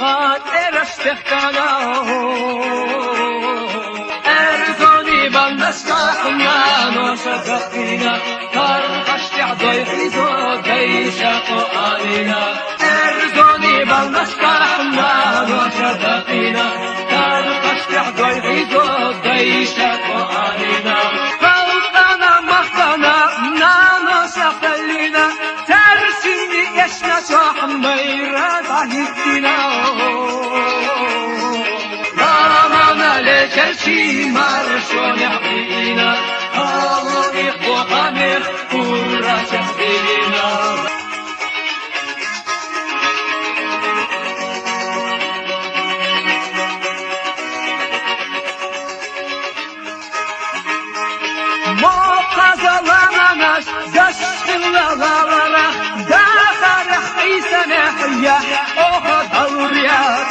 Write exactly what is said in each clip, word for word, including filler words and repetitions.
Тераш техкана, эрзони бандашка, наноша дакина, тархаш тяхдой хизо, дайша ко алина. Эрзони бандашка, наноша дакина, тархаш тяхдой хизо, дайша ко алина. Халкана махтана, наноша халина, терсини эшна чахмайра дагитина. Рамана лечерчи маршоня бина, алони хохамер курача бина. Мохазалананаш, дашхилалалара, дахарах исамехя, оха далурят.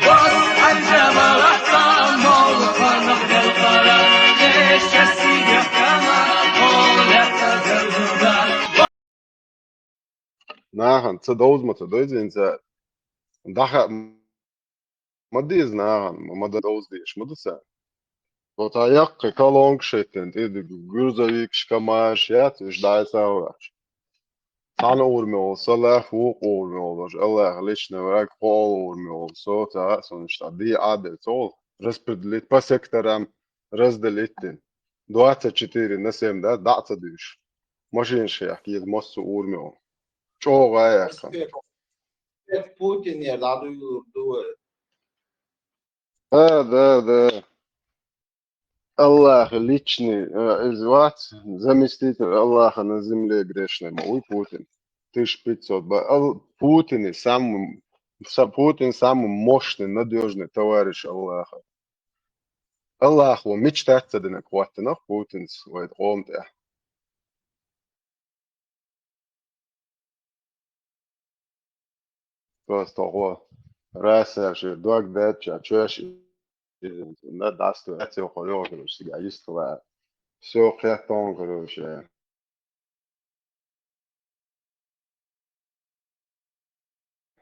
Бос анжавалата, молханах делхара, кеша сидехкана, олята дерзуда. Нахан, ца довзма ца дойзинца. Даха ма деза нахан, ма да довздеш, ма да ца. Вот а яккхи колонка шеттен, тӀе грузовикаш, камазаш яц, уж дӀасаврач. Цхьана ур мел са лаьф, вукх ур мел, даже Аллах личный враг, кхоал ур мел, со ца, сон ишта, ди абе, цол, распределить по секторам, разделить дин. Двадцать четыре на семь, да, да, ца душ. Машин шех, киз массу ур мел. ЧӀогӀа яххан. Путин я, да, ду, ду. Да, да, да. Аллах личный, э, из вац, заместитель Аллаха на земле грешный, ма уй Путин. Тысяча пятьсот ба-, Ал-, Путин и самый, са-, Путин самый мощный, надёжный товарищ Аллаха. Аллах во мечтать ца динарг хӀоттинарг Путинца вай къоман тӀа. Просто хӀо расса ши дог дечча, чоьш иза на дасту, эцел хо йогӀуш, сига йистла. Всё, хеттон, короче.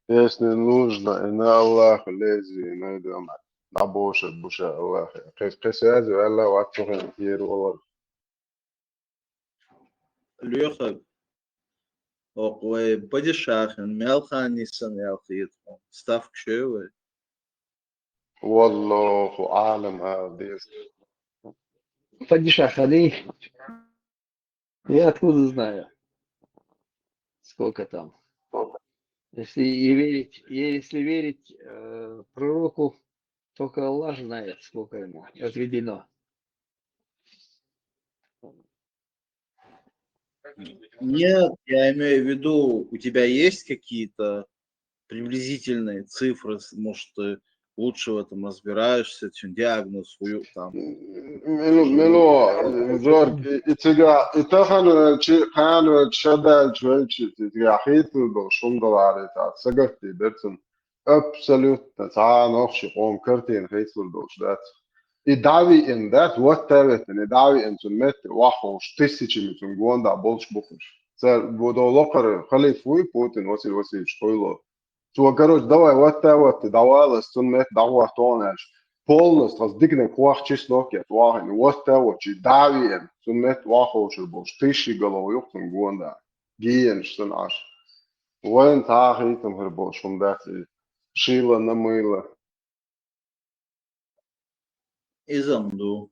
Если нужно, и на Аллаха лези, и на дома. Дабоша, буша Аллаха. Кхес-, кхес язу, Аллах, ватсухин, тиру Аллах. Лоьхарг, хӀокху вай падишахин мел хан ниссан аьлла хета хьуна, ставка чуьйра вай? Валлаху аълам, ала деза. Падишах хилий? Я откуда знаю, сколько там? Если и верить, если верить, э, пророку, только Аллах знает, сколько ему отведено. Нет, я имею в виду, у тебя есть какие-то приблизительные цифры, с-, может, ты лучше в этом разбираешься, чем диагноз свою там. Мило, мило, Зорг, и, и цига, и тахан, чи, кхана, шадал, чуэлчи, цига хиту, бо, шундалари, та, сагатти, берцун. Абсолютно, цхьа нохчи къом картина хийцалур долуш дац. И дӀавиъна дац, ватта а веттина, и дӀавиъна цунна метта ваххуш, тысячами цунна гонда болуш бухуш. Цара бу-, до локхара халиф вуй Путин Василий Васильевич хуйло. Цо, короче, давай ватта а ватта, дӀавала ас цунна метта дӀахӀоттон аьлча. Полностью хаз диканиг хох число кет вахина, ватта а ватта, и дӀавиъна, цунна метта ваххушур болуш, тысячи голов юкъ цунна гонда. Гиенаш санна Ӏаш. Вайн цхьа а хийцам хир болуш хӀума дац и шийла, намийла. Иза-м ду.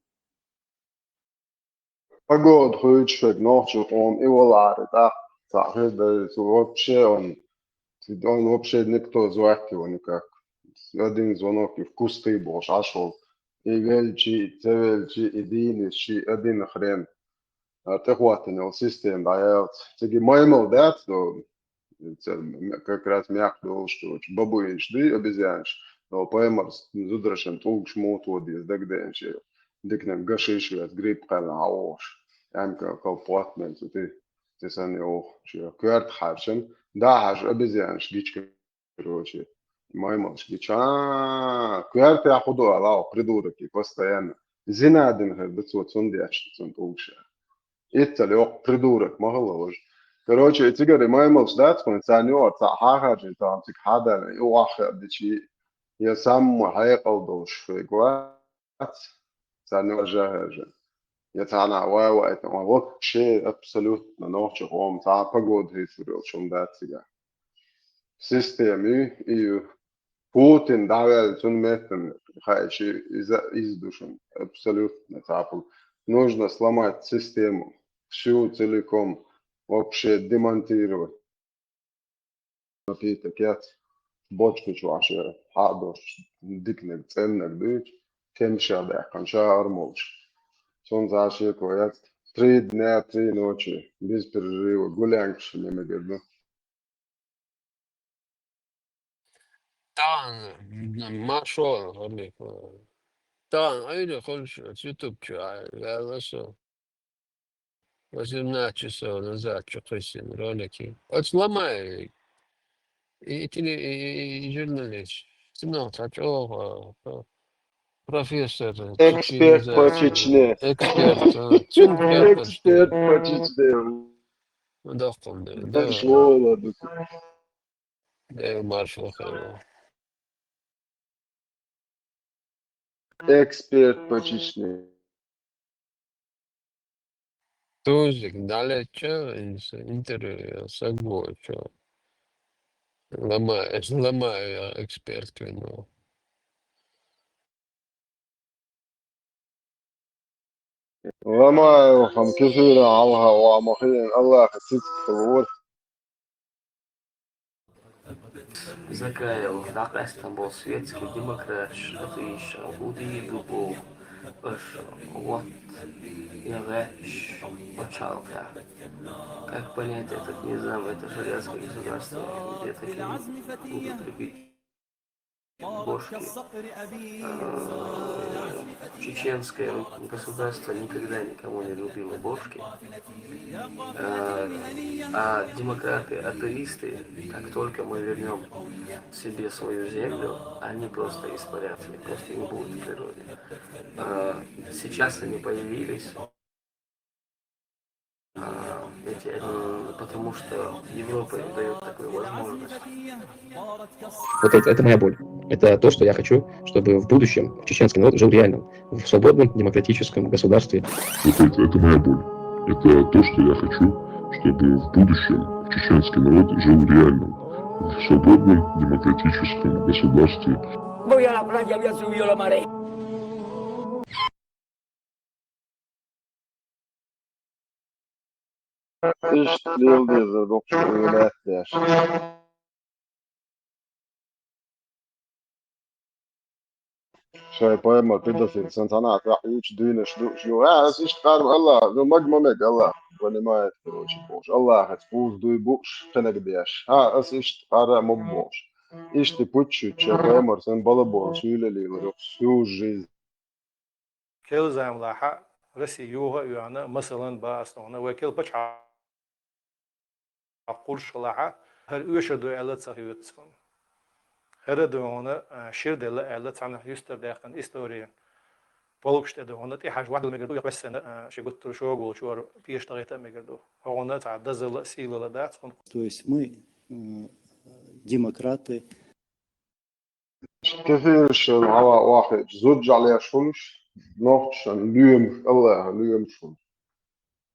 Погода хуьйцуш верг нохчийн къоман и валаре тӀаккха цхьаъ хир дара, цу вообще он, он вообще никто звать его никак. Один звонок и в кусты бохуш Ӏаш волу. И велчи, и ца велчи, и дийна, ши один хрен. А тӀехӀоттина йолу система дӀаяьллац. Цига маймал дац, до, ца-, м-, как раз мякх долуш, короче, бабуинаш дуй, обезьянаш, но паймарс зударшна тӀулгаш муха тоха деза дагадеанча, диканиг гашиш вес, грипп кхаьллина хьан вохуш, аьмка колпотмен цу ти, ти санна йоху, шен коьрта хьаьрчина, да хьажа обезьянаш гича короче, маймалш гича. А, коьртехь хӀун ду ала, придурок и постоянно. Зина дина хир ду цо, цунна деш, цунна тӀулгаш. Иццал йоккха придурок ма хила важа. Короче, и цигара маймалш дац, хӀунда царна юкъара цхьаъ хьахаржийна, тахана цига хьадаьлла, и охьахиъ дичи, я самма хьекъал долуш хӀуьга вац, царна юкъара жа хьаьржа. Я цхьанхьа вай вайтина, вообще абсолютно нохчийн къоман цхьа а погода хӀуьйцур йолуш хӀума дац цигахь. Система ю, и ю. Путин дӀаваьлла, цунна меттана хаийча, иза, иза ду шуна. Абсолютно цхьа а пол-, нужно сломать систему. Всю целиком. Вообще демонтировать. Напиток яц. Бочка чу Ӏаш яра. Хьа а долуш, диканиг, цӀенниг дуьйцу. Кемсех даьккхина, ша армолуш. Цунна цхьа а шеко яц. Три дня, три ночи. Без перерыва. Гулянкаш йина мегар ду. Тахана, м, маршо, гӀалайкум. Тахана айда хуьлуш оцу YouTube чу, а, ваьлла со. Восемнадцать часов назад чу кхиссина ролики. Оцу Ломаеве. И, и теле-, и, и, и журналист. Цунах цхьа чӀогӀа, а, профессор, Эксперт по цивилизации. Чечне. Эксперт, а, цуьнан кепара. Эксперт по Чечне. Доккхун де, да. Дальше Вова, да. Дел маршо хир. Эксперт по Чечне. Тузик, далеча, интервью, согласен. Ломаев, Ломаев эксперт вино. Ломаев хам кефира Аллаха ва махин Аллаха цицкалур. Закаев, дакъастан бол светский демократ, атеист, уди дубов, аш, вот, я вэч, очалка. Как понять этот низам, это шариатское государство, где такие будут любить бошки. Э, чеченское государство никогда никому не любило бошки. Э, а демократы, атеисты, как только мы вернем себе свою землю, они просто испарятся, их просто не будет в природе. Э, сейчас они появились. А, эти, э, потому что Европа им даёт такую возможность. Вот это, это моя боль. Это то, что я хочу, чтобы в будущем чеченский народ жил реально в свободном демократическом государстве. Вот это, это моя боль. Это то, что я хочу, чтобы в будущем чеченский народ жил реально в свободном демократическом государстве. Voy a la playa, voy a subir a la marea. Иштта лела деза дукхачу уьйлаьтташ. Шайн пайхамар педофил санна цхьанхьа тӀехь йийча дуьйнаш дууш ю. А, ас иштта къарма Аллах, ну, маг ма мега Аллах, понимает, короче, бохуш. Аллахаца кхуза дуй бууш, кхинаг беш. А, ас иштта къарра ма бохуш. Иштта пуччуьйту шайн пайхамар санна балаболуш уьйлалийла ю всю жизнь. Кел замлахьа Россия юха а йоьхна, масалан, ба ас тхуна, вай кел пачхьалкх кхуллуш хилахьа, хӀара оьшур ду аьлла ца хьоьцу цунна. ХӀара ду хьуна, а, шира делла аьлла цхьанхьа юьстара даьккхина истори. Полкаш тӀе ду хьуна, тӀехьажа ваьлла мегар ду, я кхоьссина, а, ши гуттар шога волчу вара пеша тахийтта а мегар ду. Хьо хьуна цхьа дазалла а, сийлалла а дац хьуна. То есть мы, м, демократы. Кефирашна хьала охьахиъча, зуд жӀалеш хуьлуш, нохчашна лоьмаш, Аллаха лоьмаш хуьлуш.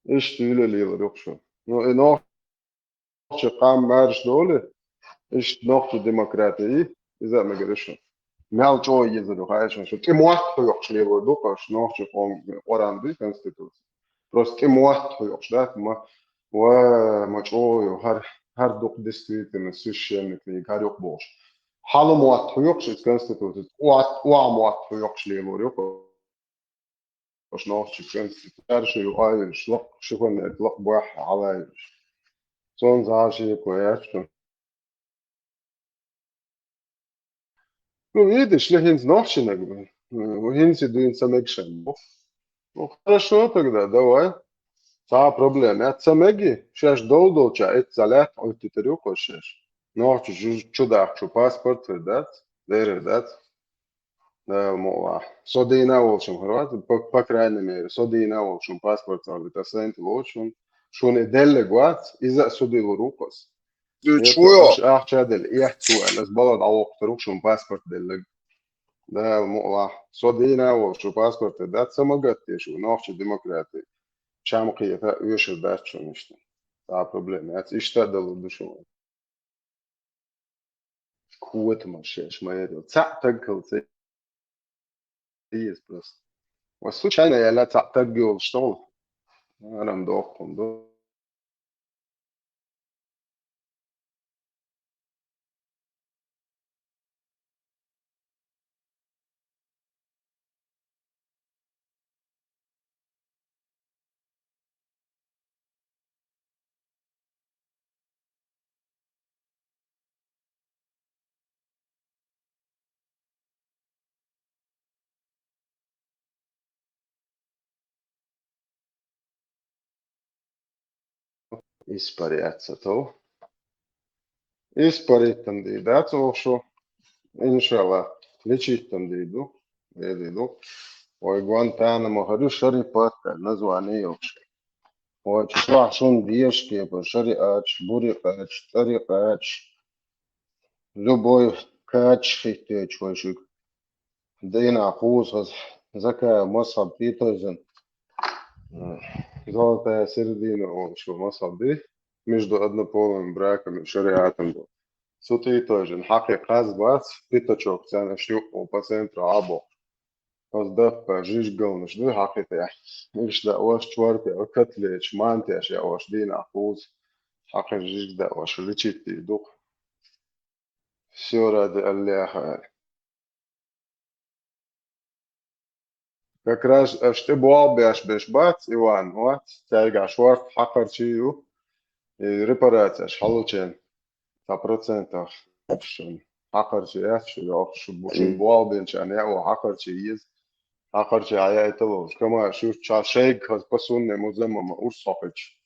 Иштта уьйлалелар юкъа шу. Ну, и нохча къам маьрша долу, иштта нохча демократи, иза а мегар шу. Мел чӀогӀа езар ю, хаьий шуна, шу тӀе мотт хьоькхуш лелор ду-кх аша, нохча къоман Къуръан дуй, конституция. Просто тӀе мотт хьоькхуш дац, ма, ва, ма чӀогӀа ю, хӀара, хӀара дукха действительно священник вийга, хӀара юкъа бохуш. Хьала мотт хьоькхуш иза конституцица, охьа, охьа мотт хьоькхуш лелор ю-кх аша нохча конституци. Цара шу юкъа а йолуш, лакха, ши хӀуннерг лакха бохьа хьала а йолуш. Цунна цхьа а шеко яц шуна. Ну, видишь ли, хӀинца нохчаниг ву. М, хӀинца дуьйна ца мега шайна. Ну, хорошо тогда, давай. Цхьа а проблема яц. Ца меги, шаьш дол-долча эцца лаьтта Ӏуьттуьйтур ю-кх шаьш. Нохча чу, чу дахча паспорт хир дац, дерриг дац. Дала мукъ лахь. Со дийна волчун хир вац, по, по крайней мере, со дийна волчун паспорт цӀа вита, сайна тӀе лоцун. Шуна и деллаг вац, иза а судилур ву-кх ас. Ду Ето, чуйо? Аш ахча делла, эхь цу аьлла, ас бала дӀавоккхур ву шуна паспорт деллаг. Дала мукъалахь. Со дийна а волуш, шу паспорт а дац, ца магатте шу, нохча демократи. Чам кхета, оьшур дац шуна иштта. Цхьа проблема яц, иштта а далур ду шуна. Котамаш шаьш ма ярил. Цхьаъ таг хилла ца еза просто. Ва случайно яьлла цхьаъ таг йолуш тохула. Арам доккхун ду. Испаряться то. Испариттан дийр дац оха шу. Иншалла, лечиттан дийр ду. Дийр ду. Ой, Гуантанамо хӀара ю, шари паттар, название йоккхуш. Ой, чохь шуна дезаш кепара шариаташ, бурикъаташ, тӀарикъаташ, любой кхачаш хӀиттоьчу вай шуьга. Дийнахь кхузахь Закаев Масхьаб тӀетайзина, э, золотая середина олуш ю Масхьаб ди, между однополыми браками шариатом ду. Цу тӀетайжина хьакхе кхаз бац, пятачок царна шу по центру Ӏабо. Оцу даппа жижигалнаш ду хьакхе тӀехь. Иштта даьӀош чорпе, котлеташ, мантеш яьӀош дийнахь кхуза. Хьакхе жижиг даьӀош лечить дийр ду-кх. Всё ради Аллаха аьлла. Как раз аш тӀе болх беш беш бац, Иван, вац, цаьрга шорта хьакхарчий ю, и репарацеш хьалучен, цхьа процентах шуна хьакхарчий яц шу, йоккхуш шу бу-, шуна болх бинчарна яа хьакхарчий еза, хьакхарчий хьаяийталуш, кама шу ша шайга хаза по сунне музамма ма урс хьокхуьйтуш.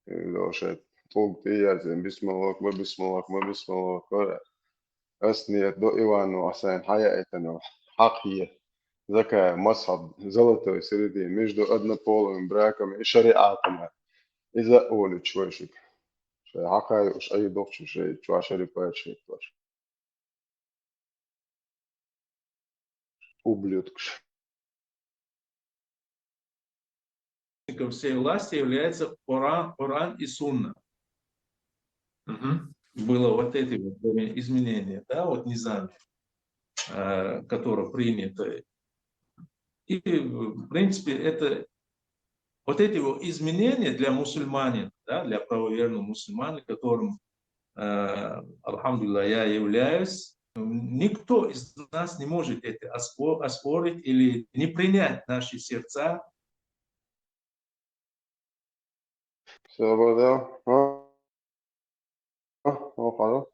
Леша, тӀулг тӀеяьрзина, бисмиллах, ма бисмиллах, ма бисмиллах, вара. Ас ниет до Ивану Асайн хьаяийтана хьакхе, Закаев Масхьаб, золотой середина, между однополыми браками и шариатом. Иза а олуьйтуш вай шуьга. Шай хьакха юуш айдохчу шай чош шари пачаш хӀиттош. Ублюдкаш. Всей власти является Коран, Коран и Сунна. Мгм. Было вот эти вот изменения, да, вот низами, э, которые приняты. И, в принципе, это вот эти вот изменения для мусульманина, да, для правоверного мусульманина, которым, э, алхамдулилля, я являюсь, никто из нас не может это оспо-, оспорить или не принять в наши сердца. Всё, Богдан. А? А? О, хорош.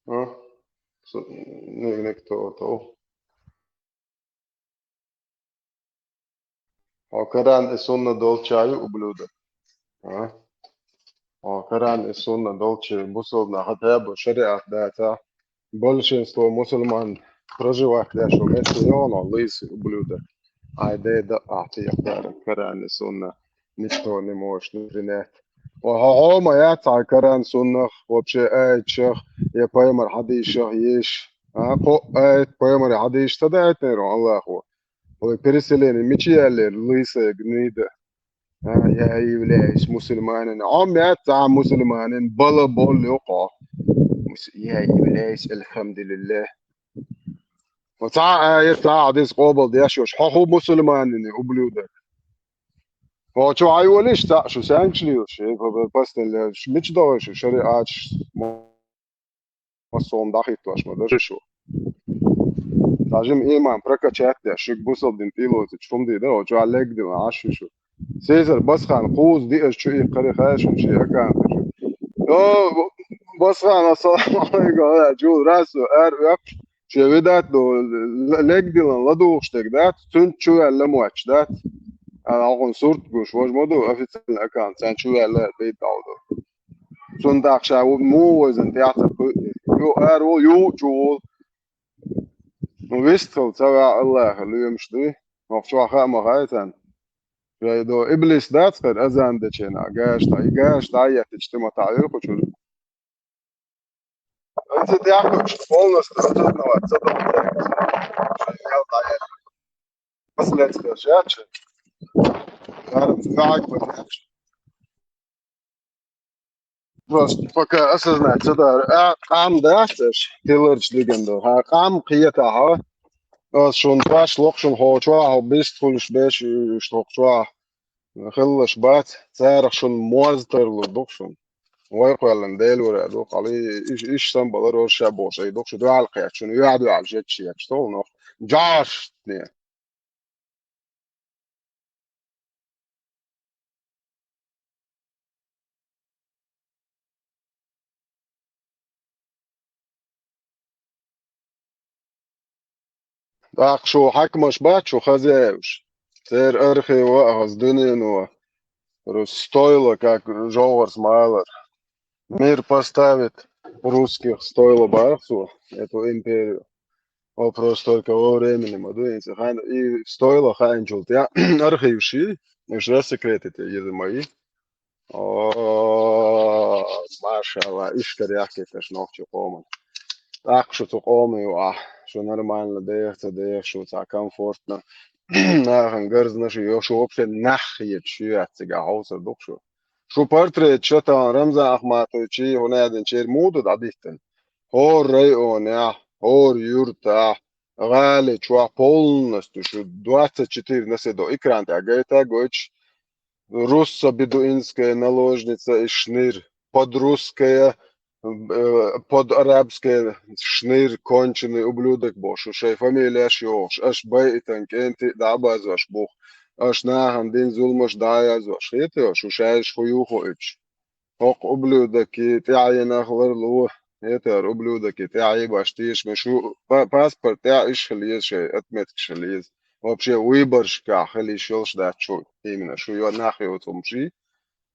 А? С-, не, не кто-то. Хьо Коран и Сунна долча ю, ублюдок? А? Хьо Коран и Сунна долча бусалба нах, хотя бы шариат дацахь, большинство мусульман проживать деш ву месте йогӀу нах, лысый ублюдок. Ай, дей да, ахь тиякъ дара, Коран и Сунна никто не может не принять. Ва хьо хьома яц хьайн Коран Суннах, вообще аяташах, я пайхамар хьадисашах еш. А, кхо аят пайхамар хьадисаш ца даийтинера Аллахо? Вай переселение мича яьллера лысая гнида? А, я являюсь мусульманином. Хьо меца мусульманин, балабол ю хьо. Мус-, я являюсь, альхамдулиллах. Ва цхьа а аят, цхьа а хьадис къобал деш йолуш, хьо хӀу мусульманин, ублюдок? Хьо чу хьайолиш цхьаъ шу, саьнгаш лелаш, э, п-, п-, пастан лелаш, мича догӀуш шу, шариаташ, массо а дӀахӀиттош ма даьра шу. Цхьа жима иман прокачать деш, шуьга бусалба дин тӀелоцучу хӀума дийр дара, оцу чохь легдина Ӏаш ю шу. Сезар Басхан кхуза диъаза чу иккхаре хаьа шуна шен аккаунташ. О, Басхан, ассаламу алейкум, аьлла, чул расу, ара оькхуш, шен видат ду, л-, легдилан ладугӀуш дерг дац, цуьнца чу ваьлла мотташ дац. Ана хьуна сурт гуш, важа ма ду, официальный аккаунт, царна чу ваьлла бейт алду. Цунна тӀаккха ша ву-, муха вайзина тӀехь ца кхуьу? Ю ара ву, ю чу ву. Ну, вистхила ца ваьа Аллаха лоьмаш дуй. Нохчо хаа ма хаьа царна. Шайдо, иблис дац хир азан дечена, гаш дӀа, и гаш дӀа яттича тӀема таӀир кхучур. Ца тӀехкочу полностью осознавать ца долу дерг. Шайна ял дӀаелла. Последствия шаьрча. Даром вагӀаг бан яьча. Просто пока осознать ца дара. А, къам дац аш, тиларчу диган ду. Ха, къам кхетахьа. Ас шун баш локху шун хо чохь, бист хуьлуш беш, уьш тхокху чохь. Хиллаш бац, царах шун моз тарлур ду шун. Вай кхоьллина Делора ду, хьалий, иш, иш сан балар, ша бохуш, ай ду шу дуьхьал кхетта, шун юьхь-дуьхьал жечу шечу толу нох. Джаш! Не. ТӀаккха шу хьаькамаш бац, шу хаза яуьш. Церан архив а хаза дуьнено. Рус стойло, как жовхӀарс ма аллара. Мир поставит русских стойло баха цо, эту империю. Вопрос только во времени ма ду, хӀинца хан и стойло хаьанчул тӀе архив ши, уьш рассекретить еза ма и. О, машалла, ишкар яхкийташ нохчи къоман. ТӀаккха шу цу къоман ю ахь, шу нормально деха, ца деха, шу цхьа комфортно. Нахана гарзна шу йо, шу вообще нах хеташ ю яц цига хьовсар ду шу. Шу портрет ша тахана Рамзан Ахматовичий, хӀун аьлла, чер муду дӀадиттина. ХӀора районехь, хӀора юьртахь, гӀали чохь полностью шу двадцать четыре на седьмой экран тӀехь гайта гойтуш, руссо-бедуинская наложница и шнир, подрусская, э, подарабская шнир, конченый ублюдок бохуш, шу шайн фамилеш йохуш, аш байитан кӀентий дӀабазош бух, аш нахана дин зуламаш дӀаязош, хеташ, шу шайш ху юху ича. ХӀокху ублюдоки тӀаьхьенах ларло, хетар ублюдоки тӀаьхье баш тешаме шу па-, паспорт тӀехь иш хила еза шайн, отметкаш хила еза. Вообще выборшкахь хила йиш йолуш дац шу, именно шу йо-, нах йоцу хӀума ши.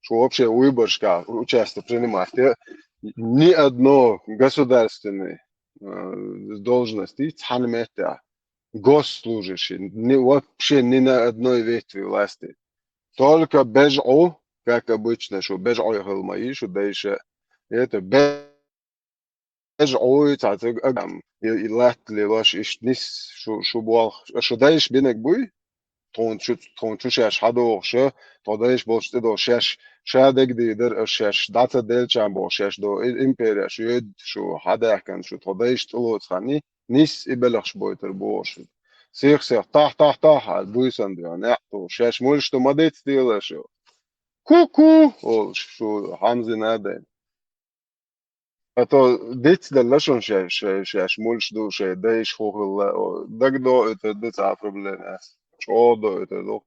Шу вообще выборшкахь участие принимать е ни одно государственной, э, должности цхьана меттехь. Госслужащий, ни, вообще ни на одной ветви власти. Только бежӀу, как обычно, шу бежӀой хила ма и шу дайша. Это бежӀуй цхьа цига агам, и, и латта лелош иштта нис шу, шу болх. Шу дайша бинаг буй? Тхуна чу, тхуна чу шаьш хьадогӀуша, тхо дайша болчу тӀедогӀу шаьш, ша дагадийр дара, аш шаьш дӀа ца делча боху шаьш до, и, империя шу йоьдда шу хьадаьхкина шу, тхо дайша тӀелоцу ханний, нис и белхаш бойтар бохуш. Сих-сих, тахь-тахь-тахь, а буьйсан дуьхьа, неӀ ту, шаьш муьлш ду ма дицделаш ю. Ку-ку, олуш, шу хьамзина а дайна. А то дицдалла шун шаьш, шаьш, шаьш муьлш ду, шайн дайш хӀу хилла, о, дагадоуьйтур ду цхьа проблема. ЧӀогӀа доуьйтур ду.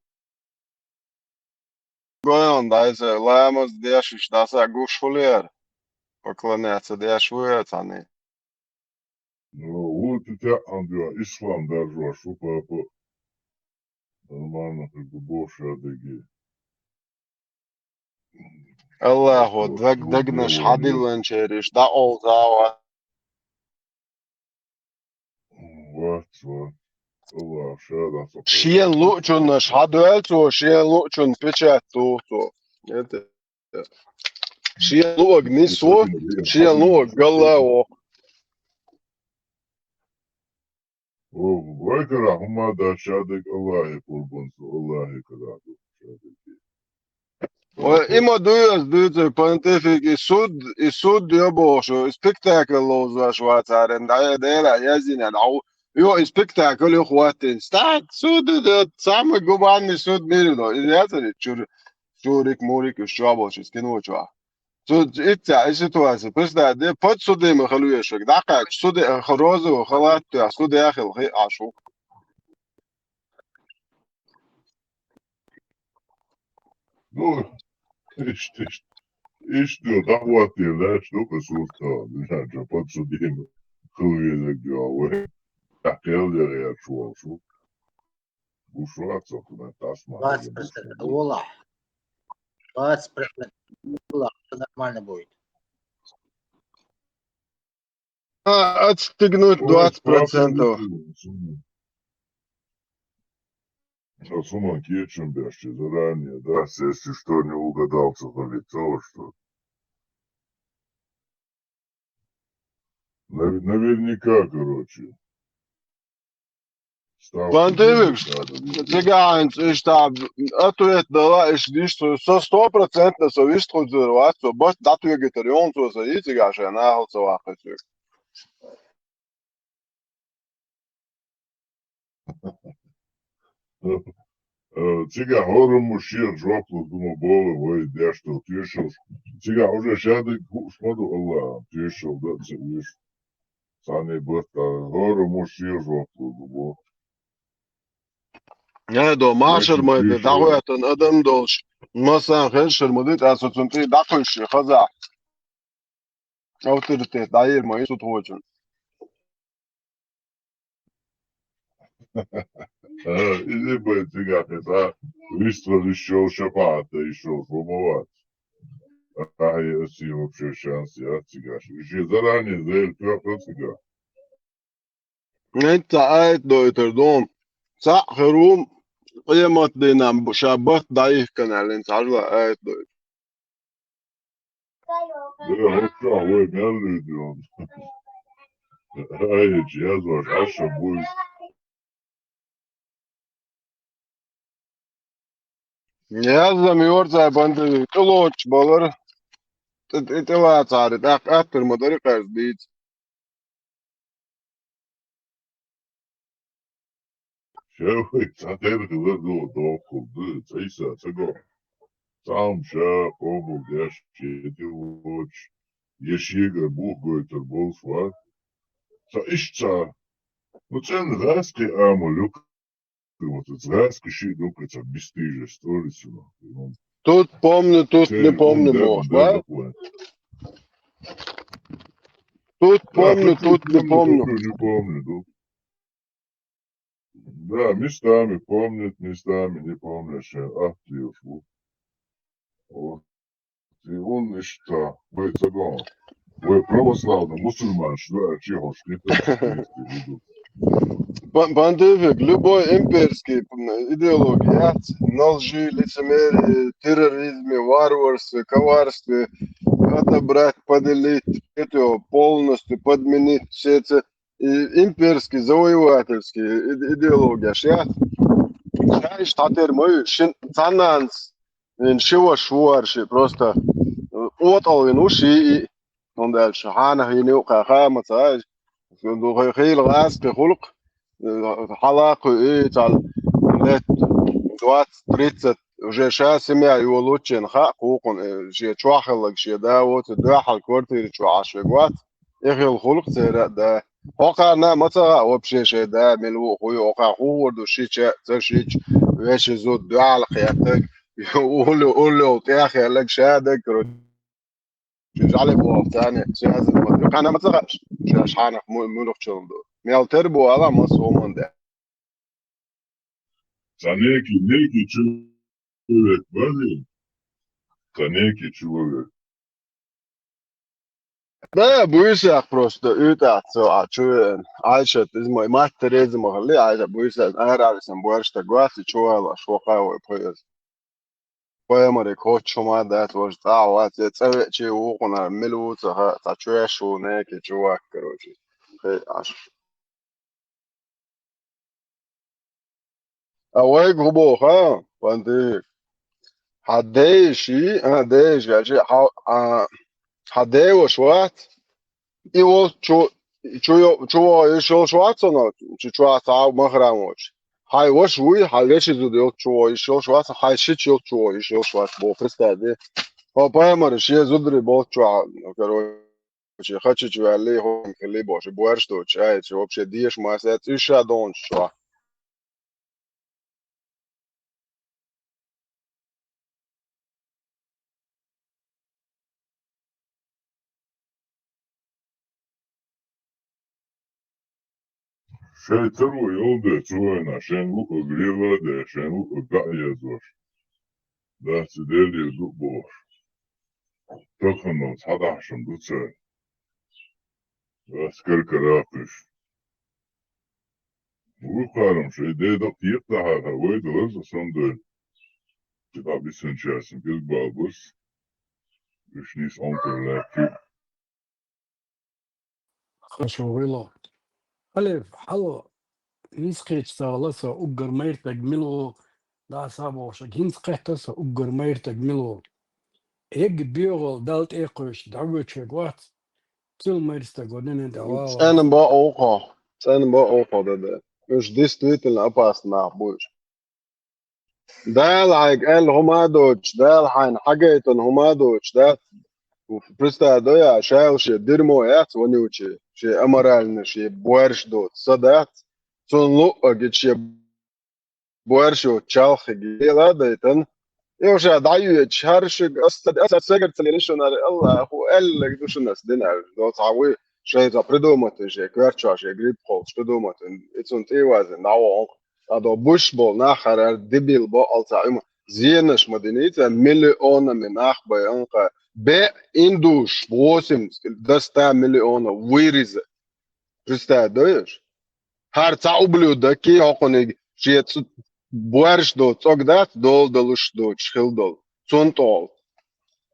Гоьн дайса ламаз деш иштта дӀаса гуш хуьлера, поклоняться деш ву я цхьаьна. Ну, ву ту тяхьан дуьхьа, ислам даржош ву папа. Нормально хир ду бохуш а дерриге. Аллахо даг-, дагнаш хьадилланчериш дӀакъовза а вац. Вац, вац. Аллах ша дац. Шен луъчуннаш хьадоьлла цо, шен луъчун печать туху цо. Это, шен луъаг нисво, шен луъаг галла а вокху. О, вай карахь хӀума а дац, шадерг Аллахе къурбан со, Аллахе карахь ду шадерг. Ой, и ма дуй ас дуьйцург, понтифик, и суд, и суд йо бохуш, и спектакль ловзош вацара, дӀа, Делахь яздина, дӀа, йо, и спектакль ю хӀоттийна. Стаг суд, самый гуманный суд мира, но, и яцара чур-, чурик, мурик, уьш чохь болчу, кино чохь. Цу, иццехь, и ситуация, представь, де, подсудимый хила вешаг, дӀакхаьчча, суде, розовый халат тоьхна, суде хила хи Ӏаш ву. Ну, иштта, иштта. Иштта ду, дӀахӀоттийна лаьтташ ду-кх сурт, а, подсудимый хила везарг ду вай. ТӀаккха кхел яра яьлча волуш ву. Гуш вац оцу метта асма. Двадцать процентов. Олахь. Двадцать процентов. Олахь, всё нормально будет. А, отстегнуть двадцать процентов. Со суман кечам беш, заранее, да, если что, не угадал, что говорит, то что. Нав-, наверняка, короче. Ставка Ван делать Дивикс, надо везде. Цигахьынца иштта ответ дала, иш диш, со, со стопроцентно со вист хуьзур вац, со бат датвегетар йон, со, со и цигахь шен нахал ца ваккхийчуьг. Э, цигахь хӀораммо шен жоп лур ду ма боху вай деш долу тоьшаллаш. Цигахь уже шадерг хууш ма ду Аллахьан, тоьшалла дан а ца оьшу. Цхьанне батта хӀораммо шен жоп лур ду боху. Э, до машар Вешан майда тоьшалла. ДӀахӀоьттина адам долуш, массарна хезаш хир ма ду, ткъа со цунна тӀе дӀакхуьйсуш хазахь. Авторитет дӀаер ма ю цу тхочун. А, иза бай цигахь хеза, вист вала йиш йолу, шапаӀат дан йиш йолуш ву ма вац. Ахьа, аса вообще шанс яц цигахь. Уьш заранее зайла тоьхна цигахь. ХӀинца аят дойтур ду. Цхьаъ хир ву, къематдийнахь ша бат дӀайихкина аьлла, хьажал аят дойтур. Э, хӀокху чохь вай мел луьйду? Ай, яздеш Ӏаш а буй. Яздам йора цара бандига, тӀелоцуш балара, тӀе-, тӀе-, тӀелацахьара, тӀаккха аттар ма дари кхаьрца дийца. Ша вай цхьатерра хилар ду, дохкул ду, цхьа йиса ца го. Цхьа хӀума ша къобал деш, я тӀе воцуш, я шегара бух гойтур болуш вац. Цхьа иштта цхьа, ну, цӀена гӀаьскхи амал ю, вот, гӀаьскхи шиъ ду, кхин цхьа бесстыжая сторицу, ну. Тут помню, тут не помню, бохуш, да? Тут помню, тут не помню. Не помню, ду. Да, местами помнит, местами не помнит, шен атта лелаш ву. Вот. И он иштта, вай ца гон. Вай православный мусульманаш, да, чего ж не так. Пон-, понтифик, любой имперский, м, идеология, на лжи, лицемерии, терроризме, варварстве, коварстве, отобрать, поделить, это полностью подменить, все эти и имперский, завоевательский иде-, идеология, ша. Ша иштта хьатера ма ю, шин цхьаннанас, вин ши ваша ву аьлла ши, просто, э, отӀал вина ву ши и, хӀунда аьлча хьанах йина юкъа хаа ма ца, ду хи-, хийла гӀаскхи гӀуллакх, э, хьала кхуьу и цхьа лет двадцать, тридцать, уже ша семья йолучченна хаьа кхукхунна, э, шен чохь хилларг шен да воцу, дуьхьал квартира чохь Ӏаш верг вац, и хилла гӀуллакх церан а да. ХӀокхарна а ма ца хаьа вообще шайн да мила ву а, хӀун ю, хӀокхарна хӀун хӀур ду, шича а, ца шича, вешан зуда дуьхьал кхеттарг, улло-, улло тӀехь а хилларг ша даг, короче, жӀале боху царна, связано ма ду. Кхана ма ца хаьа, шаьш хьанах му-, муьлхачунна ду. Мел тера бу ала, масса хӀуманна де. Цхьа некий, некий человек вари? Цхьа некий человек. Да, буьйсех просто уьйтӀахь ца ваьа, чу веана. Айшат, иза ма, матта Тереза ма хилли, Айшат буьйсех, ара а висан, боьрша стаг вац, и чу валош, вокха вай пхи иза. Пайхамариг хоттуш хӀума дац, важа цӀахь вац, я цӀа веачий вукхунара, мила ву ца хаьа, цхьа чоьш ву, некий чувак, короче. Хе, Ӏаш. А вайга хӀун боху, а, понтифик? Хьан дайши, а, дайши, аьлча, хьан, а, хьан дайваш вац? И волчу, чу йо-, чу вогӀу йиш йолуш вац хьуна, чу чохь цхьа махрам волчу. Хьайн ваша вуй, хьайн вешин зуда йолчу чу вогӀу йиш йолуш вац, хьайн шича йолчу чу вогӀу йиш йолуш вац, боху, представь де. Хьо пайхамар шен зударий болчу чохь, короче, хачича ваьлли, хӀун хилли бохуш, и боьрша доцуш, ай, цу вообще деша ма саьццӀа, уьш ша догӀучу чохь. Шайн таро йолу де цу вайна, шайн луъург лела а де, шайн луъург дӀа а езош. Дац и Делера ду а бохуш. Тахана цхьа дахьашам ду цара. Ас каркара а кхуьйсуш. Вукхарам шай дедал текъ дахьара, вай далаза сан дой. Кида бисанчасан, билбалбус. Уьш нийса онкур лаьттиг. Хорошо, вайло. Халев, хьало, хӀинца кхеча ца гӀала со, уггар майртаг мила ву, да, са бохуш, хӀинца кхетта со, уггар майртаг мила ву. Эгга бегӀал Далла тӀекхуьйсуш, дӀавоьдуш вац, цул майрстаг ванина тӀе вала. ЦӀена бакъ ву кхо, цӀена бакъ ву кхо, да, да. Уьш действительно опасный нах бу уьш. Дала хьайга аьлла хӀума а доцуш, Дала хьайна хьагайтина хӀума а доцуш, да? Представь, да, я, шаьлла шен дерьмо яц вонючий, шен аморальный, шен боьрша доцу са дац, цунна луъа гича шен боьрша йоцу чалхига лела а дайтина. И ша дӀайоьдуш, хӀара шуьга ас ца, ас ца сагар ца лелаш шуна, Аллаху аьлларг ду шуна ас дина аьлла. Доцу хьан вуй, шайн цхьа придумать вина, шен коьртачохь шен грипп холчу придумать вина. И цунна тӀе а вазина, дӀавахана. Ада буш болу нах хьара дебил бакъал ца Ӏуьма. Зенаш ма динийца, миллионами нах бай анкъа. Беа индуш, восемьдесят до ста миллионов вырезать. Представь, да, еш? ХӀара цхьа ублюдок, кий хьокхуниг, шен цу-, боьрша доцу цӀог дац, дола далуш доцуш хила долу. Цунна тӀехула.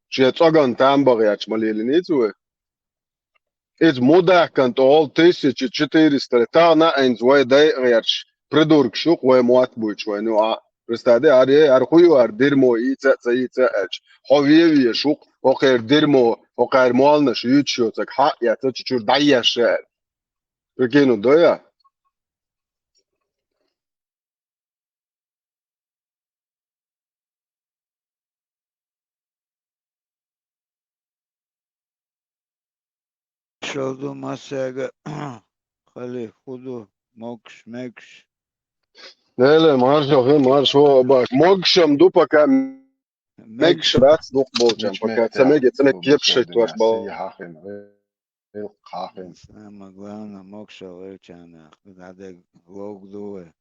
Шен цӀоган там бан гӀерташ ма лелийца вай. Иза мудаккан тӀехула тысяча четыреста лет. Тахана а хӀинца вай дай а гӀерташ, придургаш ю-кх вай мотт буьйцуш вайна юкъахь. Представь, аре, аре, хӀу ю, аре, дерьмо йийца а, ца йийца а аьлча. Хьо вен везаш ву-кх, хӀокхеран дерьмо, хӀокхеран молланаш юьйцуш йоцург хьа а эцна, чу-чуьра дӀаешша аьлла. Прикинь, да я? Шалду массаьрга, халих, хӀу ду, могуш, мегаш. Леле, маршо хи, маршо баш. Могушам ду пока, мегаш дац дукха болчам, пока ца меге, ца меге кепаш шайттош бал. Самое главное, могушал велчанах, дӀадерг ловг ду вай.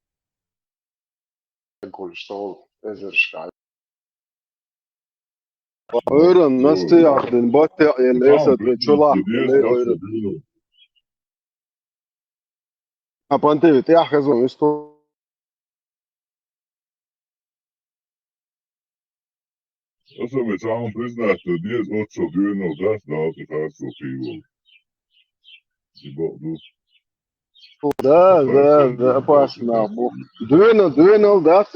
Ойран, настеяхь дин, баттех елла, эсат вай чулахь, ойран. А панте, тӀехь хезон, исто. Особенно цхьа хӀума признать дан деза, оццул доьналла дац, Далла тӀе харцо кхийолу. И бакъ ду. Да, да, да, опасно нах бу. Доьналла, доьналла дац.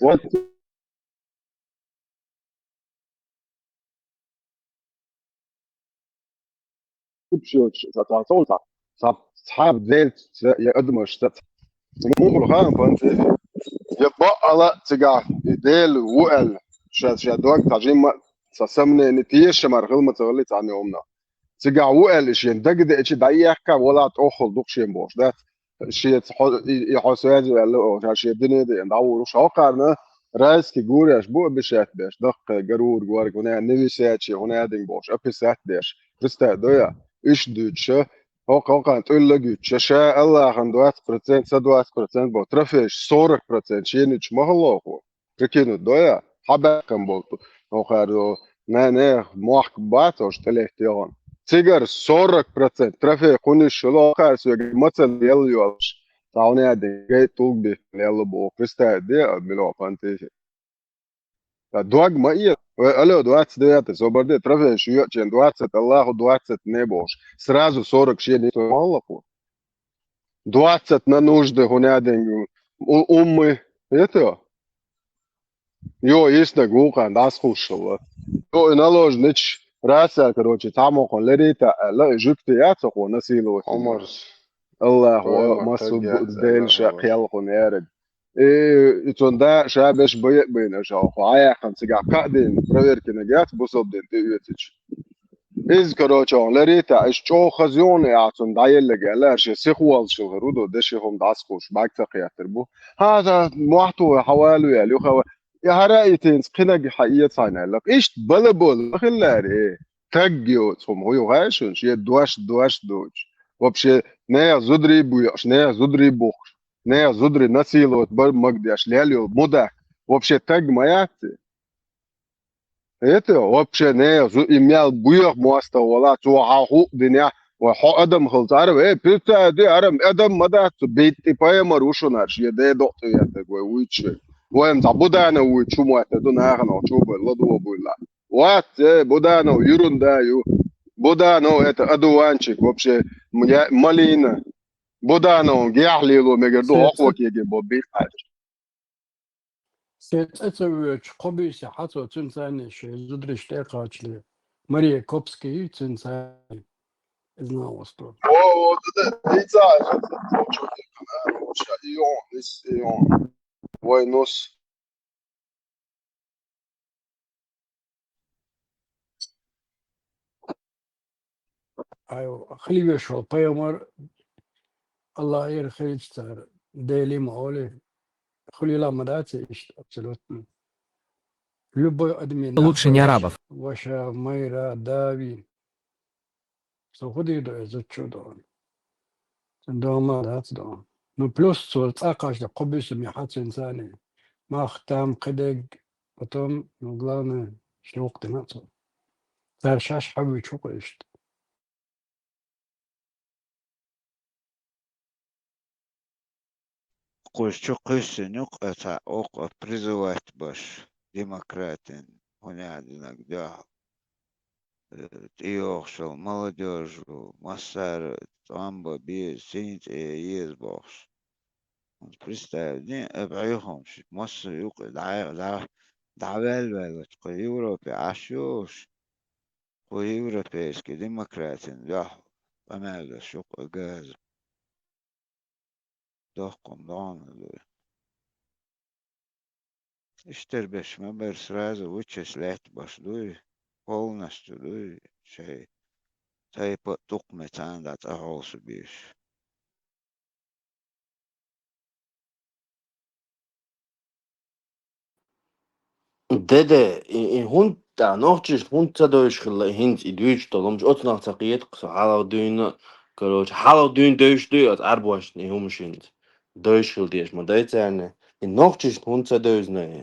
Вот. Цхьа, цхьа, цхьа, цхьа дел ца, я адамаш ца. Мухула хаам панте. Я баъала цигахь и Дела ву аьлла. Ша, ша дог цхьа жимма а ца сомнение, тешамар хила ма ца валли цхьанна хӀуманах. Цигахь ву аьлла шен дагадеача дӀаехка, вала тӀоххал дукха шен бохуш дац. Шеца хьо-, и, и хьо соьза ваьлла оха, ша шен дуьне деана дӀавур ву. Шокхарна райски гуреш бу обещать беш, даккхий гарур горг, хӀуна не висячий, хӀуна динг бохуш, описать деш. Представь, да я? Уьш дуьйцуша, хӀокху, хӀокхарна тӀулла гуьйцуша, ша Аллахьан двадцать процент, са двадцать процент бо, трофейш сорок процент шенуьйцуш ма хӀаллоху. Прикинуть, да я? Хьабаьккхам болу. ХӀокхара, не, не, мохк бац ош тӀелетта йогӀун. Цигара сорок процент трофей кхуниш шула хӀокхара соьга мацалла елла йолуш. Цхьа хӀуна динг гай тулг бихкина елла боху. Представь де, а мило пантихи. Ткъа дог ма э, вай алло, двадцать девятый, собар де, трофей шу йоьчен двадцать, Аллаху двадцать не бохуш. Сразу сорок шен ма хӀаллоху. Двадцать на нужды хӀуна динг у-, уммы. Это? Йо, иснаг вукхарна дӀасхуш хилла. Йо, и наложнич, раса, короче, цхьаммо хьуна лерийта аьлла, и жуьгти яц хьо насиловать. Хьо марс. Аллаху, ой, ма масу таг яц, Дела ша Аллаху. Кхел хьуна яраг. И, и цунна да ша беш бае а байна аша, хьо хьаяьккхина цигахь кхаа дийна, проверкинаг яц, бусалба дин тӀеоьцича. Иза, короче, хьуна лерийта, иштта чӀогӀа хаза юхна и ахь цунна дӀаелларг аьлла, аьлла, шен сиха воллушал хир ву, до деши хӀума дӀасхуш, бӀаьг ца кхеттар бу. ХӀан, сан мохь тухий, хьан валаве аьлла, юха ва-, и хӀара а итинца кхинаг хьан эца хьайна аьлла. Иштта бала-бола ма хилларе. Таг йоцу хӀума, хӀу ю хаьа шуна, шен дош, дош доцуш. Вообще, нехан зударий а боькъуш, нехан зударий а бухкуш, нехан зударий насиловать бар а магадеш, лел йолу мудак. Вообще, таг ма яц и? Это вообще не, зу-, и мел боьха мостагӀа вала, цо хьан хӀуъа динехь, Вай хьо адам хилла цӀарва, э, пуьртади арам адам ма дац цу битти пайхамар ву шунарш, я дедо тӀе ятаг вай вуйчу. Вайн цхьа Буданов вуй чу мойтта ду нахана чу бай ладо буйла. Вац, э, Буданов ерунда ю. Буданов это одуванчик вообще, м, я, малина. Буданов гехь лело мегар ду, Се-, охвакеге бо бихаш. Се цӀе ца воьдуш, кхо буьйса хьацо цуьнан царна шайн зудараш тӀе а кхачале. Мария Копский цуьнан царна. Иза нах васту. О, о, да, да, и ца, и ца, и ца, и он, и с-, и он. Вай нус. Ай, хила веш волу пайхамар, Аллах эр хилча цара, Дели ма олий, хуьлийла ма дац иштта абсолютно. Любой адми Лучше не арабов. Ваша, майра, дави. Со хӀун дийр ду иза чу дохуна? Цуьнан догӀма дац дохуна. Ну, плюс цо цӀа кхаччале кхо буьйса ма хьа цуьнан царна. Мах, там, кхидерг, потом, ну, главное, ши вукху дина цо. Цара шаьш хьан вуьйчу ву-кх иштта? Кхуза чу кхуьссина ю-кх оцхьа, окху призывать беш, демократин, хӀун яа динарг дуьхьал. Э, тӀейогӀуш йолу молодёжь ву, массара тӀом бан беза, сийна цӀе еза бохуш. ХӀунда представь дин, а бӀехамаш, массо а юкъа дӀа-, дӀа-, дӀаваьлла-ваьлла, кху Европе Ӏаш йолуш, кху европейский демократин дуьхьал къамел деш ю-кх и газа. Доккха-м догӀмал ду. Иштта берш ма бара, сразу вычислять беш дуй, полностью дуй, шайн тайпа а тукхаме царна дӀа цӀа хьовса безаш. Деде, и, и хӀунда тӀе нохчаша хӀунда ца девзаш хилла, и хӀинца и дуьйцуш долу хӀумнаш оцунах ца кхета-кх со, хьалха дуьйна, короче, хьалха дуьйна девзаш дуй оцу Ӏарбошна и хӀумнаш хӀинца? Девзаш хила дезаш ма дай царна. И нохчашна хӀунда ца девзина и?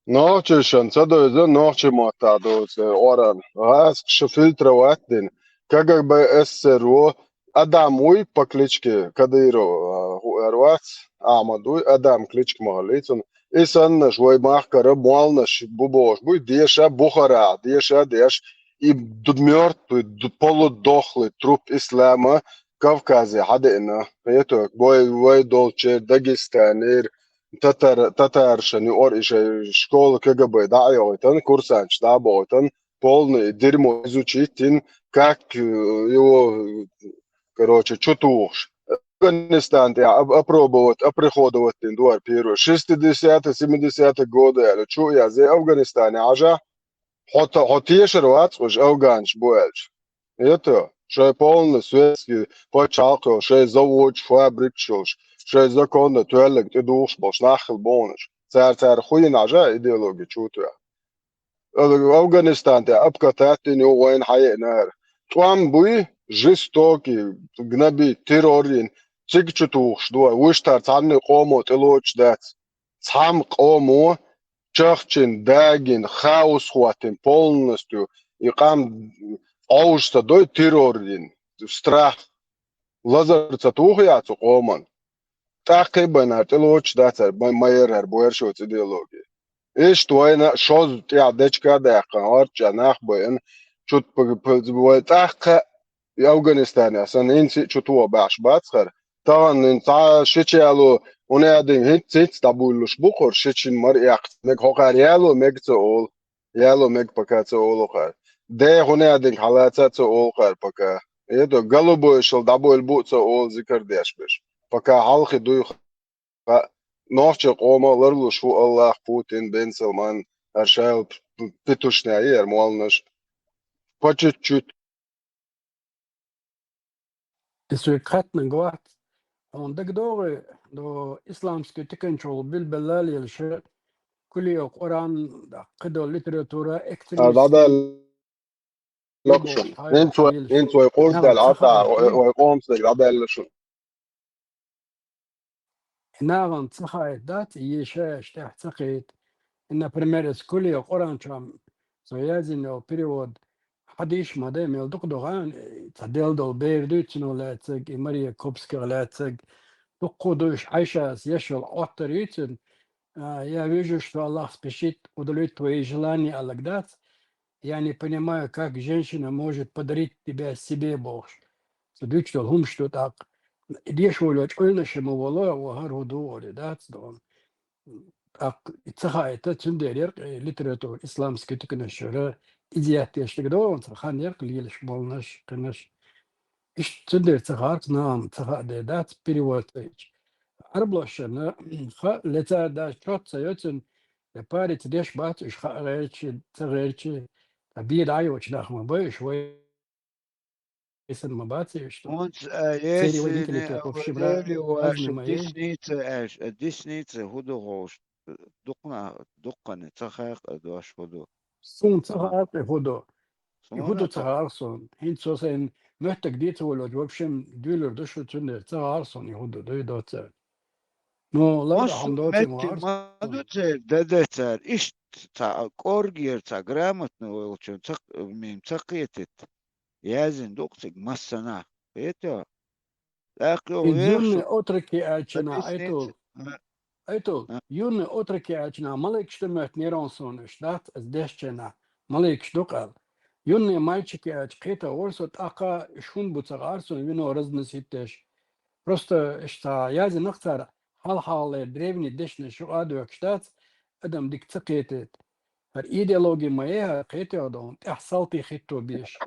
Нохчашна ца девза, нохчийн маттахь доцу Ӏоран. ГӀазкхаша фильтровать дина. КГБ СССР-о Адам вуй по кличке Кадыров, а, хӀу эр вац, Ахьмад вуй, Адам кличка ма хилла цунна. И саннаш вай махкара молланаш бу бохуш буй, деша Бухара, деша деш, и д-, мёртвый, д-, полудохлый труп ислама Кавказе хьадеана. Хетарг, вай, вай долчеран, Дагестанера, татар-, татаршна юкъара и шайн школа КГБ дӀа а йохуьйтан, курсанташ дӀа а бохуьйтан, полный дерьмо изучить йина, как, э, его, короче, чу тухуш. Афганистан тӀехь об-, опробовать, оприходовать дина дара первый. Шестидесятых, семидесятых годы аьлла, чу а язъе Афганистане хьажахь, хьо та-, хьо тешар вац уьш афганаш бу аьлча. Это, шайн полный светский пачхьалкх йолуш, шайн заводаш, фабрикаш йолуш, шайн законна тоьлларг тӀедухуш болуш нах хила бохуш. Цара, цара хӀун йина хьажа идеологи чу тоьхна. Афганистан тӀе обкатать дина ю, вайна хьаеанара. ТӀом буй, жестокий, гнобить, террор йина, цига чу тухуш ду, вуьштара цхьанна къомо тӀелоцуш дац. Цхьамма къомо чахчина, дагийна, хаос хӀоттийна полностью, и къам Ӏовжа ца дой, террор йина, страх. Лазар ца туху я цу къоман? ТӀаккха а байнара тӀелоцуш дацара, ма-, ма ярара, боьрша оцу идеологи. Иштта вайна а шозза тӀехь дечка а даьккхина, орчча нах а байина, чу п-, п-, вай тӀаккха а и Афганистане санна, хӀинца а чу тоха баьхьаш бац хӀара. Тахана хӀинца цхьа шича яло, хӀунда аьлла хӀинца, хӀинца дӀабуьйлуш бу хӀара, шича мара эккхийта мега, хӀокхара яло мега ца олу. Яло мега пока ца олу хӀара. Де хӀунда аьлла хьалаца а ца олу хӀара пока. Эдо, голубойшал дӀабойла бу а ца олу зикар деш берш. Пока хьалхи дуй ха-, нохчийн къомо ларлуш ву Аллах, Путин, Бен Салман, хӀара шайла п-, п-, петушняй яра молланаш. По чуть-чуть. И соьга хаттаниг вац, хьуна дагадогӀий, до исламский тиканчул билбелла лелаш, куле Къуран, кхидолу литература, А, экстремистский дӀадаьлла шуна. ХӀинца вай, хӀинца вай къурдаьлла Ӏа, вай, вай къоман стаг дӀадаьлла шуна. И нахана ца хаийта дац, и шаьш тӀехь ца кхета. И, например, эс куле Къуран чохь со яздина йолу перевод хьадийша ма дай, мел дукха ду гӀан, цхьа делла долу бер дуьйцуш лаьцнарг, и Мария Копских лаьцнарг, дуккха а дуьйш Ӏайшас еш йолу Ӏоттар юьйцина, а, я вижу, что Аллах спешит удовлетворить твои желания аьлларг дац, я не понимаю, как женщина может подарить тебя себе бохуш. Цу дуьйцуш долу хӀумаш ду тӀаккха. И деша волчу Ӏуьллуш ма волу, ву хӀара хӀун ду олий дац дона. ТӀаккха и ца хаийта, цундела яра-кх и литература исламский туканаш чуьра, иза етташ дерг догӀу, цхьа хан яра-кх лелаш болнаш, кхинаш. Иштта цундела ца хаьара-кх нахана, ца хаьа дела дац перевод ца йича. Ӏарбошлошна хаьа, ле цара даже чот ца йо цуьнан, я парица деш бац уьш хаа гӀерташ, ца гӀерташ, ткъа бен дӀа а йоцуш нах ма бу уьш вай. Эсан ма бац уьш. Хьуна, а, церан вай интеллектуалов ши бра, Эвелевашка важный ма ю. Десница аьлча, а, десница хӀун ду ховш, дукха, дуккхане ца хаьа-кх а дош хӀун ду. Суна ца хаьа-кх и хӀун ду. И хӀун ду ца хаьа-кх суна. ХӀинца со сайна моьттург дийца волавелча, в общем, дуьйлур ду шу, цундела ца хаьа-кх суна и хӀун ду, дуй доцу. Ну, ладно, хьуна доцу ма ду церан, дан де цара. Иштта цхьа кӀоргера, цхьа грамотно волчун ца, мим ца кхетийта. Яздина ду-кх цига массанхьа. Кхетий хьо? ТӀаккха юнные отроки аьлча нах, Айтул, Айтул, юнные отроки аьлча нах маликаш ду моьттинера хьуна суна уьш, дац, аса дешча нах маликаш ду-кх аьлла. Юнные мальчики аьлча кхетар вара со, тӀаккха уьш хӀунда бу ца хаьара суна, вино разносить деш. Просто уьш цхьа яздина-кх цара, хьалха-хьалхалера древний дешнаш юкъа а доьхкуш дац, адам дика ца кхетийта. ХӀара идеологи ма яй хӀара, кхетий хьо дона, тӀехь салтий хӀитто беш.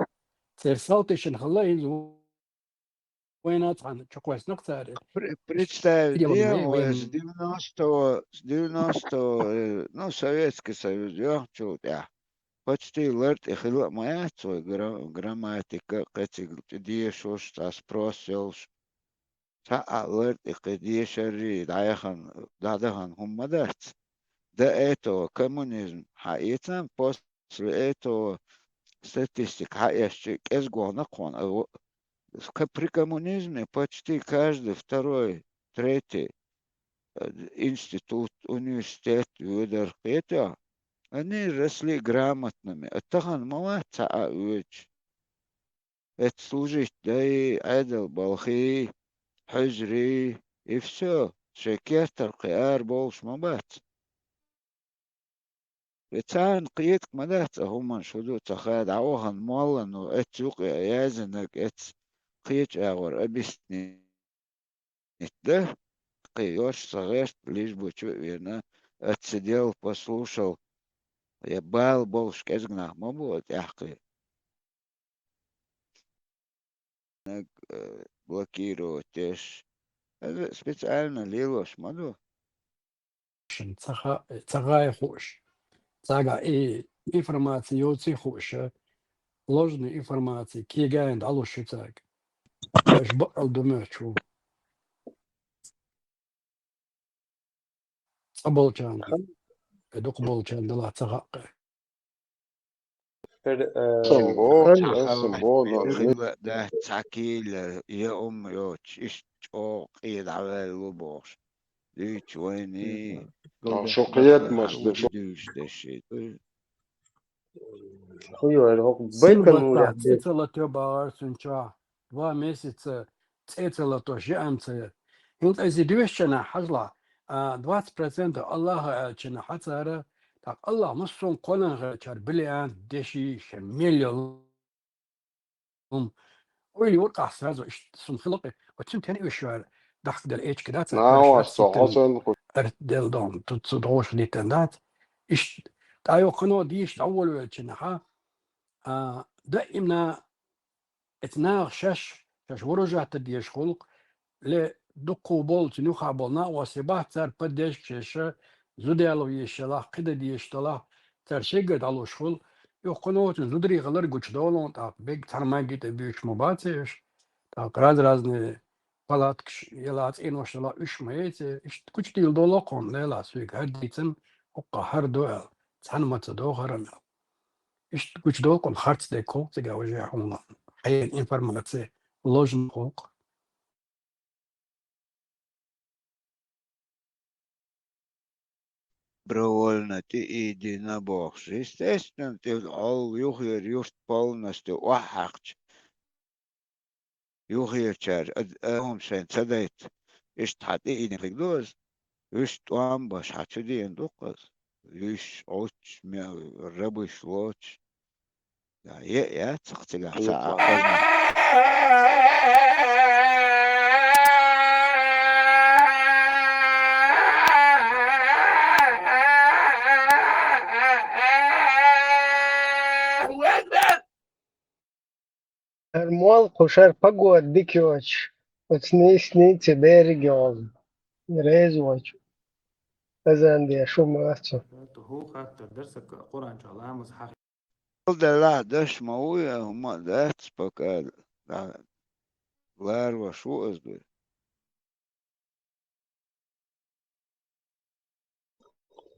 Церан салтий шина хилла хӀинца вайна цхьаьна чукхоьссина-кх цара. Пре-, представь, идеологи ма яй вайна. Девяносто, девяносто, э, ну, Советский Союз йоьхначул тӀаьхьа почти лар тӀе хилла а ма яц вай гра-, грамматика, кхин цига тӀе дешуш, цхьа спрос йолуш. Цхьа а лар тӀе кхин дешаррий, дӀаяхана, дӀадахана хӀума ма дац. До этого коммунизм хьаэцна, после этого статистика хьаэцча, кӀезиг вахана-кх хьуна. А во-, ка-, при коммунизме почти каждый второй, третий, э, институт, университет воьдура, кхетий хьо. Они росли грамотными. А тахана ма вац цхьа а воьдуш. Эцу служить дай, Ӏедал балхий, хьуьзрий, и всё, шайн кертара кхин ара бовлуш ма бац. И царна кхета-кх ма дац а хӀуманаш хӀун ду ца хаьа, дӀавахана моллано эцу юкъе яздинарг эцу кхечу агӀор объяснить дан, кхин йош ца гӀерта, лиш бу чу а вена, отсидел, послушал, я бала болуш кӀезиг нах ма бу тӀаьхьа кхин. Наг, э, блокировать деш. Аса специально лелош ма ду. Шин ца ха-, ца гӀай хууш. Цаьрга и информаци йоций хууш, ложный информаци кегийна дӀалуш ю цаьрга. Аша бакъал ду моьттуш ву. Цкъа болчарна, э, дукха болчарна дала ца хаьа. Хир, э, Сан бо, хир, сан бо, но хила дац цхьа кийла, я ум йоцуш, иштта чӀогӀа къе дӀаваьлла ву бохуш. Дуьйцу вайний. Шу кхетамаш ду, шу дуьйцу деши ду. Хуй вай, хӀокху сил байтан баттахь муьлехь цӀе ца латайо бахара цуьнан чохь, два месяца цӀе ца латош яа ца яра. ХӀинца аса и доьшучунах хьажалахь, а, двадцать процентов Аллаха аьллачунах хьа цара, тӀаккха Аллах массо а кхонан хилчара бриллиант, деши, шен мел йолу хӀума. Ойла юкъахь сразу иштта сум хилла кхин, оццун тен уьш вара дахкаделла эчка дац, нава со хьо санна кху. Артделла доху, тут цу догӀуш диттан дац. Иштта, тӀайоккхуно дийша дӀаволавелча наха, а, даимна эца наха шаьш, шаьш вооружать дезаш хуьлу-кх, ле дуккху болу, цуьнан юххе болу накъостий бац, цара поддержка еш, зуда яло везаш ялахь, кхин дан дезаш далахь, цара шегга дӀалуш хуьлу. Юха кху нохчийн зударий хилар гучудолу, тӀаккха бегга цхьана майгий тӀе буьйцуш ма бац уьш. ТӀаккха раз-разные палаткаш яла, цӀенош яла уьш ма яц, иштта гучудийла долу кхунна, лела соьга хӀара дийцина, хӀокху хӀара ду аьлла, цхьаьна ма ца догӀу хӀара мел. Иштта гучудолу кхунна харц дерг хӀокху цигахь уже хьуна хьайна информаци ложна хӀокху. Добровольно тӀе ийдина бохуш. Естественно, тӀе Ӏол юххера юрт полностью охьахьаькхча, юххерчара а, а, хӀума шайн ца дайта, иштта хьа тӀе ийна хиг ду аз, вуьш тӀом баш хьа чу деана ду-кх аз, вуьш Ӏуч, ме-, рабыш лоцуш. Да, е, яц-кх цигахь цхьа а хазна. Ар молла кху шара погода дика йоцуш, оцу нийсса нийсса берриг йолу, реза воцуш, азан деш хӀума аьлла цо. ХӀу хаттар дара сан Къуръан чохь ламаз хьахийна. Делахь даш ма ву, я хӀума а дац, пока ларош ву ас дуй.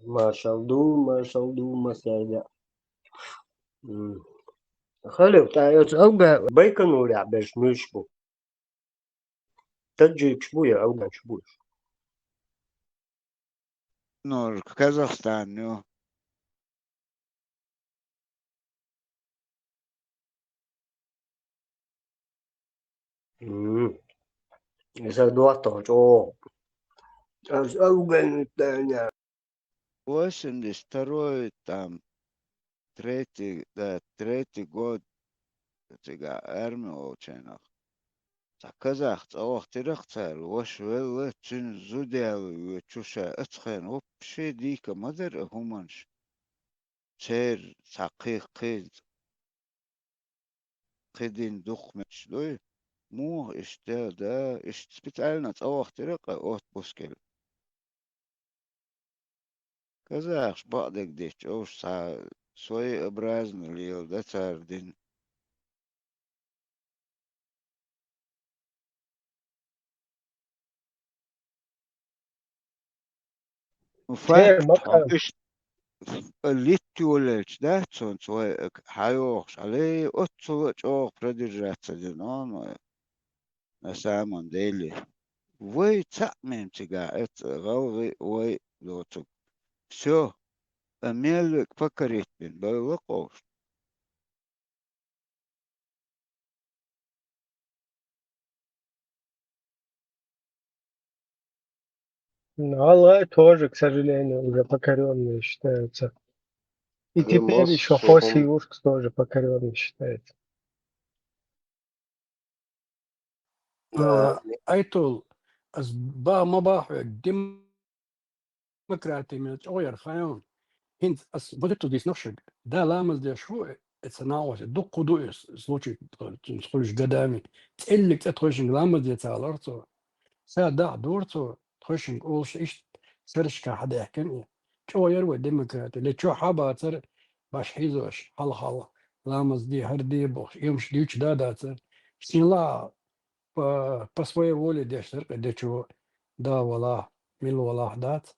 Маршалла ду, маршалла ду, массаьрга. М. Халев, ткъа оцу Афган-, Байконурехь берш муьлш бу? Таджикаш бу я афганаш бу уьш? Нур, Казахстан ю. М. Иза доттагӀа чӀогӀа. Ас Афганистане. Восемьдесят второй, там, третий, да, третий год, цигахь арми волчийнах. Цхьа казах цӀа вахийтира-кх цара, ваша велла, цуьнан зуда яьлла воьдуш ша, оцу хенахь вообще дика ма дара хӀуманаш. Церан цхьа кхин-, кхин-, кхин дин дукха метташ дуй. Муха иштта да, иштта специально цӀа вахийтира-кх отпускехь. Казахаш бакъдерг дича, уьш цхьа своеобразно лела дан цара дин. Ну, факт, ма хьо кхаьб. Иштта литта йолаелча дац цунца вай хьайогӀуш, хьале, оццула а чӀогӀа продержаться дина, ну, на самом деле. Вай цхьаъ мем цигахь эца, гӀалгӀай вай доцург. Всё, а мел век покорить бина, дойла кховш. Ну, гӀалгӀай тоже, к сожалению, уже покорённые считаются. И теперь ещё Хосюрск тоже покорённый считается. А, Айтул, ас ба-, ма боху хьоьга, демократи мел чӀогӀа яр хаьий хьуна. ХӀинца ас ма дитта дийцинарг шуьга. Да ламаз деш ву, эца нагӀосе дуккха ду иза, случай, цуьнца хуьлуш годами. ЦӀеллиг цӀе тхойшинга ламаз де ца алара цо. Ша дахьа дора цо, тхойшинга олуш иштта, саррашкахь хьадаьхкина и. ЧӀогӀа яр вай демократи. Ле чохь хьа бацара, баш хьийзош, хьалха-хьалха, ламаз де, хӀара де бохуш, эмш дуьйцуш да дацара. Шен ла по, по своей воле деш дара кхин дечо, да валахь, мила валахь дац.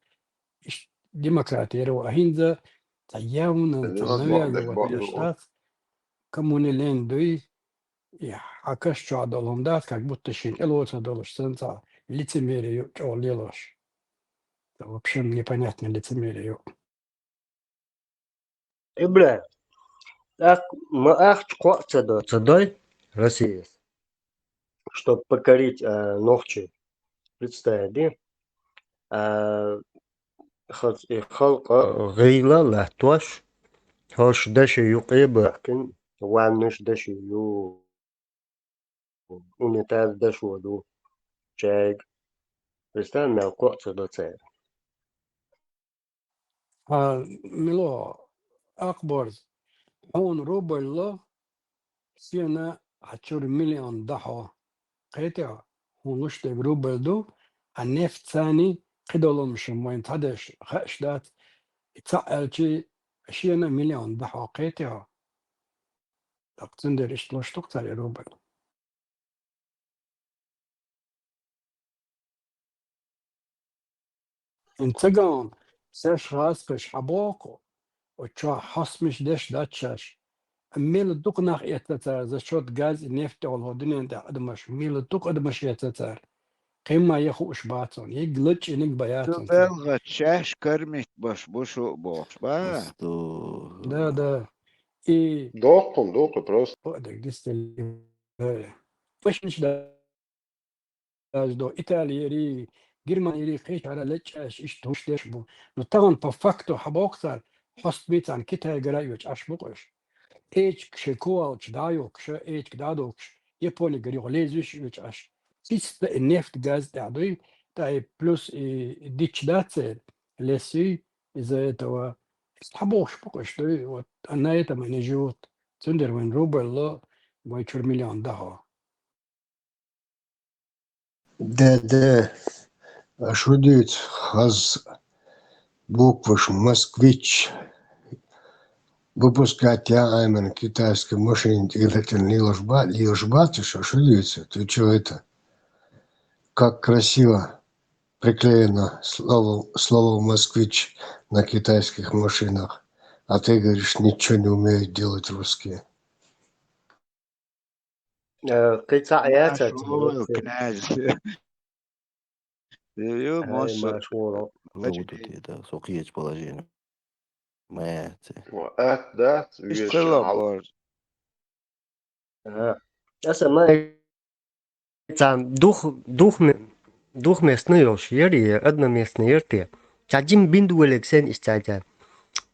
Иштта демократи яр вай. А хӀинца цхьа явно, цхьа навязывать деш дац. Коммуни лен дуй, и хьан каш чохь долу хӀума дац, как будто шен тӀелоцур долуш санна цхьа лицемерие ю чӀогӀа лелош. Это вообще непонятное лицемерие ю. Э, бля, ах-, ма ахча кхоъ ца до, ца дой Россияс, чтоб покорить, а, нохчий. Представь, ди? А, хац-, и халкъа гӀийла латтош, хӀорш даши юкъе бахкин, ваннаш даши ю. Унитаз дашо ду. Чайг. Представь, мел кхоъ ца до церан. А, мила, Акбарз, хьуна рубль ло, сена хьан чуьра миллион дахьо. Кхетий хьо, хьуна луш дерг рубль ду, а нефть царний кхидолу хӀумаш вайна цхьадерш хууш дац, и цхьаъ аьлчи шена миллион дахьо, кхетий хьо. ТӀаккха цундела иштта луш ду-кх цара и рубль. ХӀинца ца ган, саьш гӀазкхаш хьан боху, оцу чохь хьостамаш деш дац шаьш. Мила дукха нах эцна цара, за счёт газ и нефть олу хӀо дуьнен тӀехь адамаш, мила дукха адамаш эцна цара. Кхин ма ян хууш бац хьуна, йиг лачкъиниг бан яц хьуна цара. БелггӀа шаьш кормить беш бу шу а бохуш, ба? Асту. Да, да. И доккхун дукха просто. О, дерг дистелли. машинаш да-, даздо, Италиери, Германиери, кхечара лечкъаш, иштта хӀуш деш бу. Ну, тахана по факту хьабоху цара, хьост бийцарна Китайгара а йоьчу Ӏаш бу-кх уьш. Эчиг шайн кувалча дӀа а йохкуш, эчиг дӀа а дохкуш, Японигара юха лезаш а йоьчу Ӏаш. Чисто и нефть, газ тӀехь дуй, тӀаккха и плюс и дича дац церан, лесуй, из-за этого. Хьабохуш бу-кх уьш дуй, вот, а на этом они живут. Цундела вайн рубль ло, вай чуьра миллион дахьо. Да, да. А что дуьйцу, хаза букваш «Москвич» выпускать яхьа, именно китайская машина тӀехь лелаш ба-, лелаш бац уьш, а что дуьйцу? Ты чё это? Как красиво приклеено слово, слово «Москвич» на китайских машинах. А ты говоришь, ничего не умеют делать русские. Э, кхин цхьа а яц аьлла, князь. Ю, ю, Ай, Моша. Маша, вора. Мача Луду де. Те, да, со кхечу положению. Маьцци. Ва, ат дац, Иш вешан хала хьал. Бор. Ага. Аса ма цхьа дух-, духме-, духместный йолуш яри, одноместный яр те. Цхьа жим бинду велег сен иш цхьа цхьа.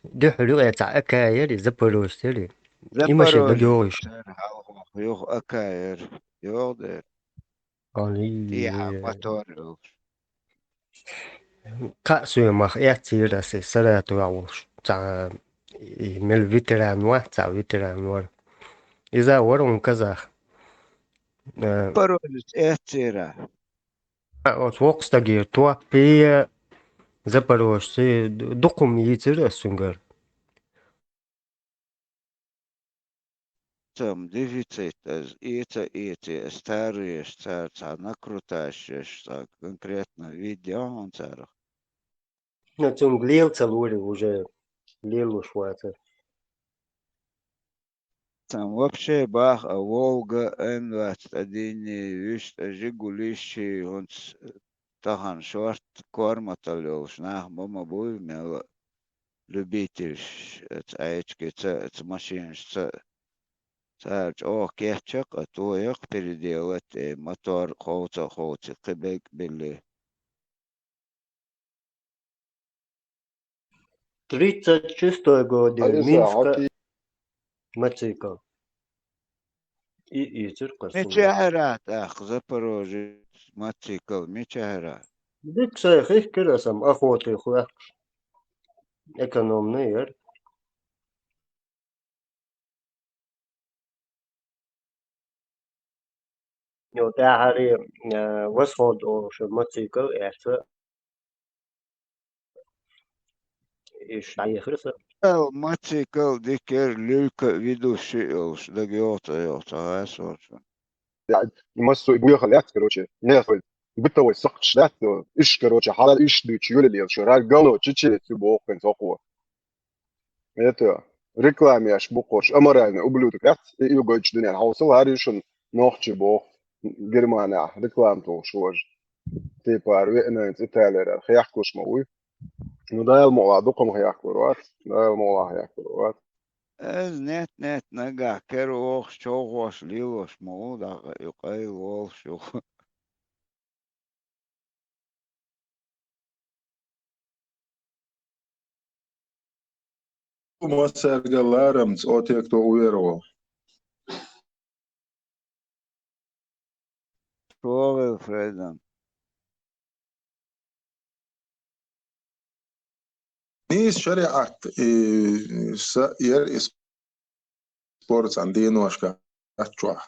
Дуьхьал юкъе цхьа ака яри, Запорожец яри. И машина Запорожец дагайогӀуш. Цара хьалха юха ака яр. ЙогӀу дера. Али. ТӀехьа мотор йолуш. Кхаа соьмах эццийра аса Саратовехь волуш. Цхьа и мел ветеран вац, цхьа ветеран вара. Иза вара хьуна казах. Э, Запорожец эццийра. А, оцу воккхачу стагера топпе, Запорожце, дукха хӀума йийцира аса цуьнгара. Цхьа дефицит аса эца а эций, аса таруеш, цара цхьа накруташ еш, цхьа конкретно вид йо хьуна царах. Ну, цунга лела ца лури уже, лелош вацара. Цхьа вообще баха а Волга, М двадцать один, вуьшта а Жигулиш, хӀинца тахана шорта корматалла йолуш нах ма, ма буй мел а любительш, ца Ӏечкица, ца машинашца. Цара чӀогӀа кеччакх а, тоякх переделать, э, мотор кховца а кховций, кхин бегӀ а билли. Тридцать шестой годе, Алиса, Минска, хьо ки- мотоцикл. И, и циркус. Мичахьара тӀаккха Запорожец мотоцикл, мичахьара? Дика сай хихкира сан, охота хӀоьттуш. Экономный яр. Йо, тӀаьхьаре, э, Восход олуш мотоцикл эцна. Иш дӀаехира сан. Ал мотоцикл дикер, люлька, ведущий йолуш, дага йогӀу ца йогӀу, ца гӀайса волчун. Массо и буьйхал яц, короче, нехан бытовой сакхташ дац, иш, короче, хьала иш дуьйцу юьлалел, шу раг гало, чичи цу боху хӀокхо. Это, реклама еш бу кхуш, аморальный ублюдок яц, и угойтуш дуьнен хьовсал, хӀара ишан нохчи боху, Германехь реклама тухуш важа. Типа, веънайнца Италера хехкуш ма вуй. Ну, Дала мукъалахь дукха ма хехкур вац, Дала мукъалахь хехкур вац. Эз нет, нет, нагахь кера вохуш, човхош, лелош ма ву, дагахь и къайла волуш ю. Массаьрга ларамца, отекто уверо. Шогъил Фрейдан. Нийса шариӀат, и, са, яр и спорт цхьана деношка аттачохь.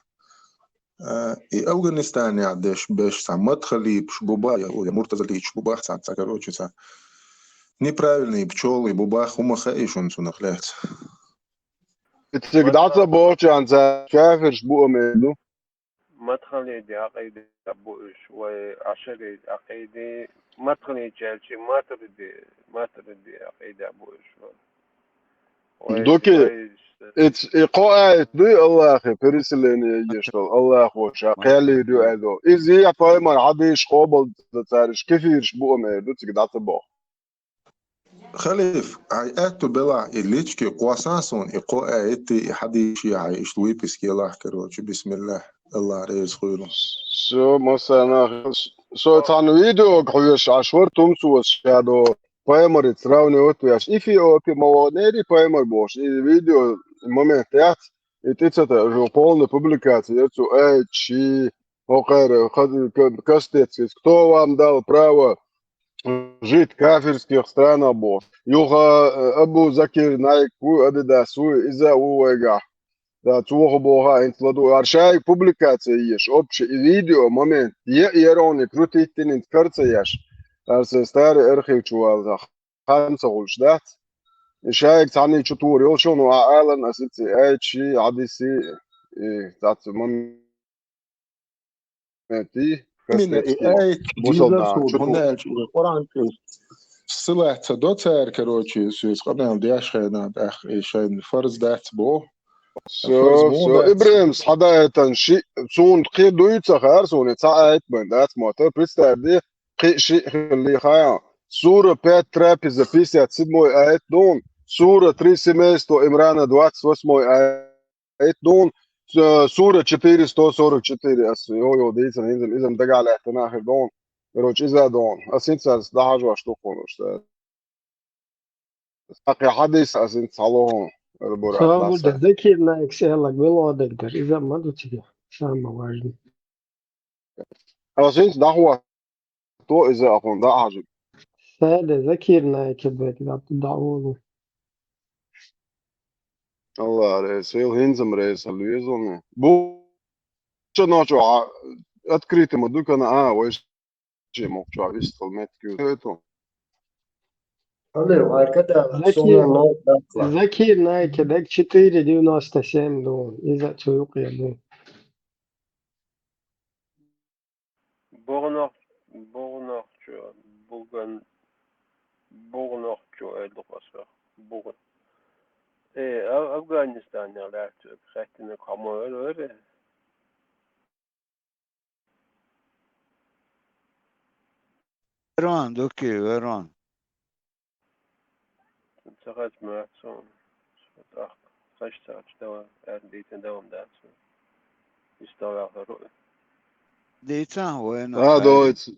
Э, и Афганистанехь деш беш цхьа мадхалипаш бу баха, я муртазалипаш бу баха цхьа, цхьа, короче, цхьа неправильный пчёлы бу баха, хӀума хаьий шуна цунах лаьцна? И цига дӀа ца бохучарна цара кафирш бу ам эр ду. Мадхалиди Ӏакъида бу уьш, вай ашариди Ӏакъида, Мадхаличаьрчи Матриди, Матриди Ӏакъида бу уьш, вай. Вай, Дуки, вай, и ц-, и кхо аят дуй Аллахе, переселение еш долу, Аллахо ша кхел йийр ю аьлла. Иза я пайхамар хьадийш къобал ца цариш кефирш бу ам эр ду, цига дӀа ца боху. Халиф, хьайн аьтту белахь, и личке кхоссан суна, и кхо аятти, и хьадийши хьайн иштта выписки елахь, короче, бисмиллахь. Аллах реза хуьлда. Со, массарна, со цхьана видео хьоьжуш Ӏаш вара Тумсос шадо пайхамарца сравнивать веш. Эфиопе ма ваханера пайхамар бохуш. И видео момент яц, и тӀе ца та, жо полная публикация яр цо, ай, чи, хӀокхара, ха-, ка-, кастецкий, кто вам дал право жить в кафирских странах бохуш. Юха, э, Абу Закир Найк ву, Адидас ву, иза ву вайгахь. Да, цо хӀун боху, хӀинца ладугӀу. Ара шайга публикация еш, общий и видео момент, е ерони крутить динин карца еш. Ара сан старый архив чу валла, хан ца гӀулш дац. И шайга цхьанний чу тур йолчу, ну, а алан асици, айчи, хьадиси, и цац момент. Именно и кастецкий аят бусалба дийзар нах суна, чу хӀунда аьлча вай Къуръан тӀе силат ца до цара, короче, соьца къамел деш хенахь, тӀаккха и шайна фарз дац боху. Всё, фарз муха всё, дац? ИбрахӀим, схьадаийтан ши, суна кхин дуй ца хаьара суна, цхьа аят бен дац мотор. Представь де, кхин ши хилли хаян. Сура пять трапеза, пятьдесят седьмой аят дун. Сура три семейства Имрана, двадцать восьмой аят. Ит дун, э, сура четыре сто сорок четыре, ас йо, йо, дийцина, изам, изам дагахь лаьттина ахир дун. Короче, иза дун. Ас хӀинца ас дӀахьажош ду кхунаш, да. Акхи хьадис ас хӀинца хьалохун, эр бура Ца хьадаса. Закир Найкс эллаг вело дагдер, иза ма ду цига. Самое важное. Ас хӀинца дӀахо то иза ахун дӀахьажа. Саде Закир Найке бек дӀа-, дӀаолу. Аллах реза, ил хӀинцам реза везални. Бу-, ча ночу а-, открытый ма дукана, а, вай ши мохча вистал метки. Это. Алло, вай када Закир, суна но дакла. Закир Найке даг четыре девяносто семь ду. Иза цу юкъе ду. Бугънах-, бугънахчу, буган-, бугънахчу айлу къаса. Бугъ-, э, Аф-, Афганистанера лаьтту хаьттина хӀума вара, вара. Верон, дукки, верон. Ца хаза моьтту суна. Со тӀаккха хаза ца хаза давам, аьлла дийцина давам дац суна. Иштта ваьлла руъ. Дийцахь вайна. А, дойц.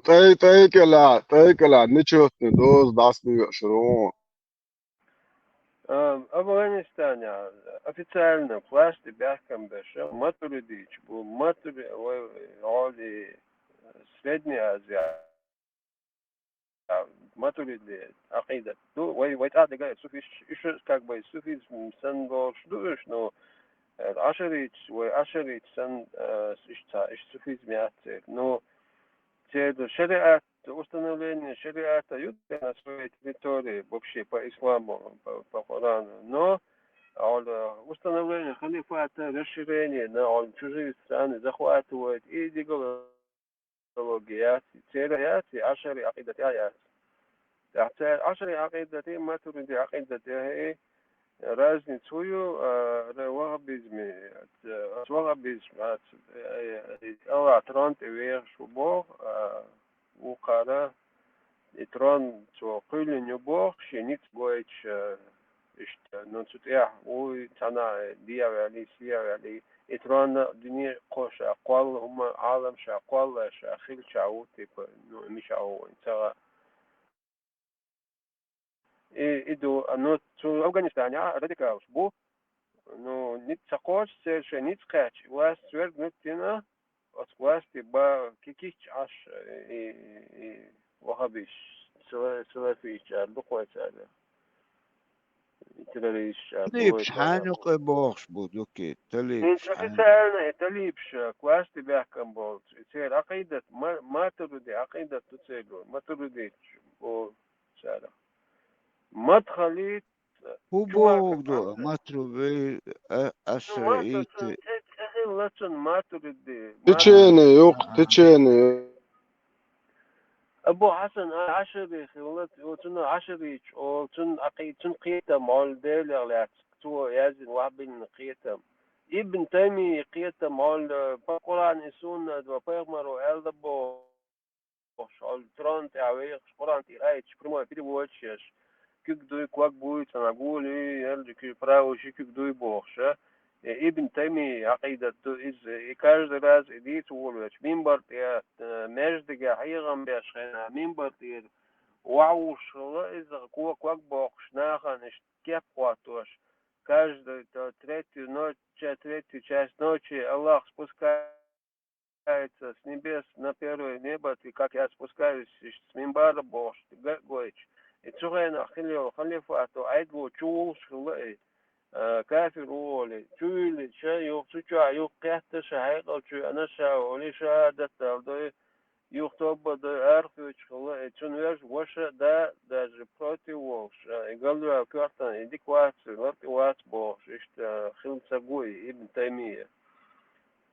ТӀай-, тӀайкӀала, тӀайкӀала, нечётный доз дӀасадоьшур ву. А, Афганистанехь официально власти баьхкам беш, матуридича бу, матури-, вай, оли, Средняя Азия. Матуриди Ӏакъидат ду. Вай, вай цӀа дага суфисташ, уьш как бы суфизм санна долуш ду уьш, но, э, ашариташ, вай ашариташ санна, э, иштта, иштта суфизм яц церан. Ну, церан шариат, установление шариата ю на своей территории, вообще по исламу, по, по Корану. Но, а, установление халифата, расширение на, а, чужие страны, захватывает и идеология яц, церан яц, и ашари Ӏакъидат яц. ТӀаккха церан ашари Ӏакъидат и матуриди Ӏакъидат и разница хӀун ю, а, ре-, ваххабизме, а, ваххабизм, а, э, э, Аллах трон тӀе вехаш ву боху, а, вукхара и трон цо кхоьллина ю боху, шен ницкъ гойтуш, а, иштта, ну, цу тӀехь вуй цхьана дехьаваьлли, сехьаваьлли, и тронна дуьне кхо ша кхолла хӀума, Ӏалам ша кхолла ша хилча ву, типа, ну, миша ву вайн ца гӀа. И, и ду, а, ну, цу Афганистанехь радикалаш бу, ну, ницкъ ца кхочуш, церан шайн ницкъ кхаьчча, власть верг нуьттина, оцу власти ба кикичча Ӏаш, и, и, и ваххабиш, сала-, салафиш аьлла ду кхой цара. И террористаш аьлла ду вай Талибаш цара. Хьанна юкъе бохуш бу, дукки, талибаш хьанна? Официально и талибаш, э, власти баьхкам болчу. И церан Ӏакъидат, ма-, матуриди Ӏакъидат ду церан, матуридича бу цара. Мадхалит, ХӀун боху ду, матуридит, а, ну, ашариит? Цу тӀе, тӀе хилла цунна матуриди, течение, юкъ, течение. Абу Хьасан а-, Ашари хилла, цунна ашарич олу, цунна Ӏакъи-, цунна кхетам олу Делех лаьцна, цо яздина вахьбиллина кхетам. Ибн Таймия кхетам олу, па Къуръан и суннат ва пайхамаро аьлла боху. Бохуш, хьо трон тӀехь вехаш, Къуръан тӀера аяташ прямой переводчик еш, куьг дуй, ког буй, цхьана гули, ялча куьг, правый ши куьг дуй бохуш, а? Ибн Таймия Ӏакъидат ду иза, и каждый раз и дийца волавелча, минбар тӀа, э, маьждиге хьехам беш хенахь, минбар тӀера ваха вуссуш хилла иза, ког-ког боккхуш, нахана иштта кеп хӀоттош, каждый, то, третью ночь, третью часть ночи Аллах спускается с небес на первое небо, ты, как я спускаюсь с минбара бохуш, га-, гойтуш. И цу хенахь хилла йолу халифат Ӏедало чу вуллуш хилла и, э, кафир ву олий. Чу виллича, юха цу чохь юха кхетта ша хьекъал чу веана ша олий, шахӀадат дала дой, юха тоба дой, арахоьцуш хилла и. Цуьнан вежа ваша да даже против волуш, э, и галваьлла коьртана, и дика вац, ларкъа вац бохуш, иштта хилла ца гу и Ибн Таймия.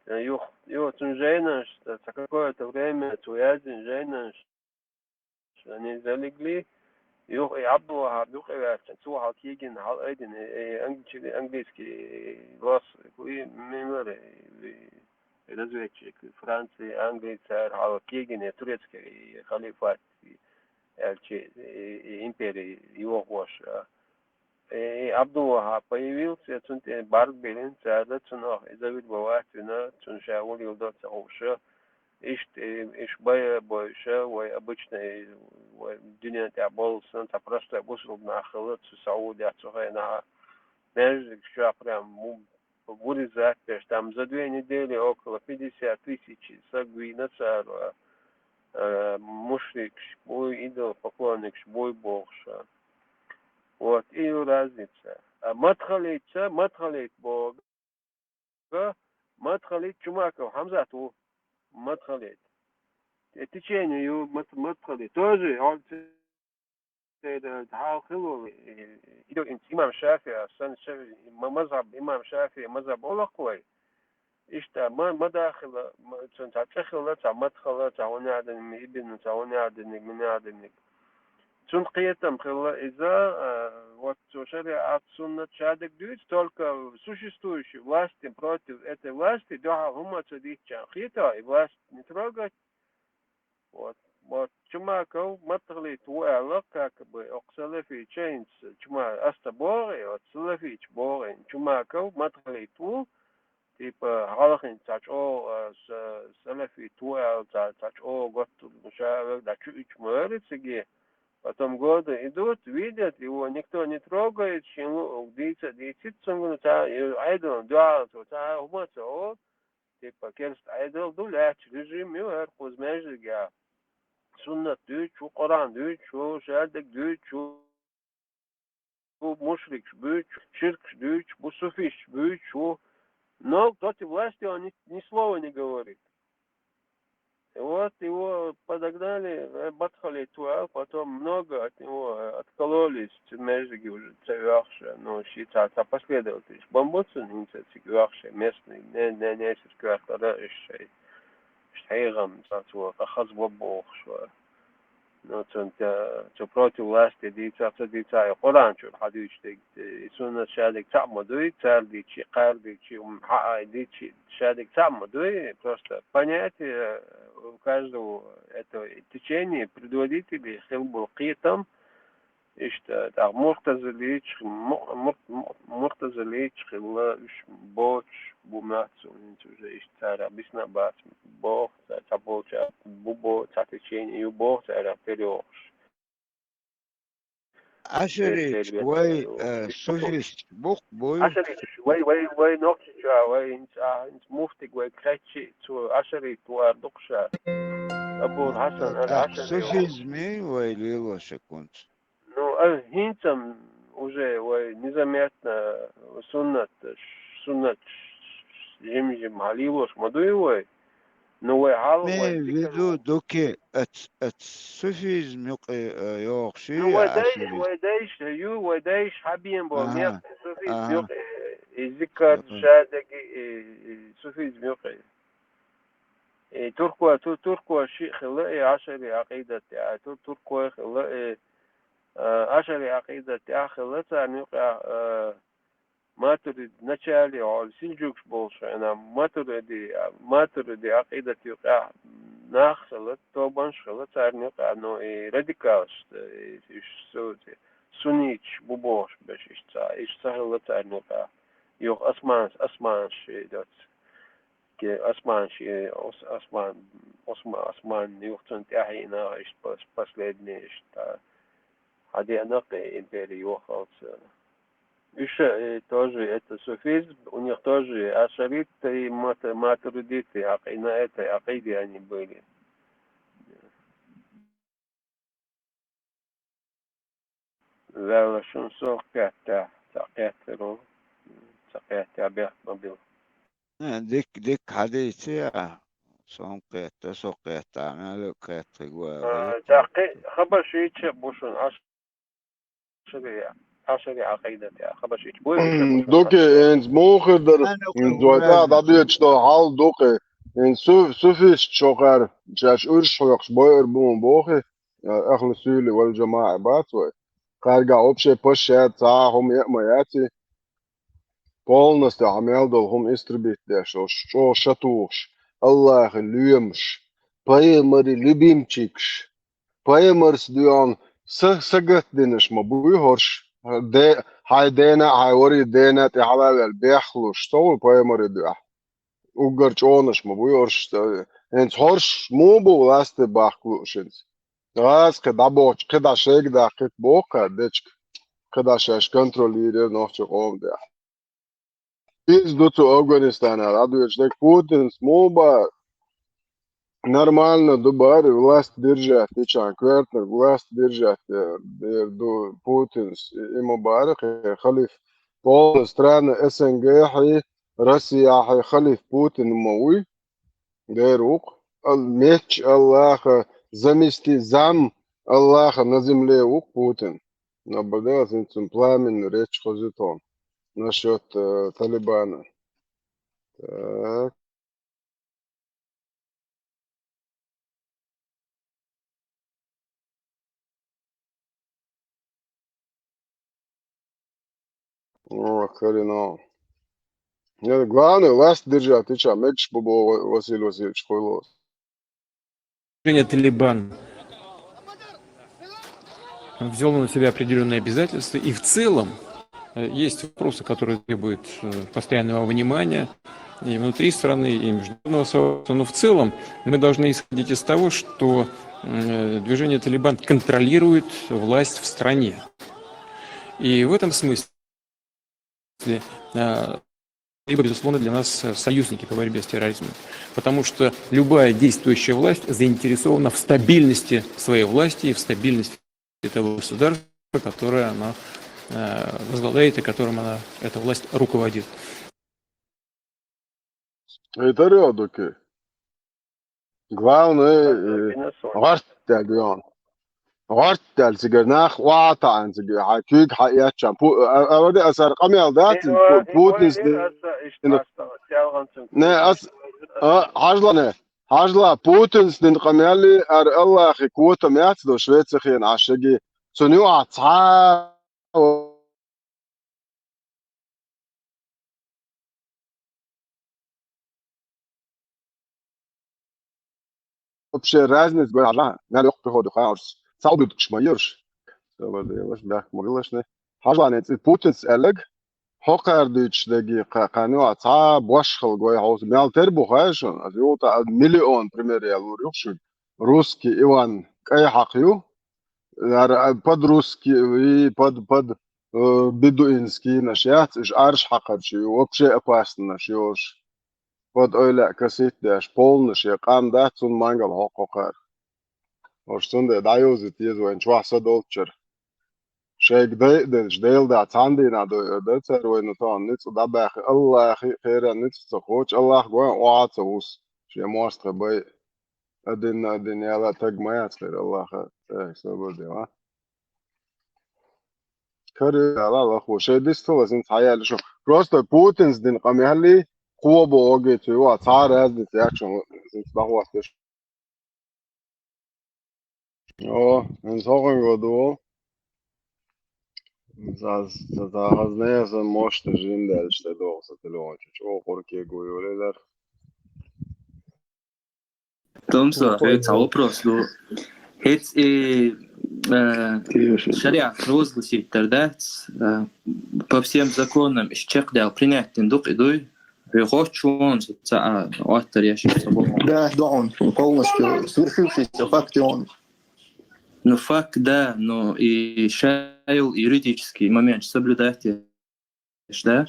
Э, юха, юха цуьнан жайнаш, ца какое-то время цо яздина жайнаш, они залегли, юха и Абдулваххаб юкъа ваьлча, цо хьал кегина, хьал айдина, э, э, англичан-, английский лос, и мин вара, и, и разведчик, Франция, Англия цара хьал кегина, турецкий халифат, аьлча, и, и импери йохош, а. И Абдулваххаб появился, цунна тӀе бӀаргабелина цара, цунах иза вирба вац вина, цунна ша вуьйла до ца хууш. Иштта, и, иштта бай-, бойша, вай обычный, вай дуьнен тӀехь болу санна, цхьа простой бусулба нах хилла цу Саудехь цу хенахь. Маьждигаш чохь прям му-, вырезать деш, там за две недели около пятьдесят тысяч саг вийна цара, э, мушрикаш буй, идолопоклонникаш буй бохуш. Вот, и ю разница. А мадхалитца, мадхалит боху, мадхалит Чумаков Хьамзат ву, мадхалит. Э, течение ю мад-, мадхалит. Тоже, он церан хьал хилла, э, идо имам ШафиӀи, сан ша-, ма-, мазхаб, имам ШафиӀи мазхаб олакх вай. Иштта ма-, мадахила, ма-, цуьнан цхьа цӀе хилла, цхьа мадхала, цхьа хӀуннеӀдиниг, ибн, цхьа хӀуннеӀдиниг, минеӀдиниг. Цуьнан кхетам хилла иза, а, вот цо шариӀат, суннат шадерг дуьйцу, только существующей власти, против этой власти, дуьхьал хӀума ца дитча, кхета и власть не трогать. Вот. Вот Чумаков мадхалит ву аьлла, как бы, окху салафича хӀинца Чума-, ас ца боху и, вот салафича боху и, Чумаков мадхалит ву, типа, хьалхина цхьа чӀогӀа, а, са-, салафит ву аьлла, цхьа, цхьа чӀогӀа готтург ша а вега дӀа чу ича ма вара циге. Потом годы идут, видят, его никто не трогает, шен луъург дийца а дийцира цуьнга, цхьа, и Ӏедална дуьхьал цо цхьа а хӀума а ца олу, типа, керста Ӏедал ду, лаьтташ режим ю, хӀара кхуза маьждигехь суннат дуьйцуш ву, Къуръан дуьйцуш ву, шадерг дуьйцуш ву, бу мушрикаш буьйцуш, ширкаш дуьйцуш бу, суфисташ буьйцуш ву. Но против власти он ни, ни слова не говорит. И вот его подогнали, э, мадхалит ву аьлла, потом много от него, э, откололись, цу маьждиге уже ца оьхуш, ну, ши цхьа, цхьа последовательш бан бу цунна, хӀинца цига оьхуш, местный, не, не, несер коьртара, уьш шайн, уьш хьехам, цхьа цо къа хаза бо бохуш вара. Ну, цунна те-, цу против власти дийца, ца дийца, и Къуръан чуьра хьадуьйцуш дерг, и суннат шадерг цхьаъ ма дуй, цара дийцича, кхара дийцича, хьаъа дийцича, шадерг цхьаъ ма дуй, просто понятие у каждого этого течения, предводителей, хила болу кхетам, иштта, тӀаккха муртазилича, му-, мур-, му-, муртазилича хилла, уьш боцуш бу моьтту суна хӀинца уже, иштта цара бисна а бац боху, ца-, цхьаболчара бу бо-, цхьа течение ю боху цара тера йохуш. Ашариташ вай, э, суфисташ бу-кх, буй? Ашариташ вай, вай, вай Нохчийчохь, вай хӀинца, а, хӀинца муфтиг вай кхеччи, цо ашарит ву ара ду-кх ша. Абул Хьасан ал-Ашари. Суфизме вай лелош хӀунца? Ну, а хӀинца-м уже вай незаметно суннат, суннат жим-жим хьалелош ма дуй вай. Ну, вай хьал, вай зикр виду ву. Дукке ац, ац суфизм юкъе, а, йогӀуш. Ну, вай дайш, вай дайш ю, вай дайш хьабен бо, аха, мекх суфизм, аха, юкъе, и зикр, аха, шадерг, и, и суфизм юкъе. И турко, ту-, турко шиъ хилла, и ашари Ӏакъидат, а, ту-, турко хилла, и, а, ашари Ӏакъидат тӀехь хилла царна юкъехь, а, Матуриди, начале хьол силжукаш болуш хенахь, Матуриди, Матуриди Ӏакъидат юкъехь нах хилла, тобанаш хилла царна юкъехь, ну, и радикалаш, и, и су-, сунниташ бу бохуш беш иштта, иштта хилла царна юкъехь. Юха Османс, Османс ши доц. Ке Османс ши, Ос-, Осман, Осма-, Осман юха цунна тӀаьхьа йиъна иштта пос-, последний иштта. Хьадеана кхе импери йохалца. Уьш, э, тоже это суфизм, у них тоже ашарит и мат-, матуридит, а, и на этой акиде они были. Ваьлла шун со кхетта, ца кхеттаро, ца кхетта бехк ма бил. Э, дик, дик хьадийци а, сон кхетта, со кхетта, мел кхеттиг ва. А, ца кхе-, хабар шийча бу шун аш-, ашари, ашари акидат я, хабар шийча бу шийча бу шун. Дукхе, инц мухир дар, инц вайта дадуьч до хьал дукхе. Инц су-, суфист шохар, чаш урш хьокш бойр бу бохи. Ахлу суьйли вал жамаӀа бац вай. Кхарга вообще паш яц, цхьа хӀума яа ма яци. Полностью хьан мел долу хӀума истребить деш, ош чӀогӀа шатухуш, Аллахьан лоьмаш, пайхамари любимчикаш, пайхамарс доьгӀна са-, сагатдинаш ма буй хӀорш, де-, хьайн дена а, хьайн вари дена а тӀе хьала а ваьлла бехлуш, со ву пайхамари дуьхьа. Уггар чӀогӀанаш ма буй хӀорш, хӀинца хӀорш муха бу ласте бахка луушинца? ГӀаза кхин дӀабохчу, кхидӀа шайга даккхийта боху кхара дечка, кхидӀа шаьш контроль йийр яра нохчийн къоман тӀехь. Иза ду цу Афганистанера дӀадоьдуш дерг Путинс муха бара, нормально ду бара, власть держать дичахьа, коьртаниг власть держать дер ду Путинс, и ма бара кхин халиф. Полный страна СНГ хьий, Россия хьий халиф Путин ма вуй. Дера ву-кх, ал-, мечча Аллаха замести зам Аллаха на земле ву-кх Путин. Но бадалас цунна пламенный речь хозуьйту насчёт, э, Талибана. Так. О, хрена. Э, главное, власть держать, и ча, мегаш бу бо Василий Васильевич хуйло. Движение «Талибан» взяло на себя определённые обязательства, и в целом, э, есть вопросы, которые требуют, э, постоянного внимания и внутри страны, и международного сообщества. Но в целом мы должны исходить из того, что, э, движение «Талибан» контролирует власть в стране. И в этом смысле, э, либо, безусловно, для нас, э, союзники по борьбе с терроризмом. Потому что любая действующая власть заинтересована в стабильности своей власти и в стабильности того государства, которое она, э, возглавляет и которым она, эта власть руководит. Итар йо дукхе. Главное, э, гӀорт даьлла йон. ГӀорт даьлла цигара нах охьа а таӀийна цигара, хьайн куьйга хьаэцча. Пу-, а, а, вади аса къамел дац, Пу-, Путинс де-, не, ас, а, хьажла не, хьажла, Путинс дина къамел и, ара Аллахи котам яц до Швецихена Ӏаш яги. Цунна юкъахь цхьа Вообще разница гой хьажа, мел йоккха приходу хаьрш. Цхьа ублюдкаш ма йоьрш. Цалар делаш, бехк ма гилаш не. Хьажа не цӀи Путинс аьллаг, хьо кхара дуьйцуш дерг кха-, кхаьнна а цхьа бошхал гой хьовса. Мел тера бу хаьа шуна? Аса юлта а миллион пример ял лур юх шуьга. Русский Иван кӀай хьакха ю. Ара, а, под русский, и под, под, э, бедуинский наш яц, уж арш хьакхарчу ю, вообще опасно наш йош. Под ойла косить деш, полнаш я къам дац, цун мангал хьокхо кхар. Ош цунде дӀаюзит еза вайн чохь са долччара. Шайга дай а делча, Дела да цхьана дийна дой а дай цара вайна тахана ницкъ дӀабаьхи, Аллахи а, кхеран ницкъ ца кхочу, Аллах гой а, охьа а ца вус, шен мостагӀа бай а. Один на один яла таг ма яц лера Аллаха, цӀе собар дела. Каре яла лахо, шай дистала син цхьа яли шо. Просто Путинс дин къамяли, кхо бо оге цу юа, цхьа разница яц шун, син цхьа хвастеш. О, ин сохин году. За, за, за хазнея сан мощно жин дальше догса телефон. Чё, курке гуюлелер. Томсо, хӀинца вопрос ду. ХӀинца, э, Э, шариат провозгласить дар дац, э, по всем законам иш чекхдал принять дин дукъ идуй. Хо чуон ца, а, оттар яши ца бо. Да, да, он полностью свершившийся факт, и он. Ну, факт, да, но и шайл юридический момент соблюдать еш, да?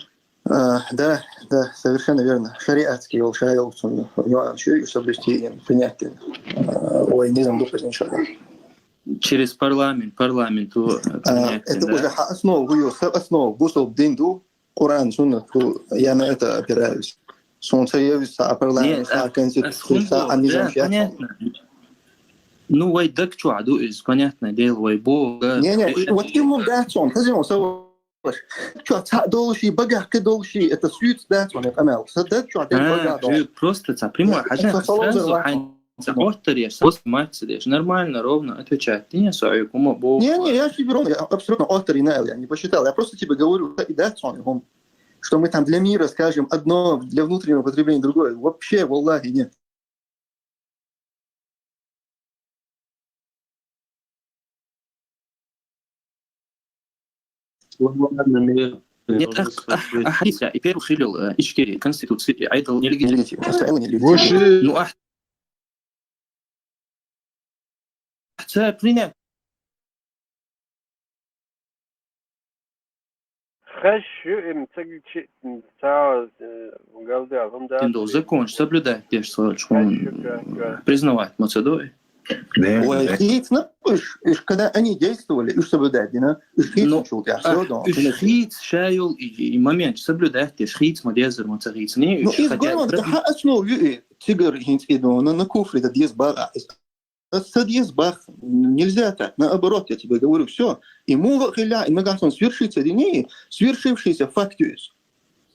А, да, да, совершенно верно. Шариатский ол шайл, сон, ну, а, ещё и соблюсти, и принять, э, ой, не знаю, духовный шайл. Через парламент, парламент, у, а, принять, это да? Уже ха-, основу, её с-, основу, бусул дин ду, Коран, суннат ду, я на это опираюсь. Сон серьёзно, а парламент, не, ха-, а, конституция, а, а, они же да, понятно. Ну, вай даг чу аду из, понятное дело, вай Бог. Не, не, и вот ему да, сон, хозяин, сон, чё, ца должи, багах ке должи, это сюц да, сон, это амел. Са да, чё, да, а, багах ты должи. Просто ца, прямо, это хозяин, сразу, хайн, ца, оттар еш, ца, снимать ца деш. Нормально, ровно отвечать. Ты не сою, кому Бог. Не, не, я тебе ровно, я абсолютно оттар и найл, я не посчитал. Я просто тебе говорю, и да, сон, он, что мы там для мира скажем одно, для внутреннего потребления другое. Вообще, валлахи, нет. Нет, ах, ах, ах, и первый хилил, э, ишкери, конституции, айдл, нелегитимный. Нелегитимный. Ну, ах, ца принять. Хаш ю им цаги чи, ца, э, галда, алхамда. Тин дол закон соблюдать деш, сочхон признавать мацадой. Да, ой, да. Хиц, ну, уж, уж когда они действовали, уж соблюдать, да? Уж хиц, ну, чул, я всё равно, уж хиц, шайл и, и момент соблюдать деш, хиц, мадезер, маца хиц. Не, ну, уж из хотя бы ха основу, э, тигр хинц и, ну, на, на куфре, да, дез бара. Садись бах, нельзя так, наоборот, я тебе говорю, всё. И мула хиля, и нагасон свершится дини, свершившийся факт есть.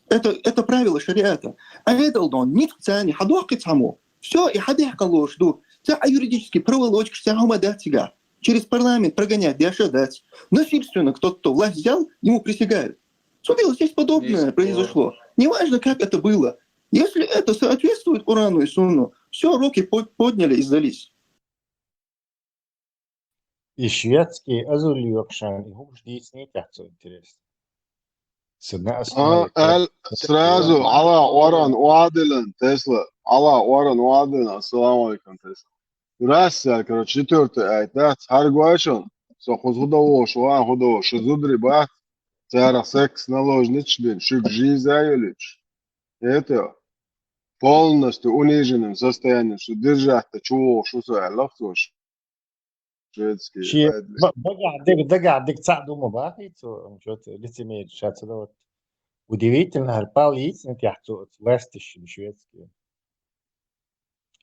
Это, это правило шариата. А это лдон, нит цани, хадох кицаму. Всё, и хадех калош ду. Ца юридически проволочка, ца хума дать сига. Через парламент прогонять, дяша дать. Насильственно кто-то власть взял, ему присягают. Судил, здесь подобное произошло. Неважно, как это было. Если это соответствует Корану и Сунну, всё, руки по-, подняли и сдались. И шведский азуль йокшан, и хумш дийцни тяхцо интересно. Сына. А, основе аль-, сразу, ала оран уадилан, Тесла, ала оран уадилан, ассаламу алейкум, Тесла. Раса, короче, четвёртый аят, да, харгуашон, со хуз худавош, ва худавош, зудри бат, цара секс наложнич бин, шуг жиза юлич. Это полностью униженным состоянием, что держать-то чего, что со, я лохсош. Шведский. Ши-, ба-, багадик, дагадик, ца дума бахи, цо, м, чё-то лицемер, щас это вот. Удивительно, гар пал яйца на тях, цо, вот, власти ши-, шведские.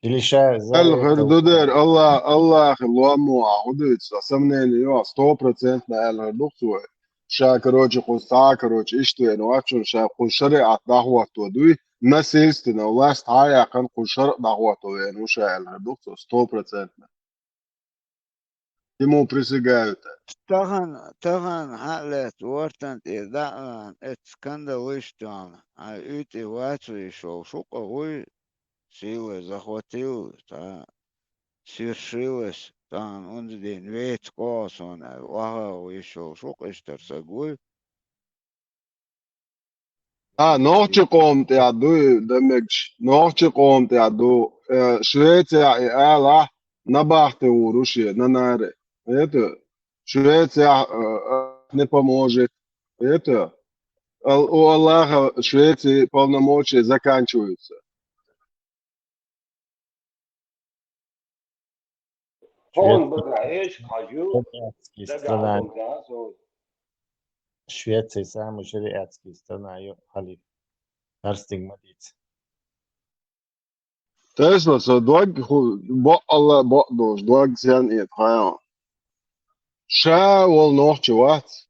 Или ща за Аль это гардудер, Аллах, Аллах, луаму, а, удивится, сомнение, ё, стопроцентно аль гардук свой. Ща, короче, хуста, короче, иштвен, вачун, ща, ху шариат дахват дуй, насильственно, власть, хая, кан, ху шар дахват дуй, ну, ща, аль гардук, стопроцентно. Ему присягают. Тахан, тахан хьалет вортан тӀе даъан эц кандалыштан, а уьти вацу ишов шукъа гуй, сила захватил, та свершилась, тахан унзидин вец косон, а ваха ишов шукъа иштар сагуй. А, нохчи къом тӀе ду, да мегаш, нохчи къом тӀе ду, э, Швеция и ала, набахте уруши, на наре. Это, Швеция, э, э, не поможет. Это, Ал-, у Аллаха Швеции полномочия заканчиваются. Швеция шариатская страна. Швеция самая шариатская страна, ё, халиф. Тарстинг мадиц. Тесла, со дог ху-, бо Алла, бо дож, дог сян иет, хаян. Ша вол нохчи вац.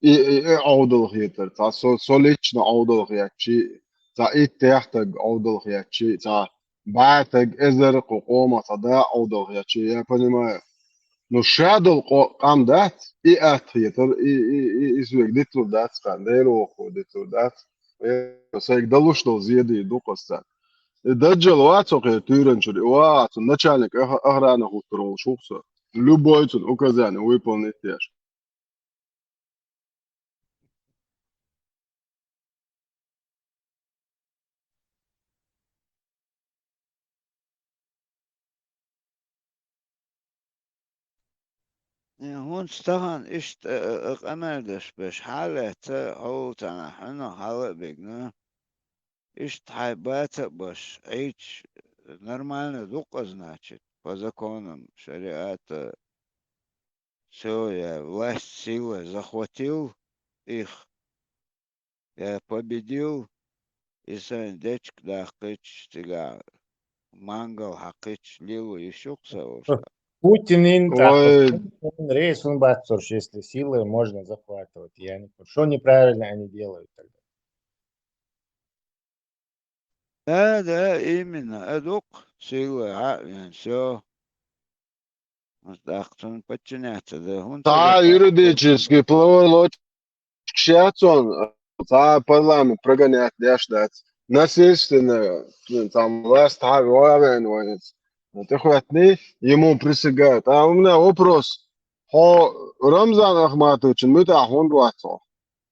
И, и, и Ӏовдал хетар. Ца со, со лично Ӏовдал хетчи, ца ит техтаг Ӏовдал хетчи, ца баьтаг эзар кху къома ца да Ӏовдал хетчи, я понимаю. Ну, шадал къо-, къам дац, и ат хетар, и, и, и, и суьг дитур дац, хан, Дела вохо дитур дац. Э, сайг далуш дол зеди ду къасса. И даджал вац, охе, тюрен чури, ва, цу начальник ох-, охрана хутур вол шухса. любой цун указание выполнить еш. Э, хӀунда тахан иштта, э, э, э, къамел деш беш хьалаьцна хьул цхьана хьуна хьала а бигна, иштта хьай баца а беш, Ӏийча нормально ду-кх, значит, по законам шариата, всё, я власть силой захватил их, я победил, и сайн дечка даккхийча, цигахь мангал хьакхийча, лело йиш ю-кх сан, олуш. Путинан, ой, Путинан рейс хӀунда бац цуьрш, если силой можно захватывать? Я не понимаю, что неправильно они делают тогда? Да, да, именно. А ду-кх силой хьа а веана, всё. ТӀаккха цунна подчиняться ду. ХӀунда ца Цхьа юридически плавар лочкаш яц цунна, цхьа парламент прогонять деш дац. Насильственно, цхьа власть хьа а веана вайца. ТӀехӀоьттина, ему присягают. А у меня вопрос. Хьо Рамзан Ахматовичан муьтӀахь хӀунда вац хьо?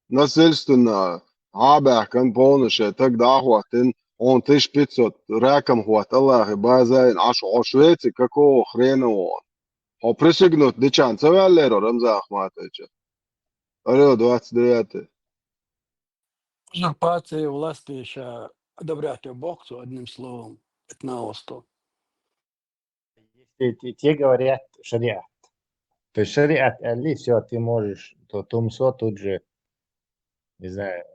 Насильственно хьа а баьхкина, полностью таг дӀа а хӀоттийна, хьуна тысяча пятьсот раком хӀотта Аллахьан база йина, Ӏаш Ӏош веций, какого хрена вон? Хьо присягнуть дечарна ца ваьллера Рамзан Ахматовича? Алло, двадцать девятый. Узурпация власти ша одобрять йо боху цо, одним словом, пятнадцатого. Если те, те говорят шариат. То есть шариат аьлла, всё, ты можешь то тумсо тут же, не знаю,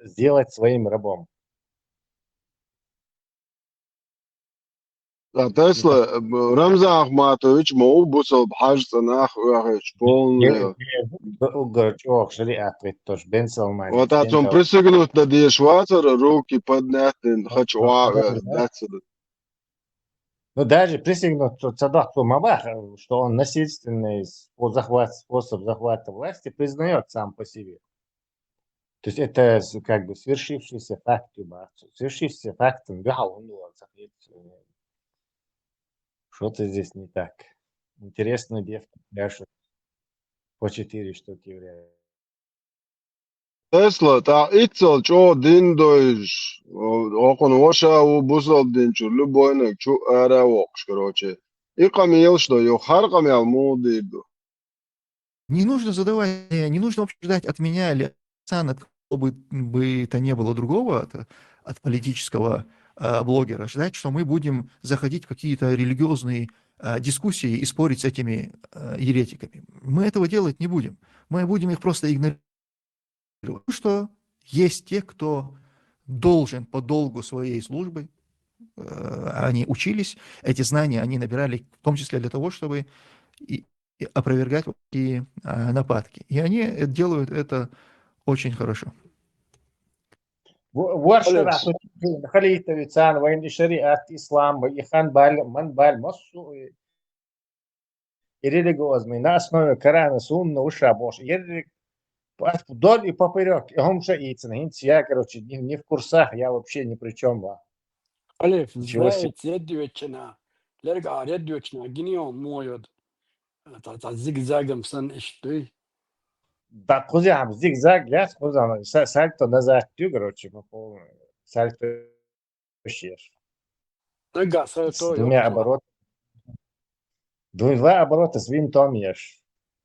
сделать своим рабом. Ткъа Тесла, Рамзан Ахматович ма ву бусалба хьажа цӀа нах оьхуьйтуш полный. Уггар чӀогӀа шариат гӀиттош Бен Салман. Вот а цунна присягнуть дан дезаш вацара, руки поднять дина, хача охьа а оьхуьйтуш дац ца ду. Ну, даже присягнуть ца дохку ма баха, что он насильственный спо-, захват, способ захвата власти признаёт сам по себе. То есть это с-, как бы свершившийся факт, типа, свершившийся фактом, да, он был захват. Что-то здесь не так. Интересно, девки пляшут по четыре штуки в ряд. Тесла, тӀаккха иццал чӀогӀа дин дойзуш, окхуна ваша ву бусалба дин чуьра, любойнаг чу ара а воккхуш, короче. И къамелаш ду, юха хӀара къамел муха дийр ду? Не нужно задавать, э, не нужно вообще ждать от меня или от Сан, от кого бы, бы то ни было другого, от, от политического, э, блогера, ждать, что мы будем заходить в какие-то религиозные, э, дискуссии и спорить с этими, э, еретиками. Мы этого делать не будем. Мы будем их просто игнорировать. Потому что есть те, кто должен по долгу своей службы, э, они учились, эти знания они набирали в том числе для того, чтобы и, и опровергать вот такие, а, нападки. И они, э, делают это очень хорошо. Ву-, вуьшта Алекс. Рахматуллахи халийтавица вайн и шариат, ислам, и хан баль, ман баль, массо, и и религиозный, на основе Корана, Сунна, уж а бохуш. Ерриг ас вдоль и поперёк, и хӀума ша ийцина, хӀинца я, короче, не, не в курсах, я вообще ни при чём, ва. Алиф, ничего себе. Знаете, реддуьчина, лерга а реддуьчина, гиньон моёд. Та, та зигзагом сан иштуй. Да, кхуза хьам зигзаг, я, кхуза, са-, сальто назад тю, короче, по полной. Сальто еш. Нагахь сальто йоккхуш. С двумя оборот-, два оборота с винтом еш.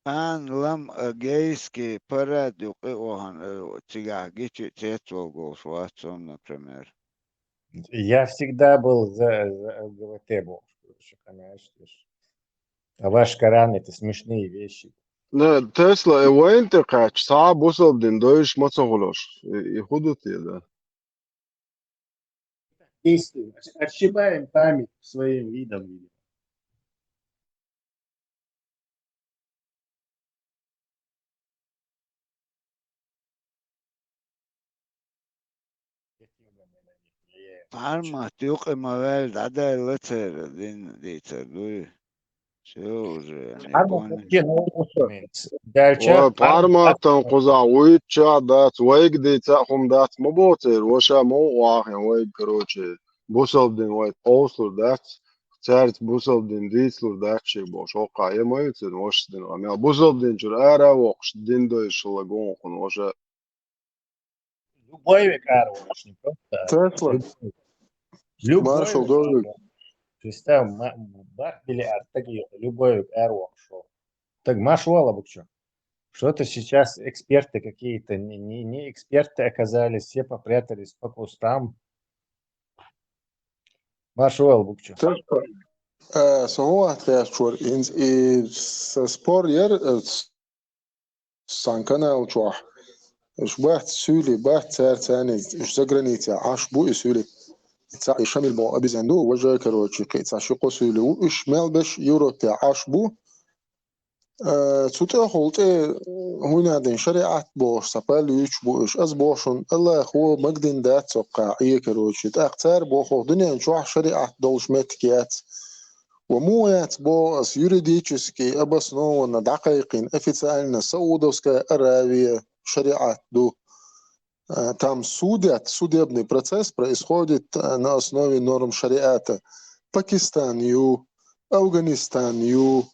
Ан лам, э, гейский парад юкъе охан, э, цигахь гичи цецвал голш вац сом, например. Я всегда был за, за Л Г Б Т бохуш, короче, конечно. А ваш Коран — это смешные вещи. Не, Тесла, э, вайн тӀе кхаьчча, схьа бусалба дин дойзуш ма ца хуьлуш. И, и хӀун ду те, да? Действуем. Отщипаем память своим видом, видимо. Пхьармат юкъе ма ваьлла, дӀадаьлла церан дин дийцар дуй. Всё уже, они поняли. Пхьармат кхин а ву со. Даьлча, ой, пхьармат пхьарматан кхузахь вуьйцучохь дац, вайга дийца а хӀума дац, ма боху церан, ваша ма ву вахийна вайга, короче, бусалба дин вай къовсалур дац. цаьрца бусалба дин дийцалур дац шега бохуш, хӀокху хьан е ма ю церан вашас дина къамел. Бусалба динчуьра ара а воккхуш, дин дойшалла гонахула ваша. Любой век ара воккхуш, не просто. Тесла. Любой, любой Маршал век ара воккхуш. Представь, ма-, барх миллиард стаг, любой век ара воккхуш. Так, Маршал, бу чу. Что-то сейчас эксперты какие-то, не, не, не эксперты оказались, все попрятались по кустам. Маршал, бу чу. Тесла. Э, со хӀун вац тхаьш чуьра инза, и с-, спор яр, э, с-, сан канал чохь. Уьш бац суьйлий, бац цара царнийца, уьш заграницехь Ӏаш бу и суьйлий. И цхьа и Шамил боху обезьян ду, важа, короче, кхин цхьа ши-кхо суьйлий ву. Уьш мел беш Европехь Ӏаш бу. Э, цу тӀехула тӀе, хӀунда аьлла, шариӀат бохуш, цхьа пал юьйцуш бу уьш. Ас боху шуна, Аллахо магадина дац цоккха Ӏе, короче. ТӀаккха цара боху, дуьнен чохь шариӀат долуш меттиг яц. Ва муха яц боху ас, юридически обоснованно дӀакхайкхина, официально Саудовская Аравия шариӀат ду. Э, там судят, судебный процесс происходит, э, на основе норм шариата. Пакистан ю, Афганистан ю,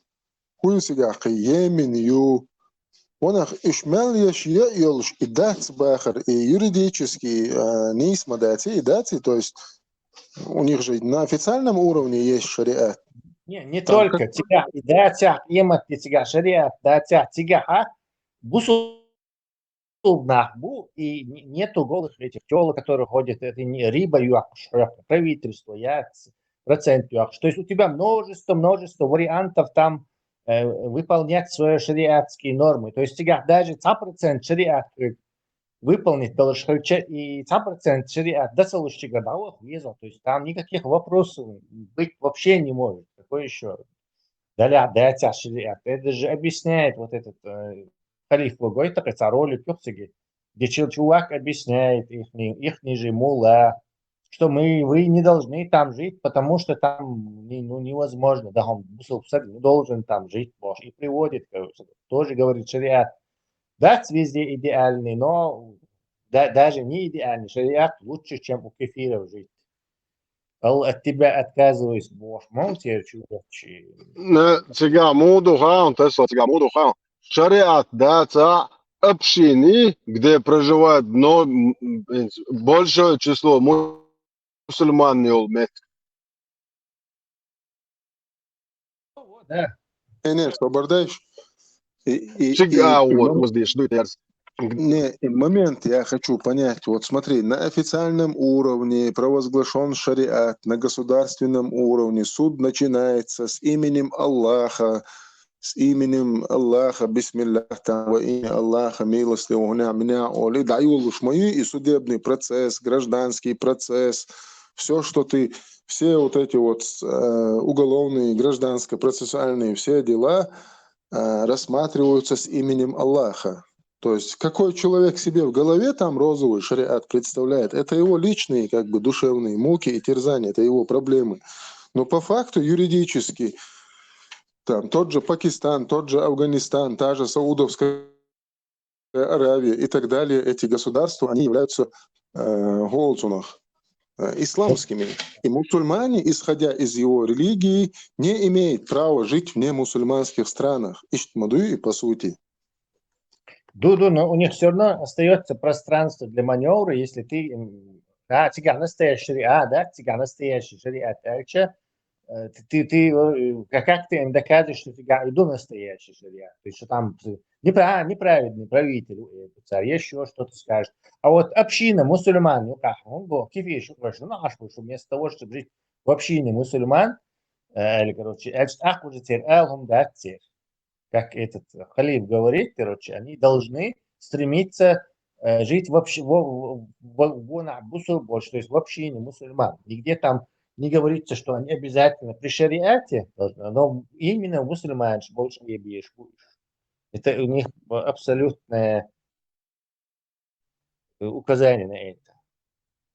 хӀун ю цигахь кхин, Йемен ю. Ванах, уьш мел еш я йолуш, и дац бахар, и юридически, а, нийса ма дац, и дац, и, то есть у них же на официальном уровне есть шариат. Не, не там только. Как цигахь и дацахь, къематде цигахь шариат дацахь, цигахь а бусул- бусулба нах бу, и не-, нету голых этих тёлок, которые ходят, это не риба йоккхуш хьоькху, правительство яц, процент йоккхуш. То есть у тебя множество, множество вариантов там, э, выполнять свои шариатские нормы. То есть цигахь даже цхьа процент шариат хьоьга выполнить долуш хилча, и цхьа процент шариат дан ца луш цигара дӀаваха веза. То есть там никаких вопросов быть вообще не может. Какой ещё? Далехь дацахь шариат. Это же объясняет вот этот, э, халиф ву гойту, кхин цхьа ролик ю-кх цига, где чел-, чувак объясняет ихний, ихний же мулла, что мы, вы не должны там жить, потому что там не-, ну, невозможно, да, он бусулба стаг не должен там жить, бохуш, и приводит, короче, тоже говорит, шариат дац везде идеальный, но да-, даже не идеальный шариат лучше, чем у кефиров жить. Ал от тебя отказываюсь бохуш ма ву церан чу воьдучу. Не, цигахь муха ду хаьа, Тесла, цигахь муха ду хаьа. Шариат дацахь общины, где проживает, но, м, м, большое число мусульман йолу меттиг. Да. Энер, собар дайша. И, и, Чиг-, и, а, и вот, мом-, вот здесь, что это я рас-, не, и момент я хочу понять. Вот смотри, на официальном уровне провозглашён шариат, на государственном уровне суд начинается с именем Аллаха, с именем Аллаха, бисмиллах, там, во имя Аллаха, милостивого, хӀунех-минех олий, дӀайолуш ма ю и судебный процесс, гражданский процесс, всё, что ты, все вот эти вот, э, уголовные, гражданско-процессуальные все дела, э, рассматриваются с именем Аллаха. То есть какой человек себе в голове там розовый шариат представляет, это его личные, как бы, душевные муки и терзания, это его проблемы. Но по факту юридически там тот же Пакистан, тот же Афганистан, та же Саудовская Аравия и так далее, эти государства, они являются, э, голцунах, э, исламскими. И мусульманин, исходя из его религии, не имеет права жить в немусульманских странах. Иштта ма дуй и по сути. Ду, ду, но у них всё равно остаётся пространство для манёвра, если ты, м, да, цигахь настоящий шариат, да, цигахь настоящий шариат аьлча, э, ты, ты, ты, э, как, как ты им докажешь, что цигахь и ду настоящий шариат? То есть, что там, э, непра-, а, неправедный правитель, э, царь, ещё что-то скажет. А вот община мусульман, ну как, он был, кефир, что, ну, аж, что вместо того, чтобы жить в общине мусульман, э, или, короче, аьлча, ах, уже церан ала хӀума дац церан. Как этот халиф говорит, короче, они должны стремиться, э, жить вообще во, во, во, во на бусу больше, то есть в общине мусульман. Нигде там не говорится, что они обязательно при шариате должны, но именно мусульманаш больше не бьешь будешь. Это у них абсолютное э, указание на это.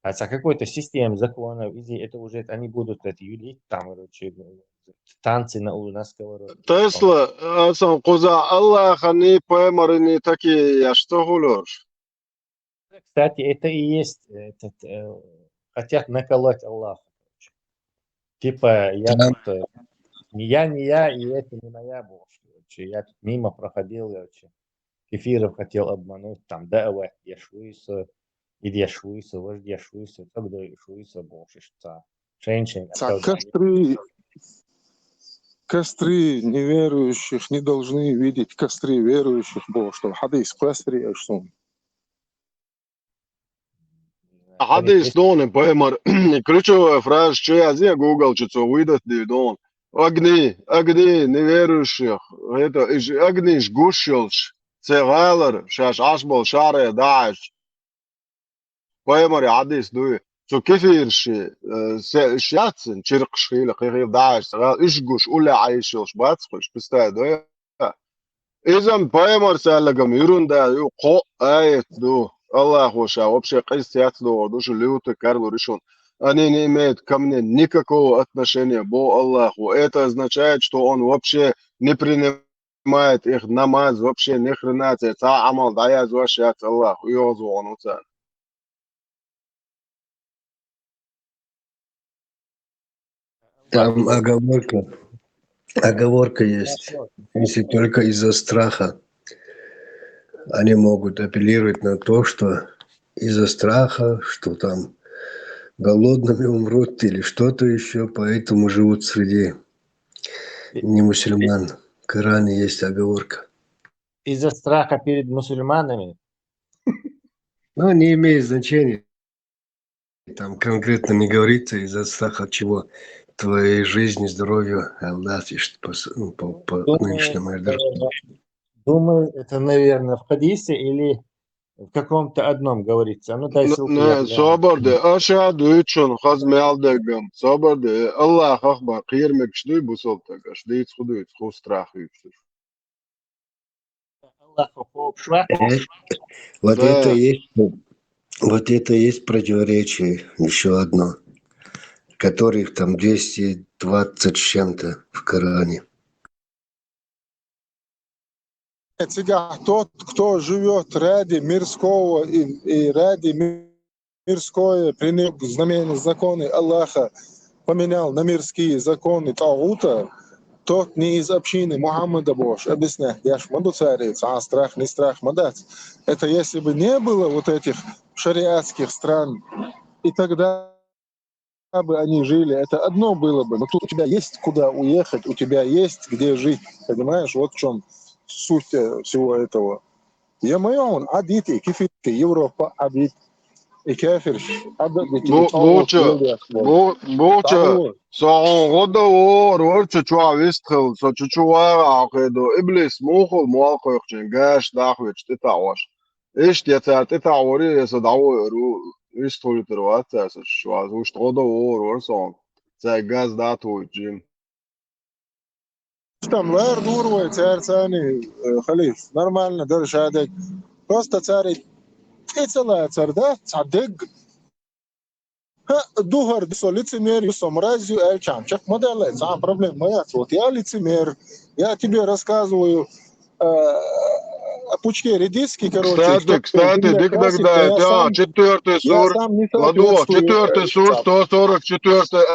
А за какой-то системы законов, или это уже они будут это юлить, там, короче, э, танцы на, у, на сковородке. Тесла, асан кхуза Аллахани, пайхамарани такие, я что хулёш? Кстати, это и есть, этот, э, хотят наколоть Аллаха, короче. Типа, я тут, э, не я, не я, и это не моя бошка. Короче, я тут мимо проходил, короче. Кефиров хотел обмануть, там, да, вот, я шуйса, и я шуйса, вот я шуйса, как да шуйса больше, что шенчен, Ца кастры, кастры неверующих не должны видеть кастры верующих, бо что хадис кастры, что Хадис доны, поймар. Ключевая фраза, что я здесь Google, что цо выдать дон. Огни, огни неверующих. Это иш огни иш гушёлш. Цегалар, шаш ашбол шаре дааш. Поймар хадис дуй. Цо кефирши, э, се шатсен, чиркш хила, хила дааш. Цегал иш гуш, уля айшёлш, бацкуш, пистай дуй. Изам поймар салагам юрунда ю ко аят ду. Аллаху ша вообще кайс яц ду, душу люты карлу решун. Они не имеют ко мне никакого отношения, бо Аллаху. Это означает, что он вообще не принимает их намаз, вообще ни хрена, це ца амал даяз ваш яц Аллаху, йозу он уца. Там оговорка. Оговорка есть. Если только из-за страха. Они могут апеллировать на то, что из-за страха, что там голодными умрут или что-то еще, поэтому живут среди не мусульман. В Коране есть оговорка. Из-за страха перед мусульманами? Ну, не имеет значения. Там конкретно не говорится из-за страха чего. Твоей жизни, здоровья, Аллах, и что по, ну, по, по Думаю, нынешнему Эрдеру. Думаю, это, наверное, в хадисе или в каком-то одном говорится. А ну дай ссылку. Не, собарде, ашаду ичун хазмялдегам, собарде, Аллах ахба, кирмекш дуй бусолтагаш, дийц худуйц, ху страх юкшуш. Аллаху хоб шва. Э, Вот Да. это есть, вот это есть противоречие еще одно, которых там двести двадцать с чем-то в Коране. Цигах тот, кто живет ради мирского и, и ради ми- мирское, принёс знамения, законы Аллаха, поменял на мирские законы тагута, тот не из общины Мухаммада Бош. Объясняю, я ж могу царить, а страх, не страх, мадат. Это если бы не было вот этих шариатских стран, и тогда бы они жили, это одно было бы. Но тут у тебя есть куда уехать, у тебя есть где жить. Понимаешь, вот в чем суть э, всего этого. Я мою он адит и кефир, и Европа адит, и кефир адит, и Бу- буча, бу- буча, соон года ор, ор чучуа вистхил, со чучуа акеду, иблис мухул муалкойхчин, гаш дахвич, титауаш. Ишт я цар титаури, я са дауи ру, вистхули тирват, цар са чучуа, ушт года ор, ор соон. Цай газ датуй джим. Там лар дурвай, цар цани, э, халиф, нормально, дальше адек. Просто цари, и целая цар, да, цадек. Ха, духар, со лицемерию, со мразью, эль чамчак, мадалай, цан проблема моя. Вот я лицемер, я тебе рассказываю, э, о пучке редиски, короче. Кстати, кстати, дик дагда, да, четвертый сур, ладу, четвертый сур, сто сорок четвертый,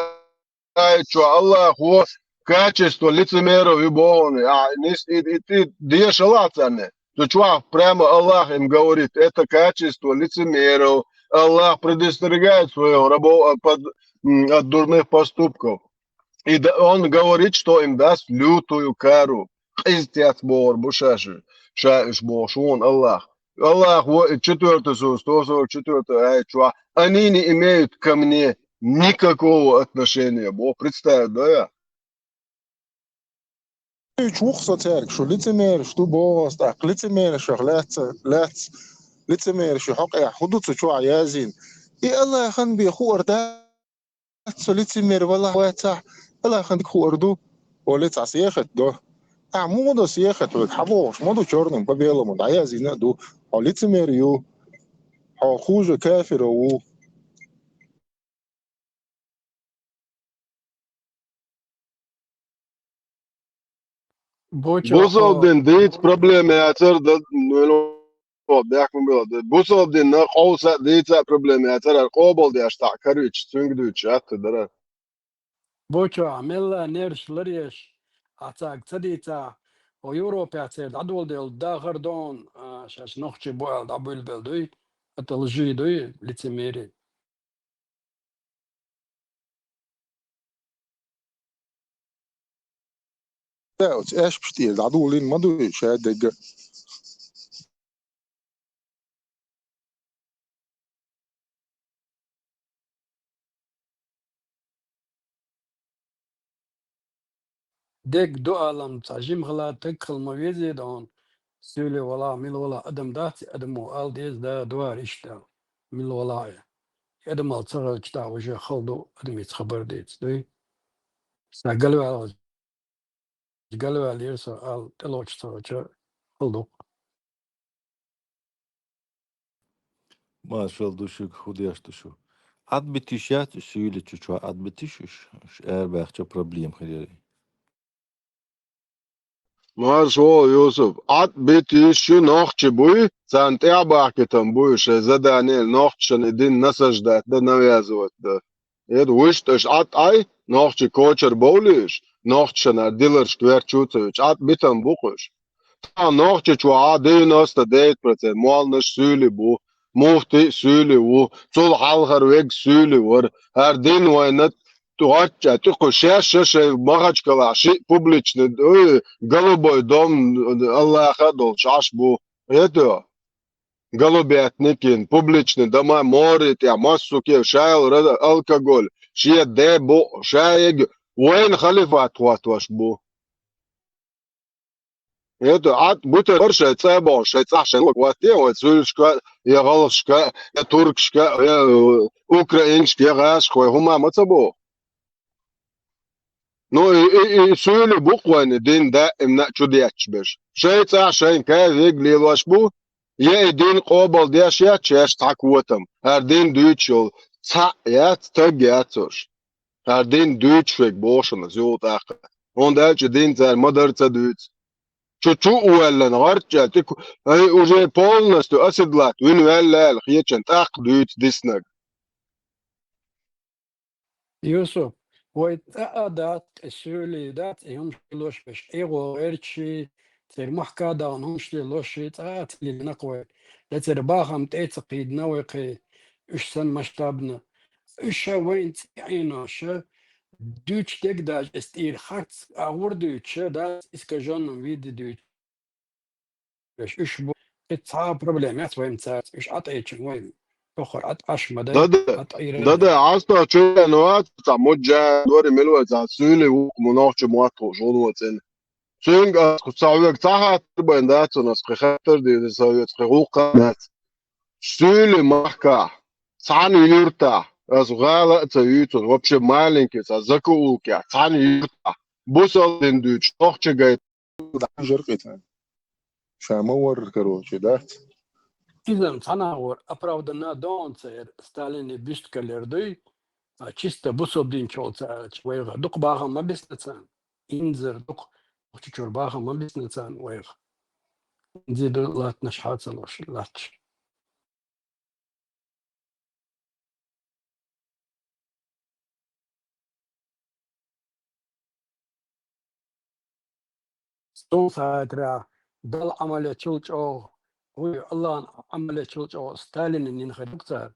ай, чё, Аллах, вот, качество лицемеров и богоны, а, не с- и, и ты дешалацане. То чувак, прямо Аллах им говорит, это качество лицемеров. Аллах предостерегает своего раба от, под- м, от дурных поступков. И да- он говорит, что им даст лютую кару. Кьиз тяц бор бу шашы, шаиш бо шун Аллах. Аллах, во- четвертый сур, сто сорок четвертый аят, чувак, они не имеют ко мне никакого отношения. Бо представь, да я? Чух со церк, шу лицемер, шу богос, так лицемер, шу лец, лец, лицемер, шу хок, я худуцу чуа язин. И Аллах хан би хуар да, со лицемер, вала ваца, Аллах хан хуар ду, о лица съехать до. А мудо съехать, вот, хабош, моду черным по белому, да, язина ду, о лицемер ю, о хуже кафира у. Бусалдин дийц проблема яцар да, ну, бяхму била. Бусалдин на къовса дийца проблема яцар, ар къобалдеш та карвич, цуьнг дуьйцуш атта дара. Бочо, мелла нерш ларъеш, ахь цаьрга ца дийцахь, хӀо Европехь церан дӀадоладелла дахар дон, а, шаьш нохчий бу аьлла дӀабуьйлабелла дуй, ата лжи дуй, лицемерие. Да, оцу аьшпаш тӀера дӀадолийна ма дуй ша дегга. Дег ду алам цхьа жимхала таг хила ма везий дан, суьйле вала, мила вала адам дац, адамо ал деза да, дуара иштта, мила вала. Адамал ца хилча, тӀаккха уже хала ду, адамица хабар дийца дуй. Сан галваьлла, галваьллера со, ал тӀелочу ца хилча, хала ду. Маршалла ду шуьга, хӀун деш ду шу? Ӏад битиш яц уьш, суьйле чу чохь Ӏад битиш уьш? Уьш арабаьхча проблема хир яра. Марша вогӀу, Юсуп. Ӏад битиш шу нохчий буй, царна тӀаьхьабахкийтина буй, шайн задание нохчашна и дин насаждать дан, навязывать дан. Эда вуьшта аша Ӏад Ӏай, нохчий кочар бовлийша, нохчашна диларшка верчу ца вича, Ӏад битам бу кхуьш. Тахана нохчий чохь а девяносто девять процент молланаш суьйлий бу, муфтий а суьйлий ву, цул хьалхара вег суьйлий вара, хӀара дин вайна гӀачча а тӀекхуьуш, шаьш а шайн Махачкалахь шиъ публичный, ой, голубой дом Аллаха а долуш Ӏаш бу. Это? Голубятникин, публичный дома, море тӀехь, массо а кхин, шайла рада, алкоголь, шен де бу, шайиг вайна халифат хӀоттош бу. Это Ӏад бутар шайн цӀа бохуш, шайн цӀахь шайн лаг ватте, вай суьйлашка, я гӀалгӀашка, я туркашка, я, э, украинашка, я гӀазашка, вай хӀума ма ца боху. Ну, и, и, и суьйлий бу-кх вайна дин даимна а чу детташ берш. Шайн цӀахь шайн каьвиг лелош бу, я и дин къобал деш яц шаьш цхьа котам. ХӀара дин дуьйцуш йолу цхьаъ яц, стаг яц уьш. ХӀара дин дуьйцуш верг боху шуна, зуьйла тӀаккха. ХӀунда аьлча дин цара ма-дарра ца дуьйцу. Чу чу а ваьллина, гӀарчча тӀе ку-, ай, уже полностью оседлать вина ваьлла аьлла хетачун тӀаккха дуьйцу диснарг. Юсуп, вай цӀа а дац, и суьйлий дац, и хӀумаш лелош берш, эгӀо гӀерташ, церан махка а дахана хӀумаш лелош, цӀа а ца лелийнакх вай. Я церан бахам тӀе а ца кхийдина вай кхин, уьш санна масштабно. Уьш ша вайна цӀе Ӏенош, дуьйцуш дерг даже, эс тӀера харц агӀор дуьйцуш, дац искаженном виде дуьйцуш. Уьш, уьш бу, и цхьа а проблема яц вайн цаьрца. Уьш ӀатӀайчун вайн тохар ӀатӀаш ма дай, Да-да. ӀатӀайра Да-да, дай. Хьаста чуьран вац, цхьа муджа дори мила вай, цхьа суьйлий вукху мунохчу мотт хууш гӀур вацӀина. Цуьнга ас кху ца хьоьга цхьа хаттар байн дац, ас кхин хаттар дийр сан вецкхи гӀуллакх дац. Суьйлий махкахь, цхьана юьртахь, ас гӀала а ца юьйцур, вообще маленький, цхьа закаулкехь, цхьана юьртахь, бусалба дин дуьйцуш, нохчий гайта. Жар кхетта. Ша ма варра, короче, дац. Иза-м цхьана а вара оправданно дон ца яра, Сталине бюст калер дуй, а чисто бусалба динчул ца аьлча, вайгӀа дукха бахам ма бисна царна. Инзара дукха, чу-чуьра бахам ма бисна царна вайгӀа. Инза ду латтанаш хьа ца луш, латташ. Стул схьаэтара Далла Ӏамал ечул чӀогӀа, вуй, Аллахьан Ӏамал ечул чӀогӀа Сталинан нина хир ду-кх цара,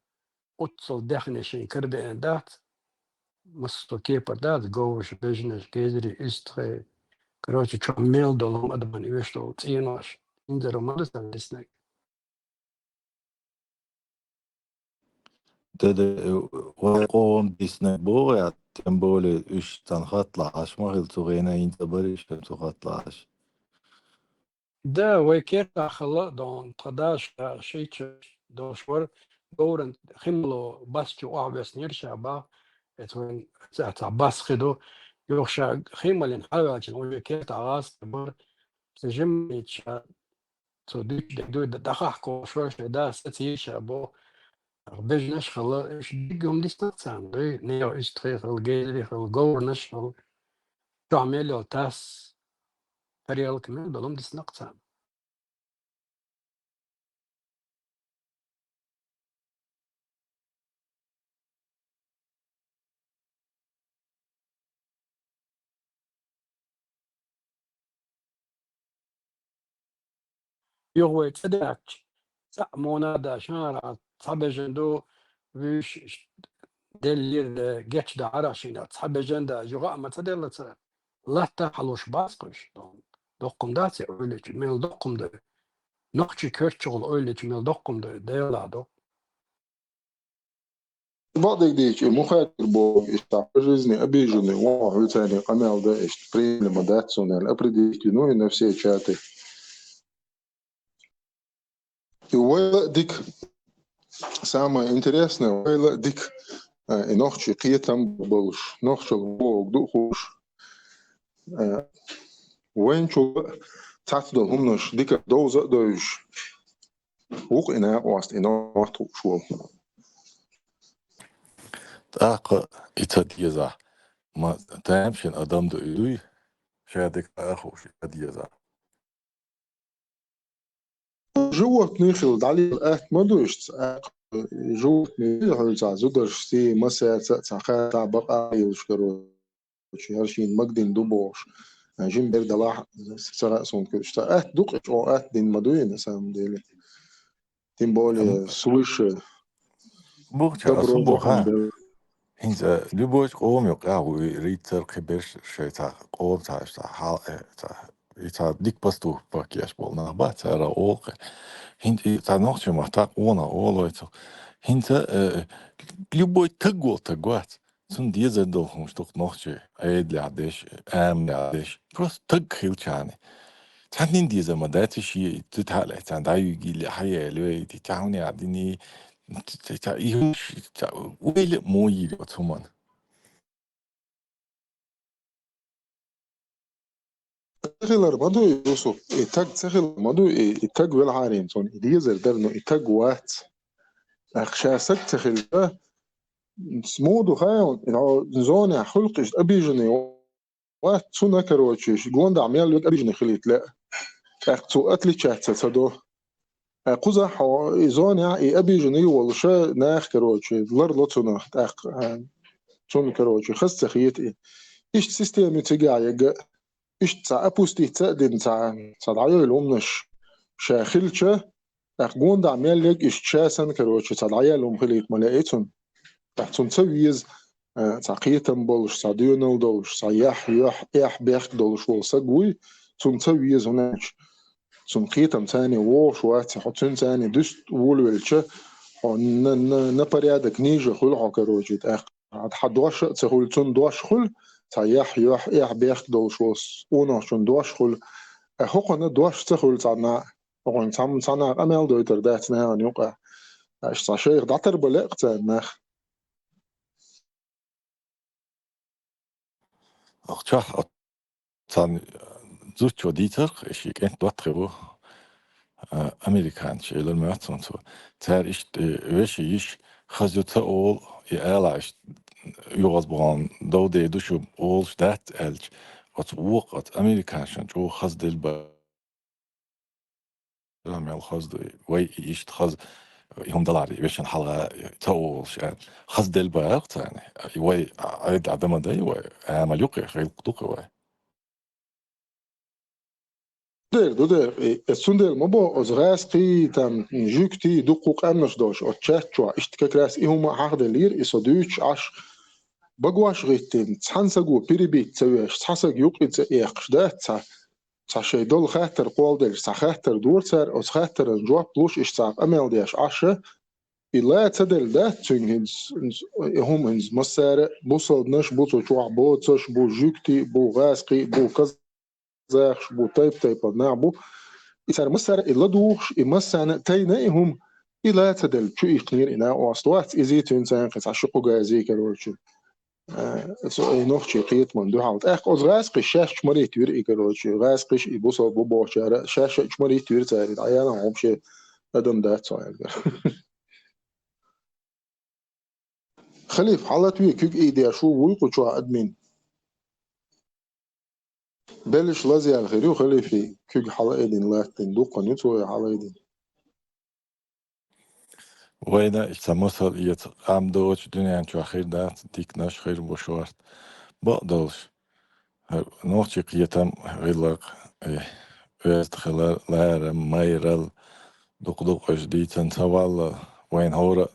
оццул даьхни шайн кара деана дац, массо кепара дац, говраш, бежнаш, гезри, уьстагӀий. Короче, чохь мел долу хӀума адаман оьшуш долу цӀенош, инзаро ма ду сан диснарг. Деда, э, вай къоман диснарг боху, я, тем более уьш цхьана хатта лахьаш ма хилла цу гӀена, хӀинца а бара уьш цу хатта лахьаш. Да, вай кертахь хилла а дон, тхан дас ша шайчу долуш вара, говран хи мало бас чу охьавеснера ша бах, эца вайн цхьа, цхьа бас хи ду, юха ша хи малийна хьаваьлча, вай кертахь гӀазкхи бара, ца жимма ша Цо дуьйцу дерг дуй, д-, дӀахахкош вара шайн да сацийша бо. Бежнаш хала, уьш диггум дисна царна дуй, нехан уьстагӀий хала, гезарий хала, говрнаш хала. Чохь мел йолу тас, тарелка мел долу хӀума дисна царна. Юха вай ца даьчча, цхьаъ мона да шанара, цхьа бежан ду, вуьш деллира, гечда Ӏарашина, цхьа бежан да, юха а ма ца делла ца, латта хьалуш бац кхуьш. Доккхум дац и ойлича, мел доккхум дай. Нохчи коьртачугӀал ойлича, мел доккхум дай, Делла до. Бакъдерг дийча, и мухатир боху, иштта по жизни обиженный, вон хьуьлцарний къамел дан, иштта приемлемо дац суна аьлла, определить вину и на все чаты. И вайла а дика, самое интересное, вайла а дика, а, и нохчи кхетам болуш, нохчал вогӀу ду хууш. А, вайн чу цац долу хӀуманаш дика довза а довзуш, вукху и накъост, и нохчо хууш волу. ТӀаккха и ца деза. Ма тамашийна адам ду и дуй, ша дика а хууш и ца деза. Животный хила дӀалийла атта ма ду иштта, а, животный хила хьуьлу цхьа зударшций, массаьрца а цхьа хатта бакъа а йолуш каро. Короче, хӀара шена магадина ду бохуш. Жима бер далахь, ца хаьа суна куьрчу. Ца атта ду-кх, чӀогӀа атта дина ма дуй, на самом деле. Тем более, свыше. Бухча, добро асу бу, ха? ХӀинца любой къоман юкъа ву рицар кхиберш шайца, къомца, ца хьал, э, ца, и ца дик поступок еш болу нах бац, цара олу кхе. ХӀинца и ца нохчи ма та къона олой цо. ХӀинца, э, любой таг волу таг вац. Цунна дезар долу хӀумаш ду-кх нохчий, Ӏедалехь деш, амалехь деш. Просто таг хилчарна. Цхьаннен дезар ма дац и шен, и цу тӀа а лаьцна, дӀаюьгийла, хьаяьлла, вей, ти тӀаьхьа хӀунда яа дини, ца, ца, и хӀумаш, ца, ойла а мо йийр оцу хӀуманна. Ца хилар ма ду и, Юсуп, и таг ца хилар ма ду и, и таг велхьарийна цунна, и дезар дара, но и таг вац. ТӀаккха ша саг ца хилча, муха ду хаьий, зонехь хуьлу-кх иштта обиженный вац, цунна, короче, гондахь мел верг обиженный хилийта лаьа. ТӀаккха цо отличаться ца до. Ткъа кхузахь хьо и зонехь, и обиженный волуш нах, короче, ларло цунах, тӀаккха, а, цунна, короче, хаза ца хета и. Иштта система ю цигахь ерг а, иштта цхьа опуститься а дина, цхьа, цхьа дӀайойла хӀуманаш ша хилча, тӀаккха гондахь мел ерг иштта ша санна, короче, цхьа дӀаяьлла хӀума хилийта ма лаьий цунна. ТӀаккха цунна ца веза, а, цхьа кхетам болуш, цхьа доьналла долуш, цхьа яхь-юьхь, эхь-бехк долуш волу саг вуй, цунна ца веза, хӀунда аьлча цунна кхетам царний вогӀуш вац, хьо цуьнан царний дуьста волавелча, хьо на, на, на порядок ниже хуьлу хьо, короче, тӀаккха. Хьан дош а ца хуьлу, цунна дош хуьлу, цхьа яхь-юьхь, эхь-бехк долуш волу къонахчунна дош хуьлу, а хӀокхунна дош ца хуьлу цхьанна а. ХӀокхунна цхьа, цхьанна а къамел дойтур дац нахана юкъа. Аша цхьа шайх дӀатарбан лаьа-кх царна нах. Ахчах царна зудчо дийцарх, и ши кӀентан доттагӀий бу, а, американцаш, элар моьтту суна цо. Цара иштта, э, вешин йиша хаза ю ца олу, и ала иштта югӀазбахана дов дер ду шу олуш дац аьлча, оцу вокху, оцу американцашна чӀогӀа хаза делла ба-, мел хаза ду, вай иштта хаза, и хӀума даларе, вешан хьалха ца олуш аьлла. Хаза делла баьлла царна. И вай Ӏедал Ӏадама дай, вай амал юкъе, гӀиллакх ду-кх вай. Дер, ду дер. Э, э, цундела ма бо, оцу гӀаьскхий, там, жуьгтий, дуккха къаьмнаш долуш, оцу чат чохь, иштта как раз и хӀума а хьахделлера, и со дуьйцуш Ӏаш, багош гӀиттина, цхьана саго перебить ца веш, цхьа саг юкъе ца эккхаш дац цхьа, цхьа шайн долу хаттар кхолладелча, цхьа хаттар дора цара, оцу хаттаран жоп луш, иштта цхьа къамел деш Ӏаш, и ла ца делла дац цуьнга хӀинца, хӀинца, и хӀума хӀинца массара а, бусалбанаш бу цу чохь, боцаш бу, жуьгтий бу, гӀаьскхий бу, казахаш бу, тайп-тайпана нах бу. И цара массара а и ладугӀуш, и массарна а тайна и хӀума, и ла ца делла чу иккхинера и накъост вац, изий цуьнан цхьаьнакхин цхьа ши-кхо газий, короче. Э, со и нохчий кхетаман дуьхьал. ТӀаккха оцу гӀаьскхиш шаьш чмарийтта вира и, короче, гӀаьскхиш и бусалба бу бохучара, шаьш а чмарийтта вира цара, дӀаяла хӀума шен адам дац цо аьлла. Халиф, хьалатве куьг ийдеш ву, вуй кху чохь админ. Беллаш лазъяьлла хир ю, Халифий, куьг хьалаайдина латтина, дуккха ю цо и хьалаайдина. Вайна иштта масал эца, къам доцу дуьнен чохь хир дац, диканаш хир бу шорта. Бакъдолуш, хӀара нохчий кхетам, гӀиллакх, э, оьзда хилар, ларам, майрал, дукха-дукха уж дийцан ца валла, вайна хӀора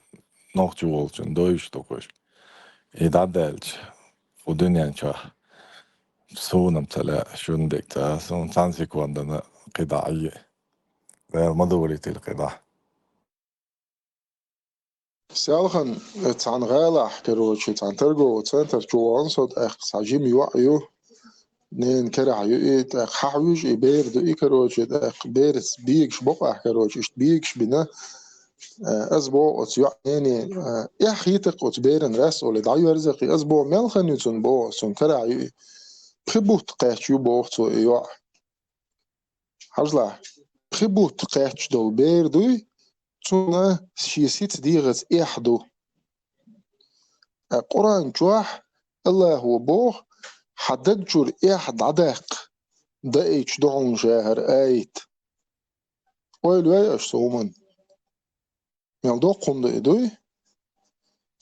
нохчо волчун дойш ду уж. И дӀадаьлча, кху дуьнен чохь суна-м ца лаьа, шуна дерг ца, суна цхьана секундана кхидӀа Ӏе. Дала ма довлийтийла кхидӀа. Селхан, э, цхьана гӀалахь, короче, цхьана торговый центр чу вахана со, тӀаккха цхьа жима йоӀ ю, ненан карахь ю и, тӀаккха хьахьуьйжу и бер ду и, короче, тӀаккха бераца бегаш бокъахь, короче, иштта бегаш бина, э, ас боху оцу йоӀ нене, э, эхь хийтакх оцу беран рас олий, дӀайоьрзакх и, ас боху, мел хан ю цунна боху, цунна карахь ю и, пхи бутт кхаьчна ю боху цо и йоӀ. Хьажалахь, пхи бутт кхаьчна долу бер дуй, цунна шен сица дегӀаца эхь ду. Ткъа Къуръан чохь Аллахо боху: «Хьан даг чуьра эхь дӀадаккха, даийтуш ду хьуна ша хӀара аят». Ойла йой аша цу хӀуманна? Мел доккха хӀума ду и дуй?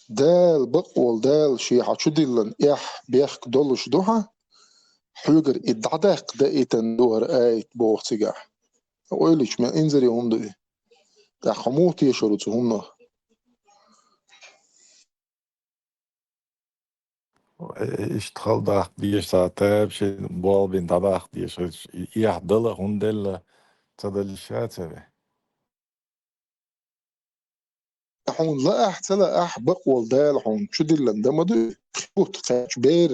Дала, бакъволу Дала шен хьан чу диллина эхь бехк долуш ду хьан, хьоьгара и дӀадаккха даийтина ду хӀара аят боху цигахь. Ойла йича, мел инзаре хӀума ду и? ТӀаккха хьо муха тешар ву цу хӀуманах? Э, иштта хала даккха дезаш, цхьа таба шен болх бина дӀадаккха дезаш, и эхь дала а, хӀунда делла, ца дала йиш яц вай. Хьуна лаахь а, ца лаахь а, бакъволу Дала хьуна чу диллина дан ма ду и, пхи бутт кхаьчна бер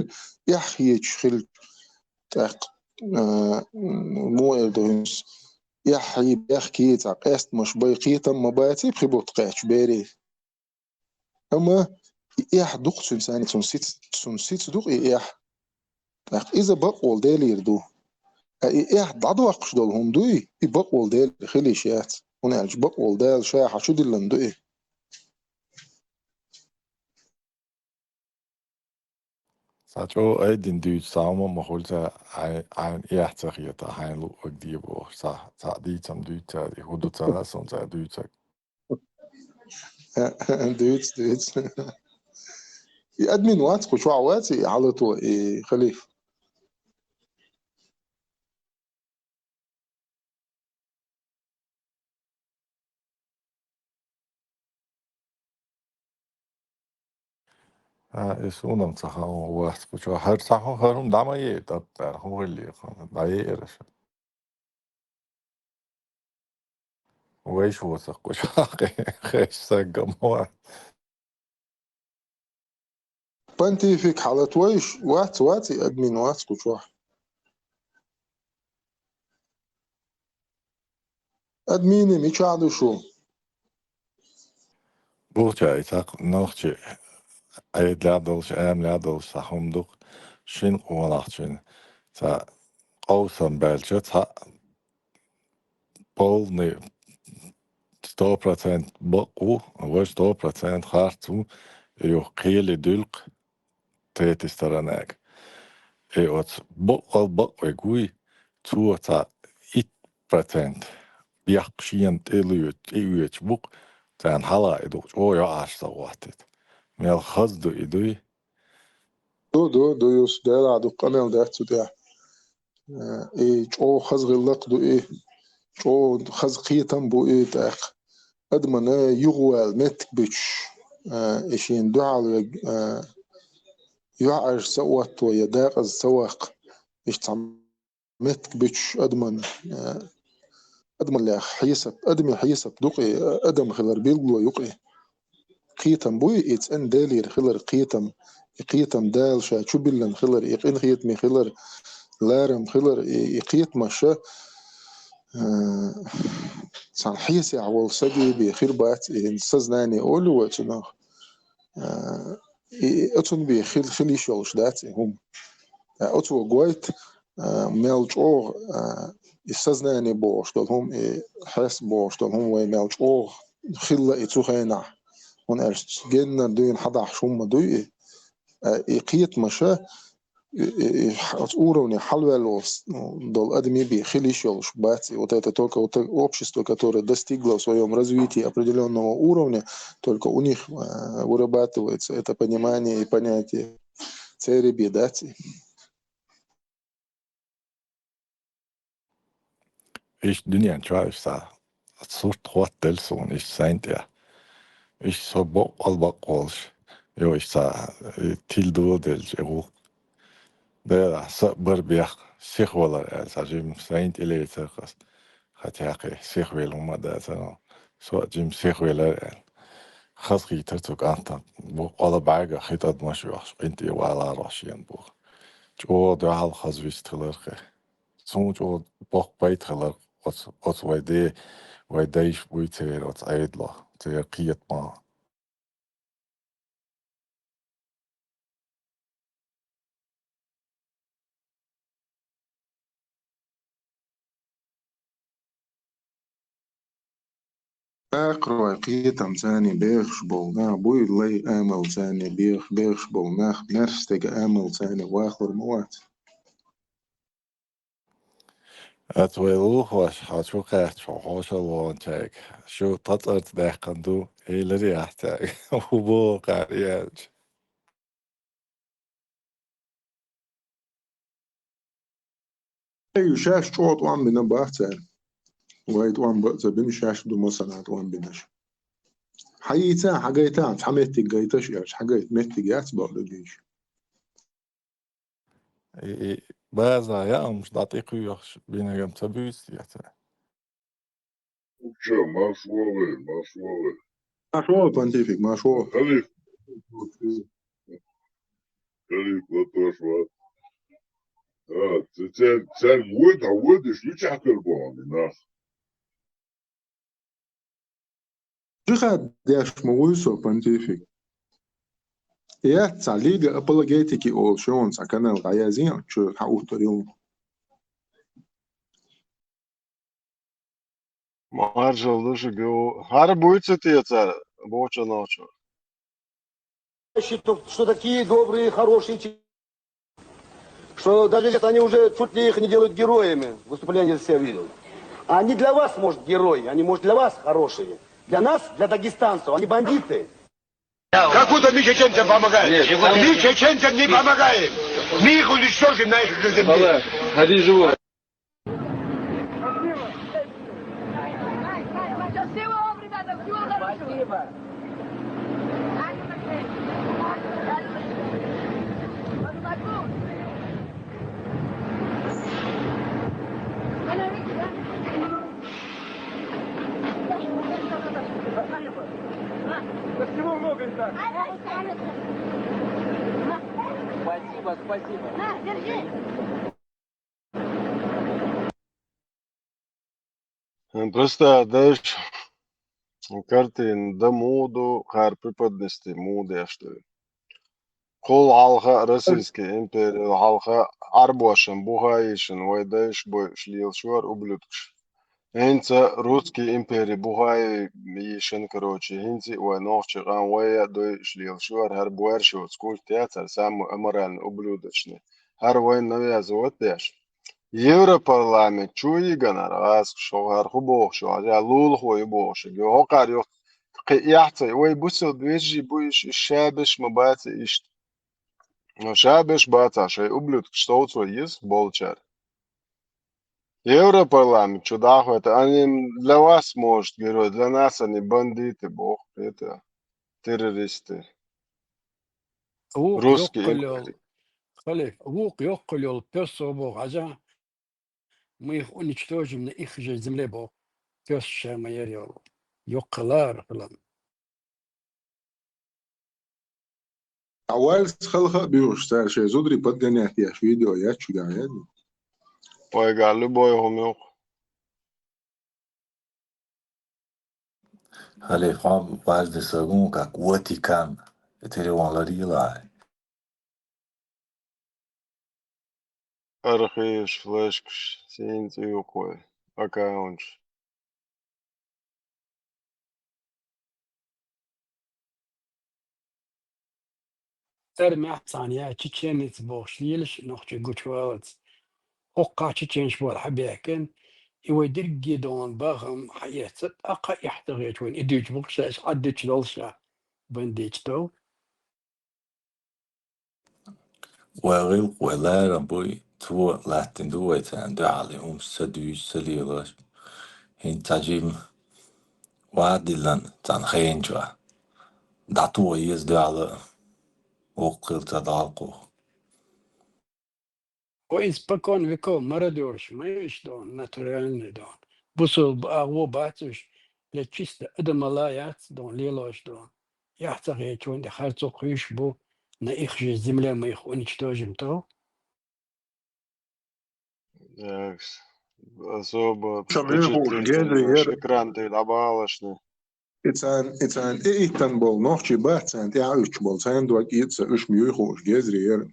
эхь хеташ хилча, тӀаккха, а, муха эр ду хӀинца, эхь хьий, бехк хьий, цхьа къестамаш бай, кхетам ма баций пхи бутт кхаьчна берий. Амма и эхь ду-кх цуьнан царна, цунна сица, цунна сица ду-кх и эхь. ТӀаккха иза бакъволу Делера ду. Ткъа и эхь дӀадоккхуш долу хӀума дуй, и бакъволу Делера хила йиш яц. ХӀунда аьлча бакъволу Дала ша хьан чу диллина ду и. Цхьа чӀогӀа айдина дуьйцу цхьа хӀума а ма хуьлу цара, хьайн, хьайна эхь ца хета, хьайна луъург де бохуш, цхьа, цхьа дийцам дуьйцу цара, и хӀун ду ца хаьа суна цара дуьйцург. Дуьйцу, дуьйцу. И админ вац, кху чохь вац и хьалато, и халифа? А, и суна-м ца хаьа, вац кху чохь. ХӀара цхьа хӀу-, хӀара хӀума дӀа ма еа, тӀаккха хӀун хилла, дӀаеара аша. Вайша воцург кху чохь, хеш саггам вац. Понтифик хьалат вайш, вац, вац и админ вац кху чохь. Админи мичахь ду шу? Бухча и цхьа нохчи Ӏедалехь долуш, амалехь долуш цхьа хӀума ду-кх, шина къонахчун цхьа къовсам баьлча, цхьа полный, сто процент бакъ ву, вай сто процент харц ву, и юха кхели дуьлкх третий сторонага. И оцу бакъал бакъвиг вуй, цо цхьа итт процент бехк шена тӀе лоьцу, тӀеоьцуш бу-кх, царна хьала и дукха чӀогӀа йоӀарш ца гӀоттийта. Мел хаза ду и дуй? Ду, ду, ду, юс, Делахь дукха къамел дац цу тӀехь. Э, и чӀогӀа хаза гӀиллакх ду и, чӀогӀа хаза кхетам бу и тӀаккха. Адамана юхавала меттиг буьтуш, э, и шена дуьхьал верг, э, юьхьӀаьржа ца отто я декъаза ца ваккха, иштта цхьа меттиг буьтуш адаман, э, адамаллех хьесап, адаме хьесап ду-кх и, адам хилар билгало ю-кх и. Кхетам буй, и цӀена Делера хилар кхетам, и кхетам Дала ша чу биллина хилар, и къинхетаме хилар, ларам хилар, и, и кхетамаша, э, цхьана хьесехь волу саги бен хир бац, и сознание олу вай цунах. Э, и, и оцунна бен хил-, хила йиш йолуш дац и хӀума. Э, оцо гойту, э, мел чӀогӀа, э, и сознание бохуш долу хӀума, и хьес бохуш долу хӀума вай мел чӀогӀа хилла и цу хенахь. ХӀунда аьлча геннара дуьйна хьадахьаш хӀума ма дуй и. Э, и кхетамаша, и, и, и х-, оцу уровне хьалаваьлла волу с-, ну, долу адамийн бен хила йиш йолуш бац и. Вот это только вот общество, которое достигло в своём развитии определённого уровня, только у них, э, вырабатывается это понимание и понятие. Церан бен дац и. Иштта дуьнен чохь иштта цхьа сурт хӀоттаделла суна иштта сайна тӀехь. Иштта со боккъал бакъволуш, йо, иштта цхьа, э, тилла доладелча и гӀуллакх. Делахь, сан а бара бехк, сихвалар аьлла, цхьа жимма сайна тӀелецара ас. Хатя кхин сихвелла хӀума а дацара, со а жимма сихвелара аьлла. Хазахийтара цу кӀантана, бу къала бӀаьргах хи тӀадамаш йохуш, къинтӀера валарах шена боху. ЧӀогӀа дуьхьал хаза вист хиларх. Суна чӀогӀа боккха пайда хиларх оцу, оцу вай де, вай дайша буй церан оцу Ӏедало, церан кхетамах. Акхарой кхетам царний бехаш болу нах буй, лай амал царний бех-, бехаш болу нах, маьрша стеган амал царний вахар ма вац. Ат вай лулахоша, хьо чу кхаьчча, хьо хьошалла ваханчаьрга, шу тхан цӀарца даьккхина ду, элира яхь цаьрга, хӀун боху кхара и аьлча. Ай, шаьш чӀогӀа тӀом бина бах цара. Вай тӀом бан а ца бина, шаьш ду масана тӀом бинарш. Хьан йийца, хьан гайта, цхьа меттиг гайташ а, хьан гайта меттиг яц боху дагийша. И, и база яа хӀумаш дӀатӀекхоьхуш бинарг-м ца буьйцу те цара? Чо, марш вогӀий, марш вогӀий. Марш вогӀий, понтифик, марш вогӀий. Халиф. Халиф, латош вац. А, ц-, цаьрга, цаьрга вуй, дӀавуй, деш, луьчахь кара боху нах. Джихад деш ма вуй со, понтифик. Яц цхьа Лига апологетики олуш, шуна цхьа канал дӀаязйина, чу хьан уттар ю. Маршалла ду шуьга. ХӀара буьйцу те цара, боча нохчо? Считают, что такие добрые, хорошие, чи-, что даже сейчас они уже чуть ли их не делают героями. Выступление я все видел. Они для вас, может, герои, они, может, для вас хорошие. Для нас, для дагестанцев, они бандиты. Как будто мы чеченцам помогаем. Нет, мы чеченцам не помогаем. Мы их уничтожим на их земле. Ходи живой. Всего вам, ребята, всего хорошего. Спасибо. Спасибо, спасибо. На, держи. Просто дальше картина да муду, хар преподнести муду, я что ли. Кхул хьалха а Российский импери хьалха Ӏарбошан бухайишин вай дайш бойш лелаш вара ублюдкаш. ХӀинца Русский импери бухайишин, короче, хӀинца вай нохчи къам вай а дойш лелаш вара, хӀара буарш йоцу культ яцара, самый аморальный ублюдочный. ХӀара вайн навязывать деш. Европарламент чу йиганара гӀаскаш, хӀара хӀу бохуш ю, хӀара лулахо ю бохуш ю, хӀокхара ю, кхин эхь ца, вай бусалба вежарий бу иш, иш шабеш ма бац иштта. Но шабеш бац, а шайн ублюдкаш совцо еза болчара. Европарламент чу дӀахойту, они для вас, может, герой, для нас они бандиты, боху, это, террористы. Вукху Русский йоккхал йолу, импери. Халиф, вукху йоккхал йолу пёсо боху, хьажа, мы их уничтожим на их же земле боху. Пёс ша ма яра йолу. Йоккхалара хилан. А вальс халха а буьйхуш, цара шайн зударий подгонять еш видео яц чуьгахь яьлла. Вайгахь любой хӀума ю. Халиф, хьо важный сагун, как Ватикан, телефон ларийла. Архиваш, флешкаш, сийна цӀе ю кхой, аккаунташ. Цара маьхьа цхьана я чеченец бохуш лелаш, нохчий гучувалац. ХӀокхахь чеченаш боху хьан бехкан, и вай дерриге догӀун бахам хьан эца, тӀаккха эхь ца хеташ вайн и дуьйцу боху шаьш, Ӏад дуьйцуш долуш ша, бандиташ дов. Вай гӀиллакх, вай ларам буй, цо латтина ду вай царна дуьхьал, и хӀумаш ца дуьйцуш, ца лелош. хӀинца жим вадиллан цан хенчва. ДӀатугӀа еза дуьхьала, воккха хила ца далкъо. Ой, испокон веков мародёрш ма еш дон, натуральный дон. Бусул агӀо бац уж, я чисто адамала яц дон, лелош дон. Яхь ца хечун де харцо кхуьш бу, на их же земля мы их уничтожим то. Яхс. Особо Ша муьйхуш впечатлительный гезри яр. Экран тӀе дӀабалашна. И царна, и царна, и иттан болу нохчий бац царна тӀаьхьа уьттуш болу, царна дог ийца уьш муьйхуш гезри яр.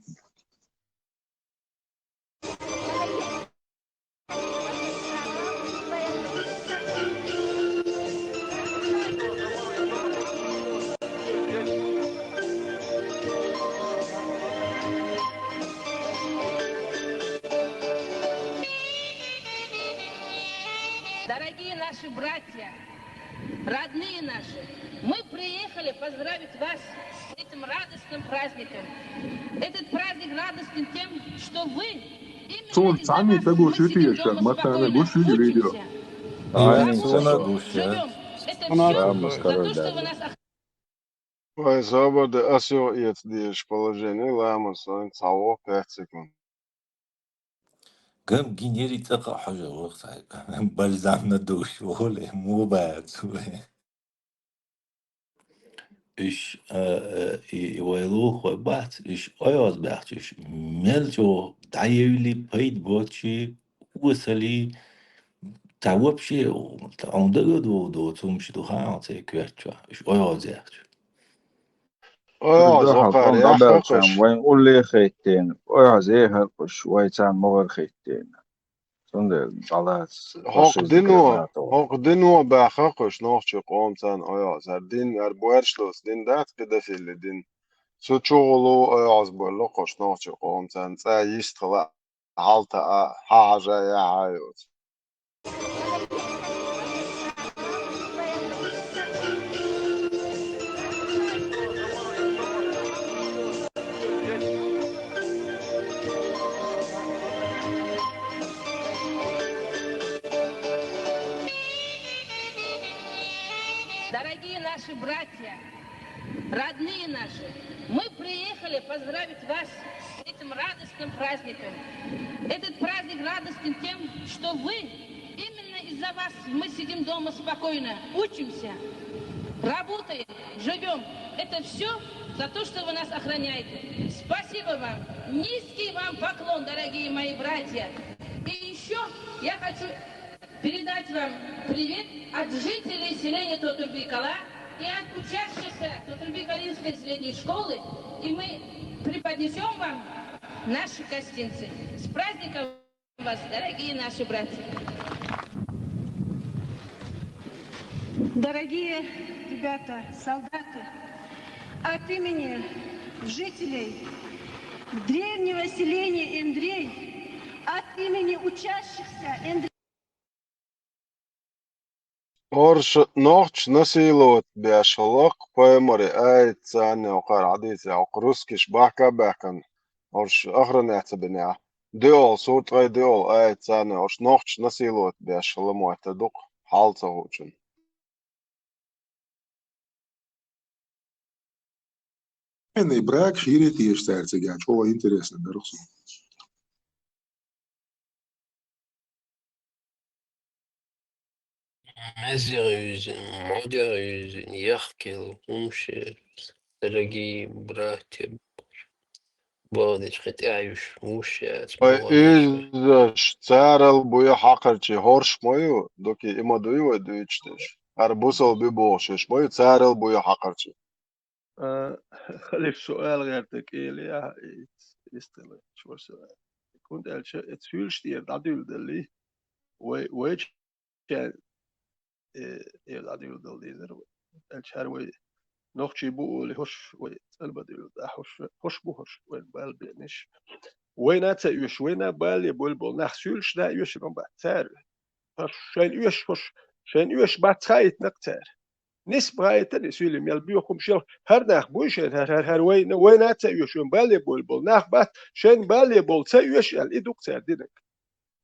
Дорогие наши братья, родные наши, мы приехали поздравить вас с этим радостным праздником. Этот праздник радостен тем, что вы именно из-за вас мы сидим дома спокойно, учимся, работаем, живём. Это всё за то, что вы нас охраняете. Вай, собар де, ас юха эца дезаш положение, ламаз сан цхьа воккха пять секунд. Гам гинери цӀакъа хьожа вахсай. Бальзамна душ воле, муха бац вай. Иш, а, а, и, и вай лулахой бац, иш ояз баьхча, иш мел чӀогӀа дӀаевли, пайда боцчи, осали, та вообще, та он дага ду, ду, цум ши ду хаан цай коьртачу, иш ояз яхча. Ояз, Даха вакхар, тон яхха дӀабаьлчам, кхуш. Вайн улле хеттен, ояз эхар кхуш, вай царна могӀар хеттен. Цундела дӀалаца хӀокху дино, хӀокху дино баьхха кхуш нохчий къоман царна ояз. ХӀара дин, хӀара боьршлуц дин дац, педофили дин. Цу чугӀулу ояз боллу кхуш нохчий къоман царна цӀа йистхила, хьалта а, хьан хьажа яхьа йоцу. Дорогие наши братья, родные наши, мы приехали поздравить вас с этим радостным праздником. Этот праздник радостен тем, что вы, именно из-за вас мы сидим дома спокойно, учимся, работаем, живём. Это всё за то, что вы нас охраняете. Спасибо вам. Низкий вам поклон, дорогие мои братья. И ещё я хочу передать вам привет от жителей селения Тотурби-Кала и от учащихся Тотурби-Калинской средней школы. И мы преподнесём вам наши гостинцы. С праздником вас, дорогие наши братья! Дорогие ребята, солдаты, от имени жителей древнего селения Эндрей, от имени учащихся Эндрей, хӀорш нохчаш насиловать беш хилла-кх, пайхамаре аят царна йоккхар хьадийцар, хӀокху русскиш бахка а баьхкина, хӀорш охранять ца бинехь, дуьхьал, сура ткъе дуьхьал аят царна, хӀорш нохчаш насиловать беш хилла мойтта ду-кх хьал ца хуучун. Эн и брак шире теша цаьрца гечо, интересно дара-кх суна. Мезех юьззина, модех юьззина, яхкел, хӀумашера, дорогие братья, бахадечу кхин тӀаьхьа юьш вуш яц, вай бахадечу. Изаш царал буй хьакхарчий хӀорш ма ю, дукий и ма дуй вай дуьйцуш дерш. ХӀара бусалба бохуш еш ма ю, царал буй хьакхарчий. А, халиф, со ала гӀерта кӀеле а, и, истала, чуьра со. ХӀунда аьлча, эца хуьлуш тӀера дӀадуьйладаллий, вай, вай ча-, э, э, дӀадуьйладала дезара вай. Аьлча хӀара вай нохчий бу олий, хӀорш вай цӀанбан дуьйладахь, хӀорш, хӀорш бу хӀорш, вайн бал беанаш. Вайна а ца оьшу, вайна а бале болу болу нах суьйлуш да оьшуш ма бац цара. ХӀорш шайна оьшу, хӀорш шайна оьшу бац хаийтинарг цара. Нисбан хаийтина и суьйлий мел боьху хӀума шел, хӀара нах буй шайна, хӀара, хӀара, хӀара вайна, вайна а ца оьшу, вайн бале болу болу нах бац, шайна бале болу ца оьшу аьлла, и ду-кх цара динарг.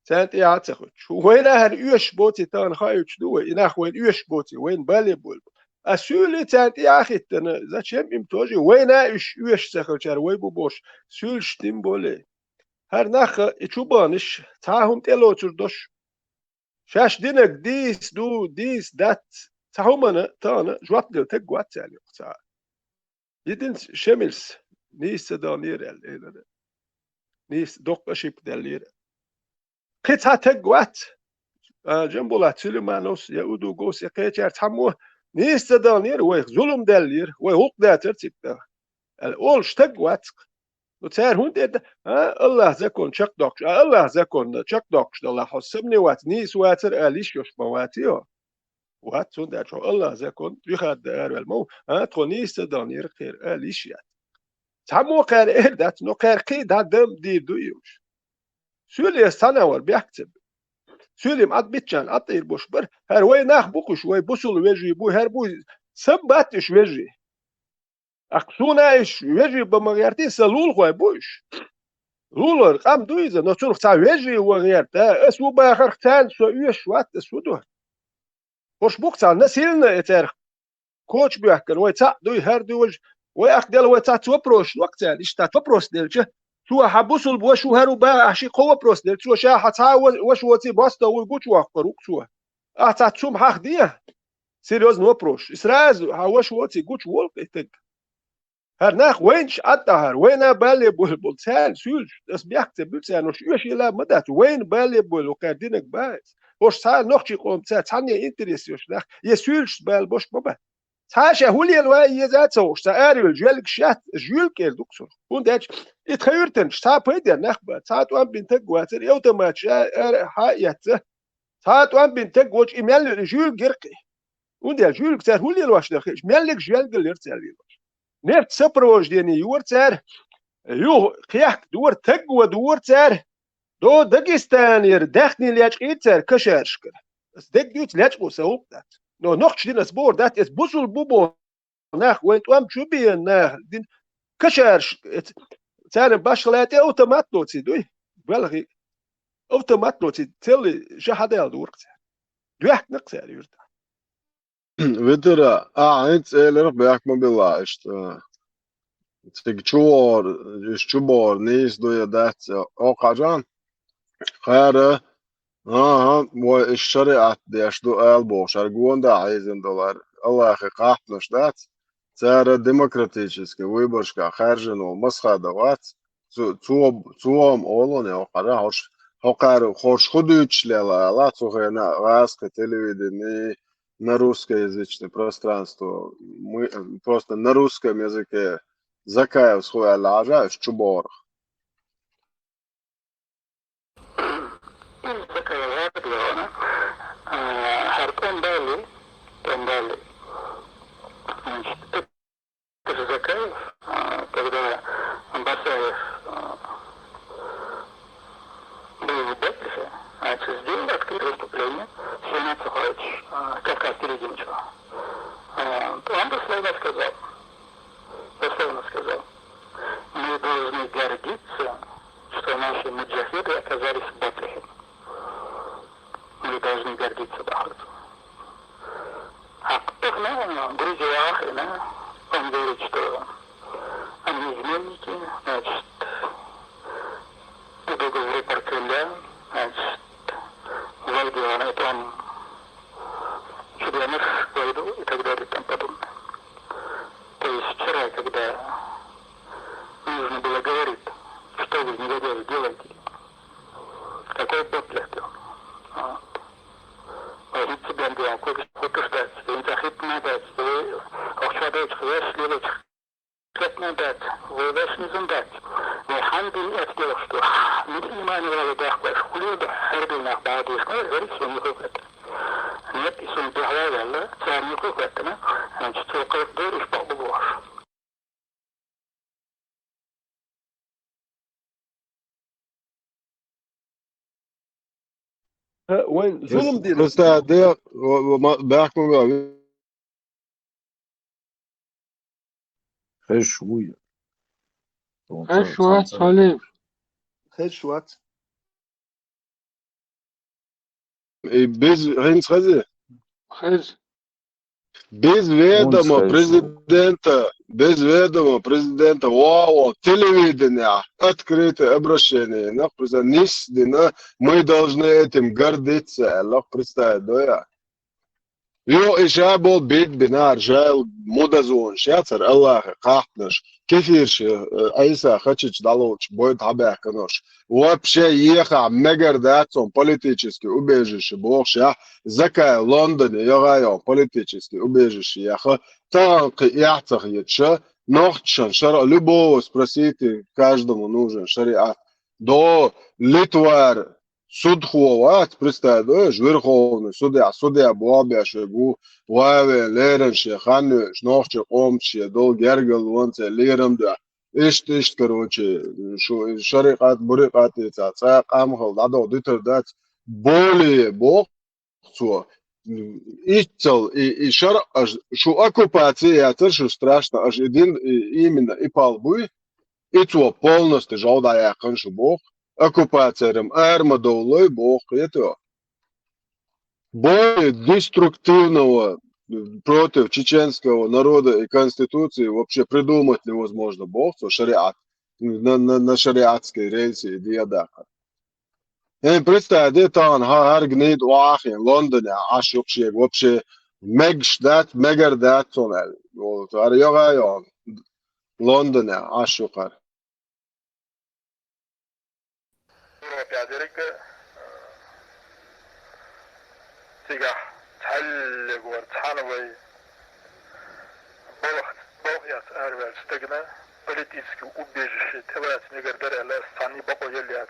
царна тӀехьа а ца хӀуьттуш. Вайна хӀара оьшуш боций тахана хаийтуш ду вай, и нах вайна оьшуш боций, вайна бале а болу. А суьйлий царна тӀехьа а хӀиттина, зачем им тоже, вайна уьш оьшуш ца хилчара вай бу бохуш, суьйлаш тим боле. ХӀара нах и чу баханаш, цхьа а хӀума тӀелоцур долуш, шаьш динарг дийца ду, дийца дац, цхьа хӀуманна тахана жоп дала таг вац аьлла юкъа цхьа а. Единц Шемилс нийса ца даханера аьлла элира. Нийса доккха ошибка даьллера. Кхин цхьа таг вац, а, Джамбулат Сулеймановс, я Удуговс, я кхечаьрца цхьаммо нийса ца даханера, вайх зулам даьллера, вай гӀуллакх дацара цига тӀехь аьлла, олуш таг вац-кх. Ну, цара хӀунда тӀе дан, а, Аллахь закон чекхдоккхуш, а, Аллахь законна чекхдоккхуш далахь, хьо сомневаться, нийса вацара ала йиш йолуш ма ваций хьо? Вац, цундела чӀогӀа Аллахь закон дуьхьа дан араваьлла ма ву, а, тхо нийса ца даханера кхера ала йиш яц. Цхьаммо кхара эр дац, но кхара кхин дӀа дам дийр ду и уьш. Суьйле санна вара бехк ца бу. Суьйле ма Ӏад биччан Ӏад тӀера бош бара, хӀара вай нах бу-кх уьш, вай бусул вежарий бу, хӀара бу, сан бац уьш вежарий. Аккха суна а иш вежарий бан ма гӀертий, сан лулахой бу уьш. Лулара къам ду иза, но цунах цхьа вежарий ван гӀерта, ас ву бахарх царна со оьшуш вац, ас хӀун ду? ХӀорш бу-кх цхьа насильно и цаьрх коча боьхкина, вай цхьаъ дуй, хӀара дуй, вай аккха делла вай цхьацца вопрос ло-кх царна, иштта вопрос делча, цо хьан бусул бу, шу хӀара ву баха ахь ши кхо вопрос делча, цо ша хьан цхьа а ва-, ваша воций босто вуй гучувоккхур ву-кх цо. Ахь цхьацца хӀума хьахдехьа, серьёзный вопрос. И сразу хьан ваша воций гучуволу-кх и таг. ХӀара нах вайна чу Ӏад тӀахьара, вайна бале а болу болу, царна суьйлуш, ас бехк ца буьлу царна, уьш оьшийла а ма дац, вайна бале а болу, кхара динаг баха иза. ХӀорш цхьа а нохчий къомца цхьанне интерес йолуш нах, я суьйлуш бала бош ма бац. Цхьа а ша хӀун лела вай еза а ца хууш, цхьа аравелла жоьлгаш яц, жоьлга кӀера ду-кх цунах. ХӀунда аьлча и тхан юьртанаш цхьа а пайденна нах бац, цхьа а тӀом бина таг вацара, и автомат ша ара хьа а эцна, цхьа а тӀом бина таг воцуш, и мел жоьлга гира-кх и. ХӀунда аьлча жоьлга цара хӀун лелош дара хиъча, меллиг жоьлга лира цара лелош. Нефть сопровождение йора цара, юха кхехка дора, таг ван дора цара, до Дагестанера даьхни лечкъийра цара кашарашкара. Ас дерг дуьйцу, лечкъо сан гӀуллакх дац. Но нохча динас бохур дац, эс бусул бу боху нах, вайн тӀом чу беана нах, дин кашараш, эц-, царна башха лаьтта автомат доций дуй? Балхи автомат доций, целый жа хьадаьлла дора-кх цара. Доьхкина-кх цара юьртахь. Витара, ахьа хӀинца элира, бехк ма билла иштта. Цига чу вогӀур, уьш чу богӀур нийса ду я дац, оха хьажа. Кхара, аха, вай уьш шариӀат деш ду ала бохуш, хӀара гонда хьийзина долу, хӀара Аллахе кхахьпанаш дац, цара демократический выборшкахь хаьржина волу Масхадов вац, цу-, цо, цо-м олу-кх, хӀара хӀорш, хӀокхара, хӀорш хӀун дуьйцуш лела ала, цу хенахь гӀазкхи телевидение, на русскоязычное пространство, мы, просто на русском языке Закаевс хӀу аьлла хьажа, уьш чу богӀурх. Закаев гӀерта лоьхна, а, хӀара тӀом бале, тӀом бале. Значит, это же Закаев, а, когда Басаев, а, был в Бетлихе, значит, сделал открытое выступление Сенат Сухович, а, Кавказ Телевидению. А, он дословно сказал, дословно сказал: «Мы должны гордиться, что наши муджахиды оказались в Бетлихеме. Мы должны гордиться, бахарца». А потом, ну, Грузия, Ахрена, он говорит, что они изменники, значит, идут в рупор Кремля, значит, войду, а это он чемпионов войду и так далее и тому подобное. То есть вчера, когда нужно было говорить, что вы, негодяи, делаете, какой Бетлих делал? Вот. Возьмите себя в руки, хочешь дать, я не захотел дать, я, а что дать, я следовать. Кхетна дац, вай вешнизм дац. Вай хьанбин эцгелахь ду. Муслиман вала дахбаш, хулил да хьербил нах бадиш, ма вай варис я нихуй хет. Нет, и сун духьа вала, цар нихуй хетна, значит, цо кхайкх дор, иш бакъ бу бохуш. Э, вайн зулам дина. Христа де, ва-, ва-, ма-, бехк ма бе. Хеш вуй. Хеш вац, Халил. Хеш вац. И без, хӀинца хезий? Хеза. Без ведома президента, без ведома президента, вау, телевидение, открытое обращение, нах, представь, нисдина, мы должны этим гордиться, нах, представь, да я. Йо, и ша бол бит бинар, жал мудазон, ша цар Аллахе кхахтнаш, кефирши, э, Айса Хачич далуч, бойд хабяхканаш. Вообще, еха, мегар дацон политический убежище бохша, закай Лондоне, йогайон политический убежище яха, танки яцах еча, нохчан шара, любого спросите, каждому нужен шариат. До Литвар, судхо вац, представь, да, уж Верховный судья, судья буабяш вегу, ваве, лерен ше, ханнуш, нохча къомче, дол гергал вонце, лерам да. Ишт, ишт, короче, шу, шарикъат, бурикъат, ица, ца, къамхал, дадо, дитар дац, более бо, цо. Иццал, и, и шар, аж, шу оккупация яцар, шу страшно, аж и дин, и, именно, и пал буй, и цо полностью жолда яхан шу бох. Оккупация рем арма довлой бох, это. Более деструктивного против чеченского народа и конституции вообще придумать невозможно бох, цо шариат. На, на, на шариатской рельсе иди ядаха. Э, представь, де тахан ха-, хар гнид уахин, Лондоне, ашук шег, вообще, мегш дат, мегар дат, сонал. Вот, ар йога йон. Лондоне, ашук ар. Европа дерек, э, цигахь цхьаьллегор цхьана вай балха, балха яц араваьлла стагна политический убежище тӀелаца мегар дара аьлла, цхьанний бакъо ел яц.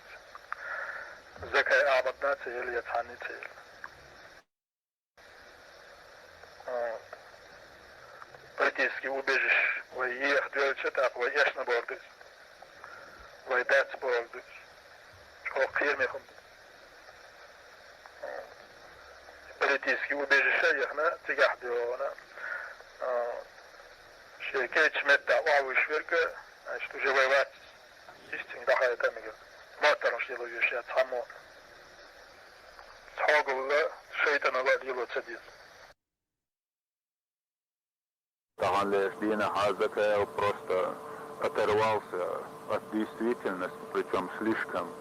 Закай Ахьмадна ца ел я цхьанний ца ел. А, политический убежище вай еха доьлча, тӀаккха вай эшна бор деза. Вай дац бор деза. ЧӀогӀа кхераме хӀума. Политический убежище яхна, цигахь де вахана, а, шен кечу метта охьавуьйш верг, значит, уже вай вац, истинг дахьайта мега. Моттараш лело веш я цхьаммо. Цхьогалла, шайтанала лело ца деза. Тахан леш дийнахьа Закаев просто оторвался от действительности, причём слишком.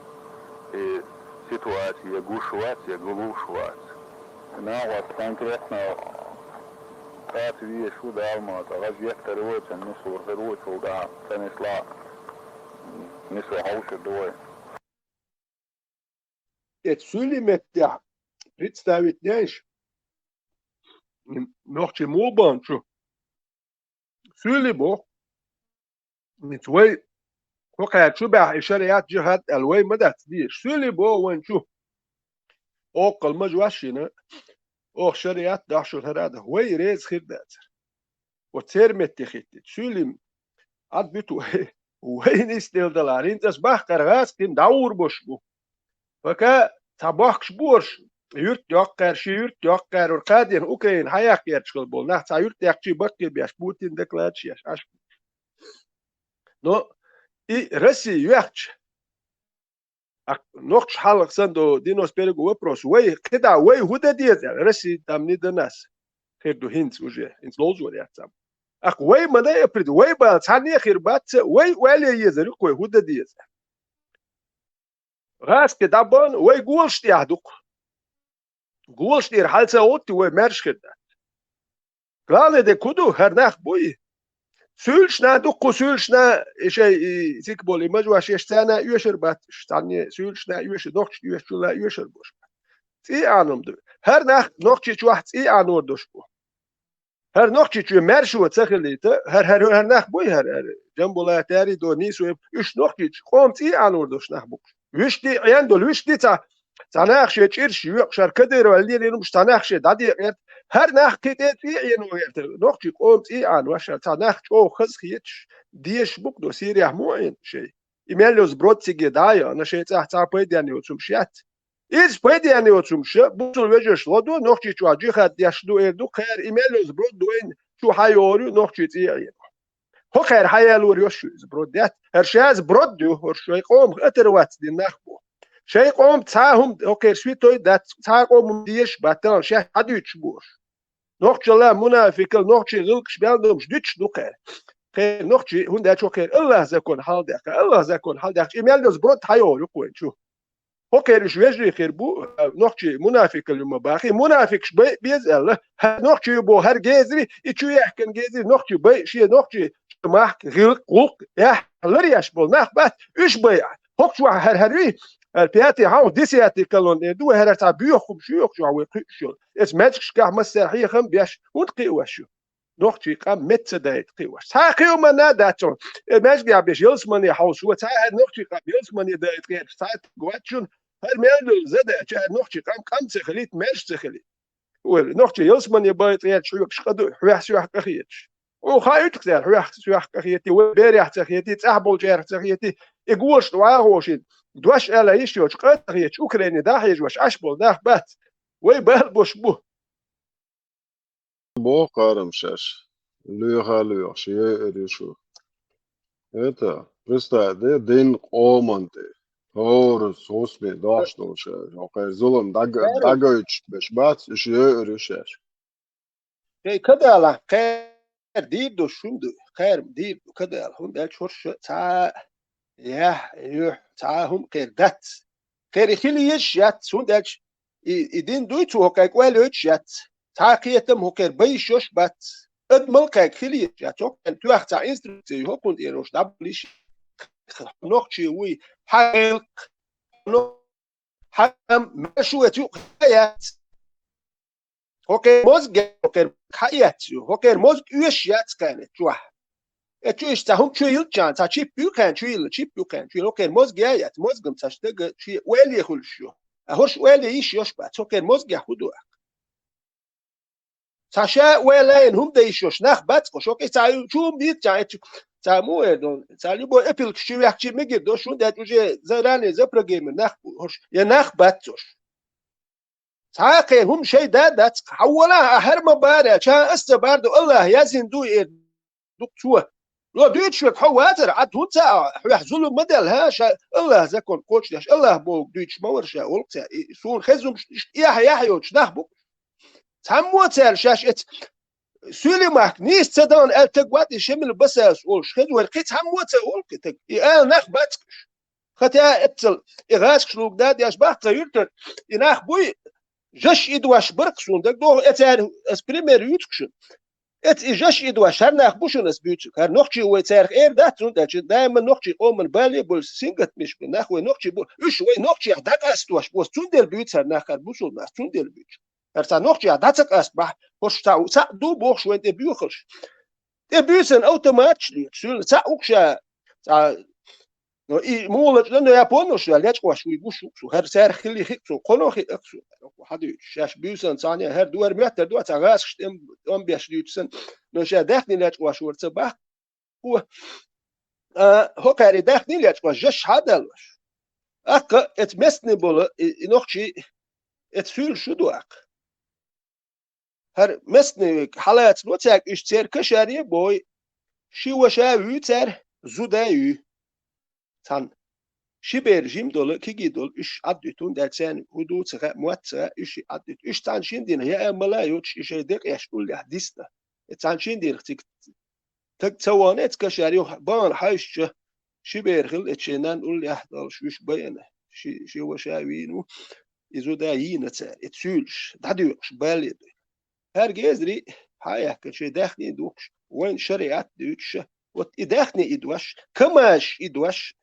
И ситуация гуш вац, я глуш вац. Нагахь конкретно кхача веш ву Далмата, гӀажеттар вочун, нисур хир ву чул дахьа, ца нисла, нисо хьовшир ду вай. Эцу суьйли меттехь представить деш, нохчий муха бан чу. Суьйли боху. Ниц вай, кхо кхаьча чу баьхьа и шариат, джихад аьлла, вай ма дац дезаш. Суьйли боху вайн чу. Оккхал ма жош шина, оха шариат дохьшур хӀара а даха. Вай реза хир дацара. Вот церан метте хӀиттийта. Суьйлим Ӏад буьту вай. Вай нисделла далахь. ХӀинца ас бахкара гӀазкхин дӀагӀур бош бу. Пока цхьа бохкаш бу орш, юьрт йоккхара, ши юьрт йоккхара, ур кхадена Украина хьаяккхерчхал болу нах цхьа юьрт яьккхичий баккхий беш, Путин докладаш еш, Ӏаш. Но и Россия йоьхча, а, нохча хьалха санна до девяносто первый вопрос. Вай, кхидӀа вай хӀун дан деза аьлла, Россия там не до нас. Хир ду хӀинца уже, хӀинца ловзор яц цхьамма. Акх вай ма дай априд, вай бала цхьанне а хир бац, вай оьлле езар ю-кх вай хӀун дан деза. ГӀазкхи дӀабан, вай голаш тӀехь ду-кх. Голаш тӀера хьал ца гӀоттий, вай маьрша хир дац. Главное де ку ду, хӀара нах буй. Суьйлаш на дуккху, суьйлаш на, и шай, и сика болу, и мажош еш царна оьшар бац, царне суьйлаш на оьшар, нохча оьшачул а оьшар бош бац. ЦӀий Ӏаном ду. ХӀара нах нохчий чохь цӀий Ӏанор дош бу. ХӀара нохчий чоь маьршо ца хилийта, хӀара, хӀара, хӀара нах буй, хӀара, хӀара, Джамбулатари до нийсо, уьш нохчий чу къом цӀий Ӏанор дош нах бу. Вуьш ди Ӏен долу, вуьш ди ца Цхьа нах шен чӀирш йоькъуш, хӀара кадыровал лелийнарш, цхьа нах шен дӀадекъерта, хӀара нах кхин тӀе цӀий а Ӏено гӀерта, нохчий къоман цӀий а Ӏано, ваша, цхьа нах чӀогӀа хаза хеташ, дезаш бу-кх до Сириехь муха Ӏийна шайн. И мел йоза брод циге дӀа а яхана, шайн цӀахь цхьа пайденна йоцу хӀумаш яц. Иза пайденна йоцу хӀумаш, бусулба вежарш ладо, нохчий чохь джихад деш ду, эр ду, кхара и мел йоза брод вайна чу хьайогӀур ю, нохчий цӀий а Ӏено. ХӀокхара хьаялор йо шу иза брод яц. ХӀара шаьза брод ю, хӀара шайн къомах атар вац дина нах бу. Шайн къоман цхьа хӀума, хӀокхеран святой дац, цхьа къоман дезаш бац, тахана шаьш хьадуьйцуш бу уж. Нохчалла мунафикал, нохчий гӀиллакхаш бел долуш дуьтуш ду кхара. Кхера нохчий, хӀунда аьлча хӀокхеран АллахӀ закон хьалдаьккха, АллахӀ закон хьалдаьккхча, и мел деза брод хьайогӀур ю кху вайн чу. ХӀокхеран уьш вежарий хир бу, а, нохчий мунафикал юма бахий, мунафикаш байа беза аьлла, хӀара нохчий ю боху хӀара гезари, и чу яьхкина гезари нохчий байа, шен нохчий махка гӀиллакх, гӀуллакх, яхь ларъеш болу нах бац, уьш байа. ХӀокху чохь хӀара, хӀара вий, хӀара пятый хьовха, десятый колонна эр ду вай, хӀара цхьа боьха хӀума шу йоху чохь вай кхуьуш йолу. Эца маьжгашкахь массара хьехам беш, хӀунда кхиош ю? Нохчий къам меца дайта кхиош. Цхьа кхиоманна а дац хьуна. Э, маьжгахь беш ялсамане хьовсо, цхьа хӀара нохчий къам ялсамане дайта кхеташ, цхьа а гоччун, хӀара мел долу задача, хӀара нохчий къам, къам ца хилийта, маьждиг ца хилийта. Вай нохчий ялсамане байта гӀерташ хьоьгуш къа ду, хьоьхсоьхьа къахеташ. Оха хаийтах цара, хьоьхсоьхьа къахетий, вай берех ца хетий, цӀахь болчарех ца хетий, и гошна вагӀо шин. Дош аьлла йиш йоцуш, къа ца хеташ, Украине дӀахьежош Ӏаш болу нах бац. Вай бала бош бу. Боху кхарам шаьш. Лоьха а лоьхуш, йойур ю шу. Это, представь, де, дин къоман тӀе. ХӀора хӀусаме дохьуш долу шаьш. ХӀокхеран зулам дӀаг-, дӀагойтуш беш бац, уьш йойур ю шаьш. Шайн кадалахь кхер дийр ду шуна ду, кхер дийр ду кадала, хӀунда аьлча хӀорш цхьа а яхь, юьхь, цхьа а хӀума кхер дац. Кхер и хила езаш яц, хӀунда аьлча и, и дин дуй цо хӀокхаьрга ойла йойтуш яц. Цхьа а кхетам хӀокхеран байш йош бац. Адамал кхаьрга хила езаш яц. ХӀокхаьрна тоьхна цхьа инструкция ю, хӀокхунна тӀера уьш дӀаболийш. Нохчий вуй, хьан гӀиллакх, хьан маьрша ву эца юкъа яц. ХӀокхеран мозга, хӀокхеран хьан эцна ю, хӀокхеран мозга оьшуш яц кхаьрна чохь. Э, чу иштта цхьа хӀума чу йиллачхьана, цхьа чип ю кхаьрна, чу йилла, чип ю кхаьрна, чу йилла, хӀокхеран мозга яц, мозган ца стага шен ойла хуьлуш ю. А хӀорш ойла йиш йош бац, хӀокхеран мозгехь хӀун ду аккха? Цхьа ша ойла йина хӀума дан йиш йош нах бац, кху шо кхин цхьа чу хӀума дийцча, эцу цхьа муха эр ду, цхьа любой эпилкаш чу вехча мегар дош, хӀунда аьлча уже заранее запрограммирован нах бу хӀорш, я нах бац хӀорш. Цхьа а кхин хӀума шайн да дац, хьан волахь а хӀара ма бара, чан ас ца бар ду, АллахӀа яздина ду эр ду цо. Ло дуьйцуш верг хьо вацара, Ӏад хӀунда ца а, хьоьх зулам ма делла, хӀа, ша АллахӀа закон кхочушдеш, АллахӀа бохург дуьйцуш ма вара ша, олу цара. И суна хезна хӀумнаш иштта эхь-яхь йоцуш нах бу. Цхьаммо цара шаьш эца Суьйли-махка нийса ца дахана аьлла таг вац и Шемил Басас олуш, хезна вара кхин цхьаммо а ца олу кхин таг. И ала нах бац уьш. Хотя эццал и гӀазкхашлуг да деш бац тхан юьртара, и нах буй, жаш и дош бара-кх суна дагадогӀу, э, цара ас пример юьйцу-кх шуна. Эца и жаш и дош хӀара нах бу шуна ас буьйцург. ХӀара нохчий вай царах эр дац, хӀунда аьлча даима нохчий къоман бале а болуш сингаттамаш бу нах вай нохчий бу. Уьш вай нохчех дӀакъастош бу, ас цундела буьйцу хӀара нах, хӀара бусулба нах, цундела буьйцу. ХӀара цхьа нохчех дӀа ца къаста бахь, хӀорш цхьа, цхьаъ ду бохуш вайн тӀе боьхалш. ТӀе буьйсанна автоматаш леташ, суьйла цхьаъ укх ша, цхьа, но и муха лачкъа, но я поннуш, я лечкъош вуй гуш ву-кх суна. ХӀара царах хилли хи-кх суна, кхоно хи-кх суна. Хьадуьйцуш, шаьш буьйсанна цхьаьна, хӀара ду, хӀара моьттар ду, цхьа гӀазкхаш тӀем, тӀом беш дуьйцу санна, но ша даьхни лечкъош вара ца баккха. Хьо, а, хӀокхаьрий даьхний лечкъош, жаш хьадаллаш. Аккха эца местный болу, и, и нохчий, эца суьйлаш шу ду аккха. ХӀара местный хьалацало цаьрга, уьш церан кашаре а бой, ши ваша а вуьй цара, зуда а юй. Цхьана ши бер жима долу, кегий долу, уьш Ӏаддуьту, хӀунда аьлча царна хӀун ду ца хаьа, мотт ца хаьа, уьш и Ӏаддуьту. Уьш цхьана шина дийнахь яа мала а йоцуш, и шайн декъеш уллехь дисна. И цхьана шина дийнахь цига таг ца вахана, эца кашара юха бахана хьаьвсича, ши бер хилла, эца шен нанна уллехь долуш, уьш байина, ши, ши ваша а вийна ву, и зуда а йийна цара, и суьйлаш дӀадоькъуш, бале а дуй. ХӀара гезарий, хьан а яьккхина, шен даьхний а духкуш, вайн шариӀат а дуьйцуш, вот и даьхний и дош, камазаш и дош,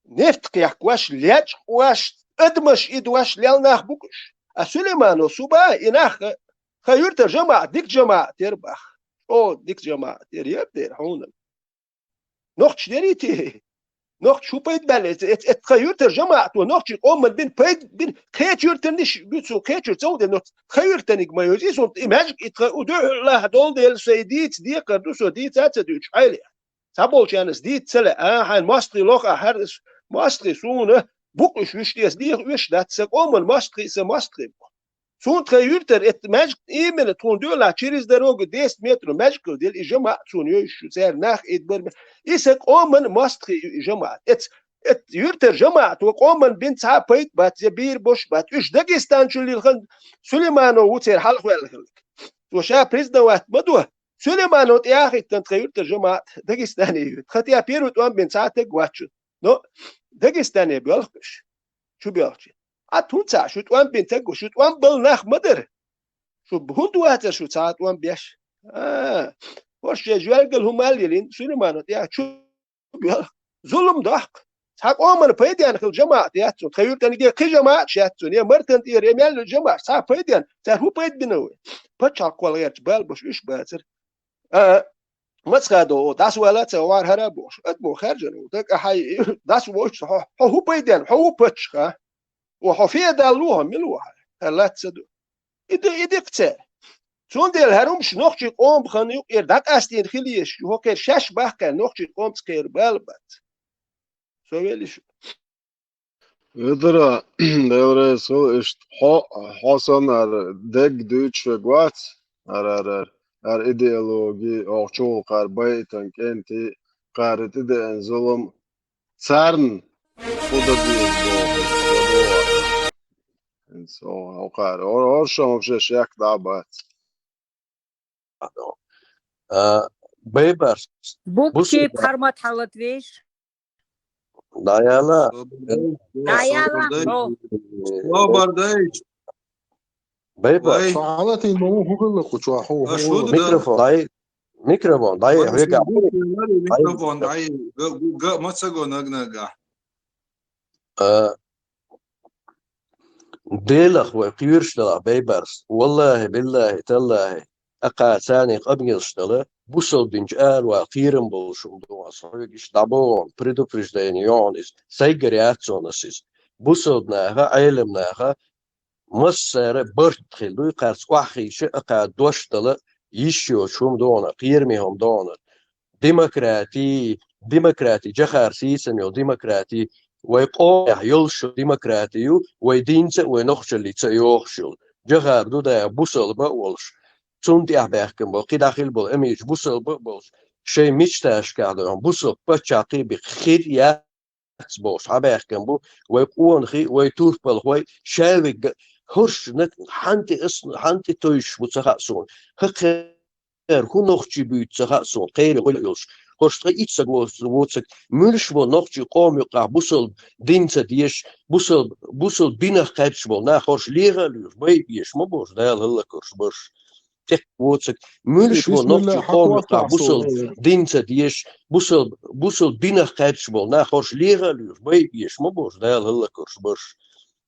нефть кхехкош, лечкъош, адамаш и дош лелла нах бу-кх уьш. А Сулейманов Суба и нах тхан юьртара жамаӀат, дика жамаӀат яра бах. ЧӀогӀа дика жамаӀат яра, яра дера хьуна. Нохчий дерий те? Нохчий хӀун пайда баьлла эца, эца, эца тхан юьртара жамаӀато нохчий къоман бина пайда бина, кхечу юьртанаш буьйцу, кхечуьра ца ву де, но тхан юьртаниг ма йоьзий, и сунт и маьждиг и тхан у дуьхьал лаха долу дела, со и дийца декхар ду, со дийца а ца дуьйцуш, Ӏайли. Цхьаболчарна ас дийца ца лаьа, а, хьайн мостагӀий лоха а, хӀара ас мостагӀий суна бу-кх уьш, уьш тӀе ас деха оьшуш дац, сан къоман мостагӀий, сан мостагӀий бу. Суна тхан юьртара эцца маьждиг именно тхуна дуьхьал через дорогу десять метров маьждиг хила дела, и жамаӀат суна йойуш ю, церан нах идбар ме-, и сан къоман мостагӀий ю и жамаӀат. Эцца Эт юртар жамаӀат ва къоман бин цхьа пайда бац, я бийр бош бац. Уьш Дагестан чу лилхан Сулейманов ву цер хьалхваьлла хилла. Цо ша признавать ма до. Сулейманов тӀе яхийтан тха юртар жамаӀат Дагестане юрт. Хатя первый тӀом бин цхьа таг вачу. Но Дагестане боьлхуш. Чу боьлхучи. А тун ца шу тӀом бин таг, шу тӀом бал нах ма дар. Шу хӀунда вацар шу цхьа тӀом беш? А, хӀорш шен жоьлгал хӀу мал елин, Сулейманов тӀе чу боьлху. Зулум дохку. Цхьа къоман пайден хил жамаӀат яц цун. Тха юртаниге кхи жамаӀат шац цун. Я мартан тӀера, я мел жамаӀат. Цхьа пайден. Цар хӀу пайда бина вай? Пачхьалкх кхол гӀерч бал бош уьш бацар. А, Мацхадо, о, дас вала ца вар хара бош. Ат бо харжан, о, так а хай, дас воч, хо, хо, хӀу пайден, хо, хӀу пачха. О, хо фе дал лу, хо мил ву хай. Хар лац ца ду. Иди, иди кце. Цундел хар умш нохчи къом хан юкъер дакъастин хилиеш, хо кер шаш бахкар нохчи къом цкер бал бац. Со велиш. Ведара, Делрейс хул, иштта хьо, хьо санна ара дег дуьйцуш вег вац, ара, ара, ара идеологи, оха чугӀул кхар байтан кӀенти, кхар тӀедеан зулам, царна худа деза боху, хӀинца оха кхар. Ор-, оршам вообще шек да бац. А, Бейбарс. Букчи Бусурба. Пхьармат хьалат веш. Даяла. Даяла. Собар дай. Собар дай. Бейбарс. Вай. Шо хьалатин ма ву хӀу хилла кху чохь хӀу. Аш хӀу хӀу да? Микрофон. Дай. Микрофон. Дай. Вай, вега. Микрофон. Дай. Га, га, га, ма ца го наг-нага. А, Делах вай кхоьруш далахь, Бейбарс. Валлахи, биллахи, таллахи, акхацарний къамелаш дала, бусалба динчу аравала кхерам болуш хӀума ду ас хьоьга иштта дӀабоху, предупреждение йохьуна иза. Сайгара яц цунна ас иза. Бусалба наха, Ӏелам наха, массара барт хила дуй, кхарца охьахийша, акхар дош дала, йиш йоцуш хӀума ду хьуна, кхераме хӀума ду хьуна. Демократи, демократи, жахар сийсам йолу демократи, вай къомехь йолуш йолу демократи ю, вай динца а, вай нохчаллица а йохуш йолу. Жахар ду дагахь бусалба а волуш. Цунна тӀехь баьхкина болу, кхидӀа хила болу амича бусалба а болуш. Шайн мечташкахь дойхьа бусалба паччахь кхин бен хир яц бохуш, хьабаьхкина бу, вай къонахий, вай турпалхой, шаверг хӀорш нак-, хьанти ас, хьанти тойшуш бу ца хаьа суна. ХӀокху Эр, хӀун нохчий буьйцу ца хаьа суна, кхеран гӀо йолуш. ХӀорш ткъа итт саг воцург, муьлш бо нохчий къоман юккъахь бусалба дин ца дезаш, бусалба, бусалба динах кхаьчча болу нах хӀорш леха а лоьхуш, бай а беш ма бохуш, Дала хӀаллакьхуьлуш барш. ТӀекхача воцург, муьлш бо нохчий къоман юккъахь бусалба дин ца дезаш, бусалба, бусалба динах кхаьчча болу нах хӀорш леха а лоьхуш, бай а беш ма бохуш, Дала хӀаллакьхуьлуш барш.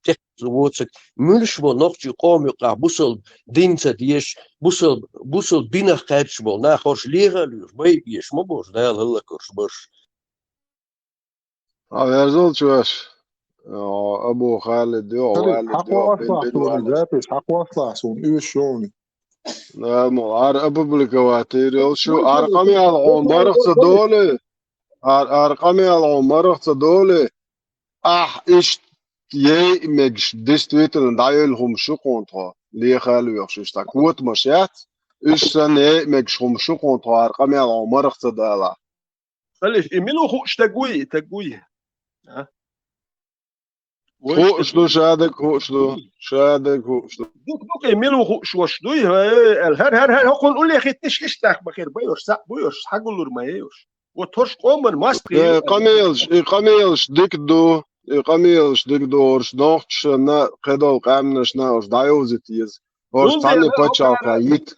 ТӀекхача воцург, муьлш бо нохчий къоман юккъахь бусалба дин ца дезаш, бусалба, бусалба динах кхаьчча болу нах хӀорш леха а лоьхуш, бай а беш ма бохуш, Дала хӀаллакьхуьлуш барш. Хьан верзалчаш? О, Абу Халид йо, Халид, Валид йо, хьакхослахь бин, бин суна, Валид. Запись хьакхослахь суна, уьш йони. Да, мо, ар опубликовать йир йолуш ю, ар къамел гӀо марах ца доле, ар, ар къамел гӀо марах ца доле, ахь иштта яй мегаш действительно дӀайолу хӀума шу кхунтхо, леха а лоьхуш иштта котамаш яц, уьш санна яй мегаш хӀума шу кхунтхо, ар къамел гӀо марах ца далахь. Халиш, и мила ву хууш стаг вуй, и стаг вуй? А? Вуй хууш ду, стаг вуй. Шадерг хууш ду, шадерг хууш ду. Дук, дук, и мила ву хууш вош дуй, хӀара, хӀара, хӀара, хӀокхунна уллехь хӀиттиш иштта нах ма хир, байош, схьа буйош, схьагуллур ма йош. Вот хӀорш къоман мастагӀий. Э, къамелаш, и къамелаш дика ду, и къамелаш дика ду, хӀорш нохчашна, кхидолу къаьмнашна хӀорш дӀайовзийта еза. ХӀорш цхьанна пачхьалкхе йита.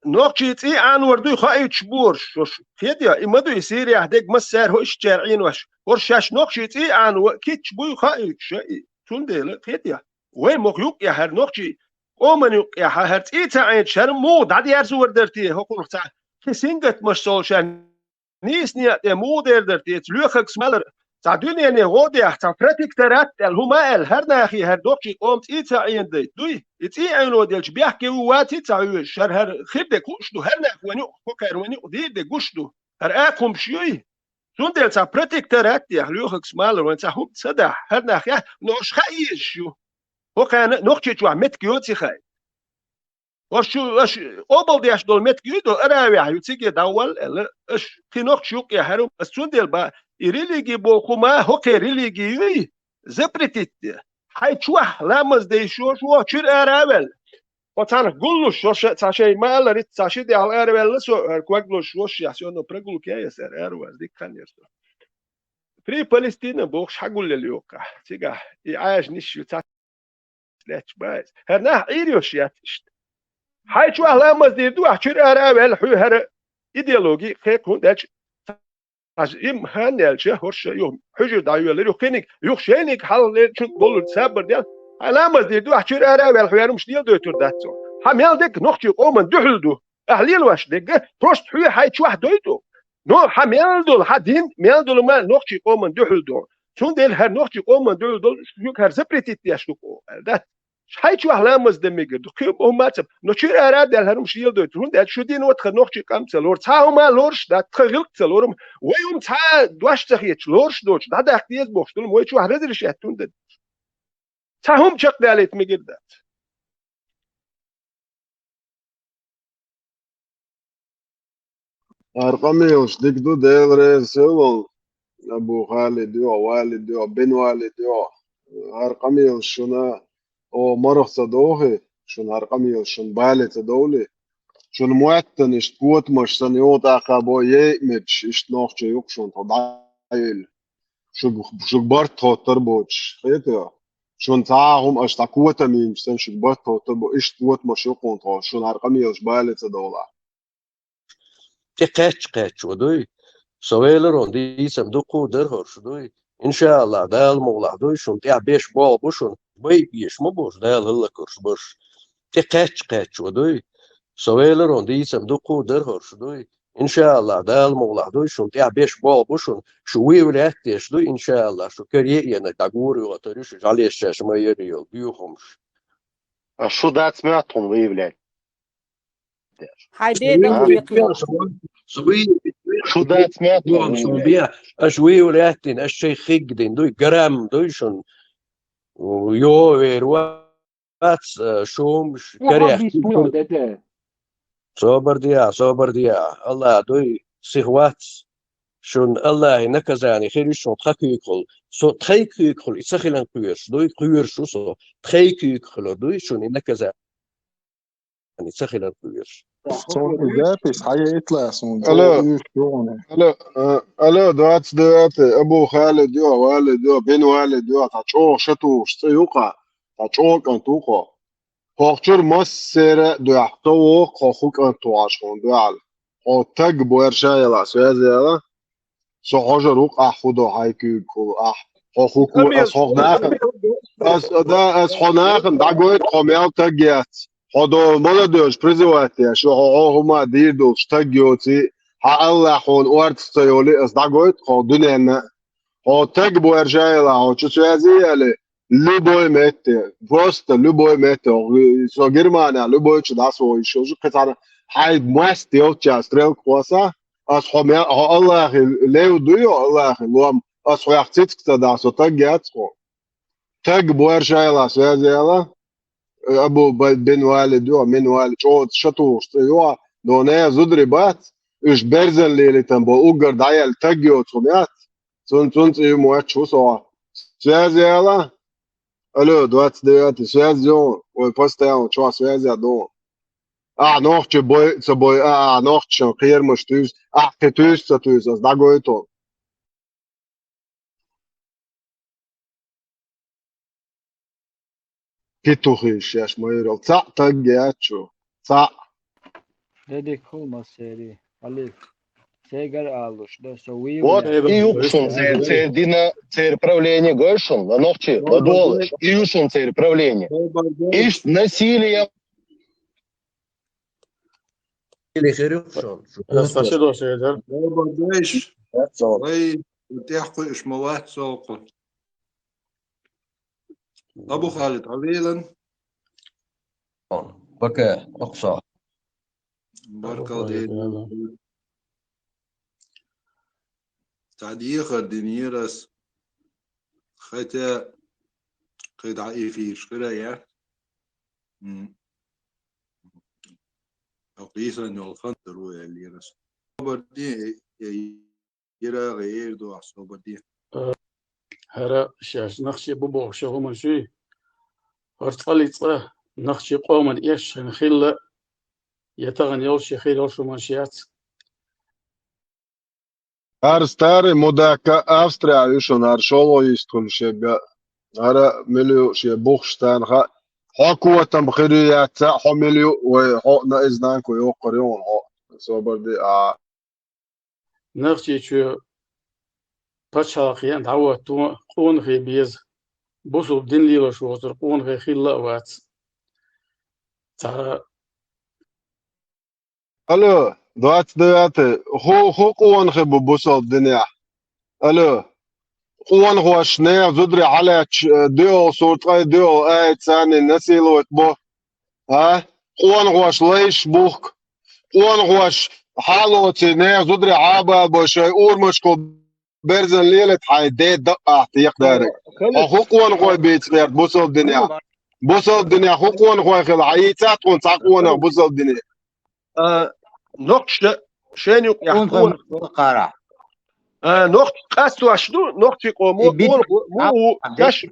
Нохчий цӀий Ӏанор дуй хаийтуш бу хӀорш, хӀорш, кхетий, и ма дуй, Сирияхь дерг массаьрга хӀо ишттачара Ӏенош. ХӀорш шаьш нохчий цӀий Ӏано кхитташ буй хаийтуш, и, цундела, кхетий. Вай мохк юккъехь хӀара нохчий, къоман юккъехь хӀара цӀий ца Ӏенташ, хӀара муха дӀадерзор дара те, хӀокхунах цхьа кхин сингаттамаш солшаьрна нийса некъа тӀе муха дер дара те, цу лоьхаргас малар, цхьа дуьнене гӀо дехь, цхьа протекторат аьлла, хӀума аьлла, хӀара нахе хӀара нохчий къоман цӀий ца Ӏенадайта дуй? И цӀий Ӏено делча, бехке ву ваций ца хьоьжуш, хӀара, хӀара хир дерг хууш ду, хӀара нах ван юкъа, кхокхара ван юкъа дийр дерг гуш ду. ХӀара акхумаш юй? Цундела цхьа протекторат дехь, лоьхаргас малар вайн цхьа хӀума ца дахь, хӀара нах яхь, но хӀорш хаа езаш ю. ХӀокхарна Нохчийчохь меттиг йоций хаьа? Аш шу, аш обал деш долу меттиг юй до, араваьхьа ю, циге дӀавалла аьлла, аш кхин нохча юкъе хьаьрум, ас цундела ба, и религи боху хӀума, хӀокхе религи юй, запретить де. Хьай чохь ламаз дайшо, шу чуьра ара а ваьлла. Оцарах гуллуш, шо ша-, цхьа шай ма аллара, цхьа ши дехьа араваьлла со, ара ког луш, шо шех, всё равно прогулка яй аса, ара, ара ваз, дика хан яр со. При Палестина бохуш хьагуллел йоккхахь, цигахь, и Ӏаьжниш ю, цхьа лаьтташ ба иза. ХӀара нах Ӏийр йош яц иштта. Хьай чохь ламаз дийр ду, ахь чуьра ара а ваьлла, хьуьй хӀара идеологи кхайкха, хӀунда аьлча, хьажа, им ханна аьлча, хӀорш ша юха хьуьжар дӀайоьллира, юха кхиниг, юха шайниг хьалха лерчун боллур сабар дел. Хьай ламаз дийр ду, ахь чуьра ара а ваьлла, хьуьй хӀара хӀумаш леладойтур дац цо. Хьан мел дерг нохчий къоман дуьхьал ду. Ахь лелош дерг, просто хьуьй хьай чохь дой ду. Но хьан мел долу, хьан дин мел долу ма нохчий къоман дуьхьал ду. Цундела хӀара нохчий къоман дуьхьал долу, шуьга хӀара запретить деш ду-кх, аьлла дац. Хьай чохь ламаз дан мегар ду, кхин боху мацам, но чуьра ара а даьлла, хӀара хӀумаш леладойту, хӀунда аьлча шу дин ву тхан нохчий къам ца лору, цхьа хӀума лоруш дац, тхан гӀиллакх ца лору, вай хӀума цхьа дош ца хеташ лоруш доцуш, дӀадаккха деза бохуш долу, вай чохь разрешать хӀунда дац. Цхьа хӀума чекхдалийта мегар дац. ХӀара къамелаш дика ду, Дела реза хила волу, Абу Халид йо, Валид йо, бин Валид йо. ХӀара къамелаш шуна, о, марха ца дохи, шуна хӀара къамелаш шуна бале ца довли. Шуна моьттан иштта котамаш санна юкъа тӀаккха бо ейъ мегаш, иштта нохчий юкъа шуна тхо дӀайилла. Шуьга, шуьга барт хоттар боцуш, хетайо? Шуна цхьа а хӀума аша цхьа котам йинчу санна шуьга барт хоттар бо, иштта котамаш юкъа тхо, шуна хӀара къамелаш бале ца довлахь. ТӀе кхаьчча-кхаьччо дуй, со веларон дийцам дуккха а дара хӀорш дуй, иншааллахь, Дала мукъалахь дуй, шуна тӀехь беш болх бу шуна, байа беш ма бу уьш, Дала хӀаллакьхуьрш барш. ТӀе кхаьчча-кхаьччо дуй, со веларон дийцам дуккха а дара хӀорш дуй, иншааллахь, Дала мукъалахь дуй, шуна тӀехь беш болх бу шуна, шу вуй лаьтташ дуй, иншааллахь, шу кара е а енарг дӀагур ю, хӀотар ю шу жӀалеш шаьш ма ярра йолу боьхамаш. А шу дац моьтту хьуна выявлять? Хьай ден дан вуй кхин. Шу дац моьтту хьуна выявлять? Аша выявлять дина, аша шайн хиг дина дуй, грамм дуй шуна. Йо, вер вац, а, шумаш, карех. Собар диа, собар диа. Аллах дуй, сих вац. Шуна Аллахьан наказание хир ю шуна тхан куьйгахула. Со тхайн куьйгахула и ца хиларна кхоьруш дуй, кхоьруш ву со. Тхайн куьйгахула дуй шуна и наказание ца хиларна кхоьруш. Цунна и запись хьаяйталахь суна, алло, цо уьйраш ю хьуна. Алло, а, алло, двадцать девятый, Абу Халид ю, Валид ю, бин Валид ю, цхьа чӀогӀа шатухуш цӀе ю-кх, цхьа чӀогӀа кӀант ву-кх. ХӀокху чуьра массеран а дуьхьа со ву-кх хьо хӀун кӀант ву Ӏаш хьуна дуьхьал. Хьо таг бу аьрша а ялахь, связи яла. Со хьожур ву-кх ахь хӀун до хьайн куьйгахула ахь. Хьо хӀун ко, ас хьох нахана, ас, да, ас хьо нахана дӀагойту хьо мел таг яц. Хьо до молодёжь призывать еш, хьо, хьо хӀума дийр долуш таг йоций, хьан Аллахь хьуна орца ца йолий, ас дӀагойту хьо дуьненна. Хьо таг бу аьрша а ялахь, хьо чу связи а яле, любой метте, просто любой метте, со Германия любой чу дӀасавохуш йолчу кхин цхьана хьайн маьст йолчча стрелка кхоссахь, ас хьо ме-, хьо Аллахьан лев дуй, Аллахьан лом, ас хьох цициг ца дахь, со таг яц хьо. Таг бу аьрша а ялахь, связи яла, Абу Ба-, бин Валид ю, мин Валид, чӀогӀа шатухуш цӀе ю, но не зударий бац, уьш берзан лелийтан бо уггар дӀаяьлла таг йоцу хӀума яц. Цун, цун цӀе ю моьттуш ву со. Связи яла? Алло, двадцать девятый, связь ю, вай постоянно чохь связь ду. Ахь нохчий бой а ца бой, а, ахь нохчашна кхерамаш туьйсу, ахь кхин туьйсу ца туьйсу, ас дӀагойту. Петухи шаьш ма йирал. Цхьаъ таг яц шу. Цхьаъ. Де дика хуьлу массеран. Алиф. Цигара алуш, да, со вуй. Вот, и ю шуна церан, церан дина, церан правление гой шуна, ла нохчий, ла долаш. И ю шуна церан правление. Иштта насилие. Или хир ю шуна. Спасибо, Седар. Вай тӀехь кхуьуш ма вац со кху. Абу Халид, Ӏавелан. Бака, окху со. Баркалла. Цхьа дехар динера ас. Хотя, кхидӀа эфираш хир а яц. М. Хьо къийсан йолу хан дара ву аьллера ас. Собар де, э, э, Ирагъе эр ду ахь собар де. ХӀара шаьш нахчи бу бохуш хӀуманаш юй? ХӀара цкъа-цкъа нахчи къоман эшна хилла, я тахана йолуш, я хир йолуш хӀуманаш яц. ХӀара старый мудак Австрия ю шуна, хӀара шолгӀа йистхуьлу шега. ХӀара мила ю шен бухуш царна хаьа. Хьо котам хир ю яц, хьо мила ю, вай хьо наизнанку йоккхур ю хьуна хьо. Собар де, а. Нахчи чу пачхьалкх еана дӀахӀотто къонахий беза. Бусулба дин лелош воцург къонахий хилла а вац. Цхьа Алло, двадцать девятый. ХӀу, хӀу къонахий бу бусулба динехь? Алло. Къонахоша нехан зударий хьалаьцча, э, доьалгӀа сур, ткъе доьалгӀа аят царна насиловать бо. А? Къонахоша лайш бухку. Къонахоша хьалоций нехан зударий хьабалбо шайн урамашкахула берзан лелийта хьайн ден дакъахь текхадарг. Хьо хӀу къонахой бийца гӀерта бусулба динехь? Бусулба динехь хӀу къонахой хила? Хьан йийцахь тхуна цхьа къонах бусулба дине? А, нохчаша шайна юкъехь Къонахой къонах. Кхара. А, нохчий къастош ду, нохчий къомо, И бит- къонахо, му, а, у, а, шаьш.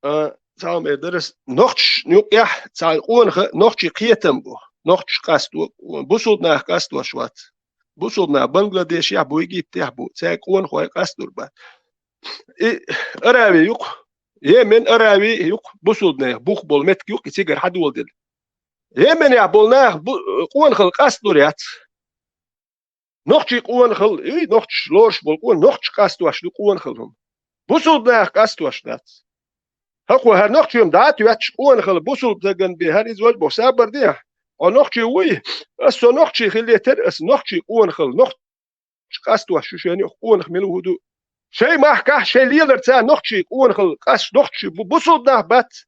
А, цхьа хӀума эр дара ас. Нохчашна юкъехь цхьа къонаха нохчий кхетам бу. Нохчаша къасто, бусулба нах къастош вац. Бусулба нах Бангладешехь бу, Египтехь бу, цаьрга къонахой къастор бац. И Арави ю-кх, Йемен, Арави ю-кх, бусулба нехан бух болу меттиг ю-кх, и цигара хьадоладелла. Йеменехь болу нах бу-, къонахалла къастор яц. Нохчий къонахалла, и нохчаша лоруш болу къона-, нохчаша къастош ду къонахалла хӀума. Бусулба нах къастош дац. ХӀокхо хӀара нохчий хӀума дӀа а тоьттуш, къонахалла бусулба стагана бен, хӀара иза важ боху сабар дехьа. Хьо нохчий вуй? Ас со нохчий хилла терра, ас нохчий къонахалла, нохчаша къастош шу шайна юкъа къонах мила ву хӀу ду? Шайн махкахь, шайн леларца нохчий къонахалла къастош нохчий бу, бусулба нах бац.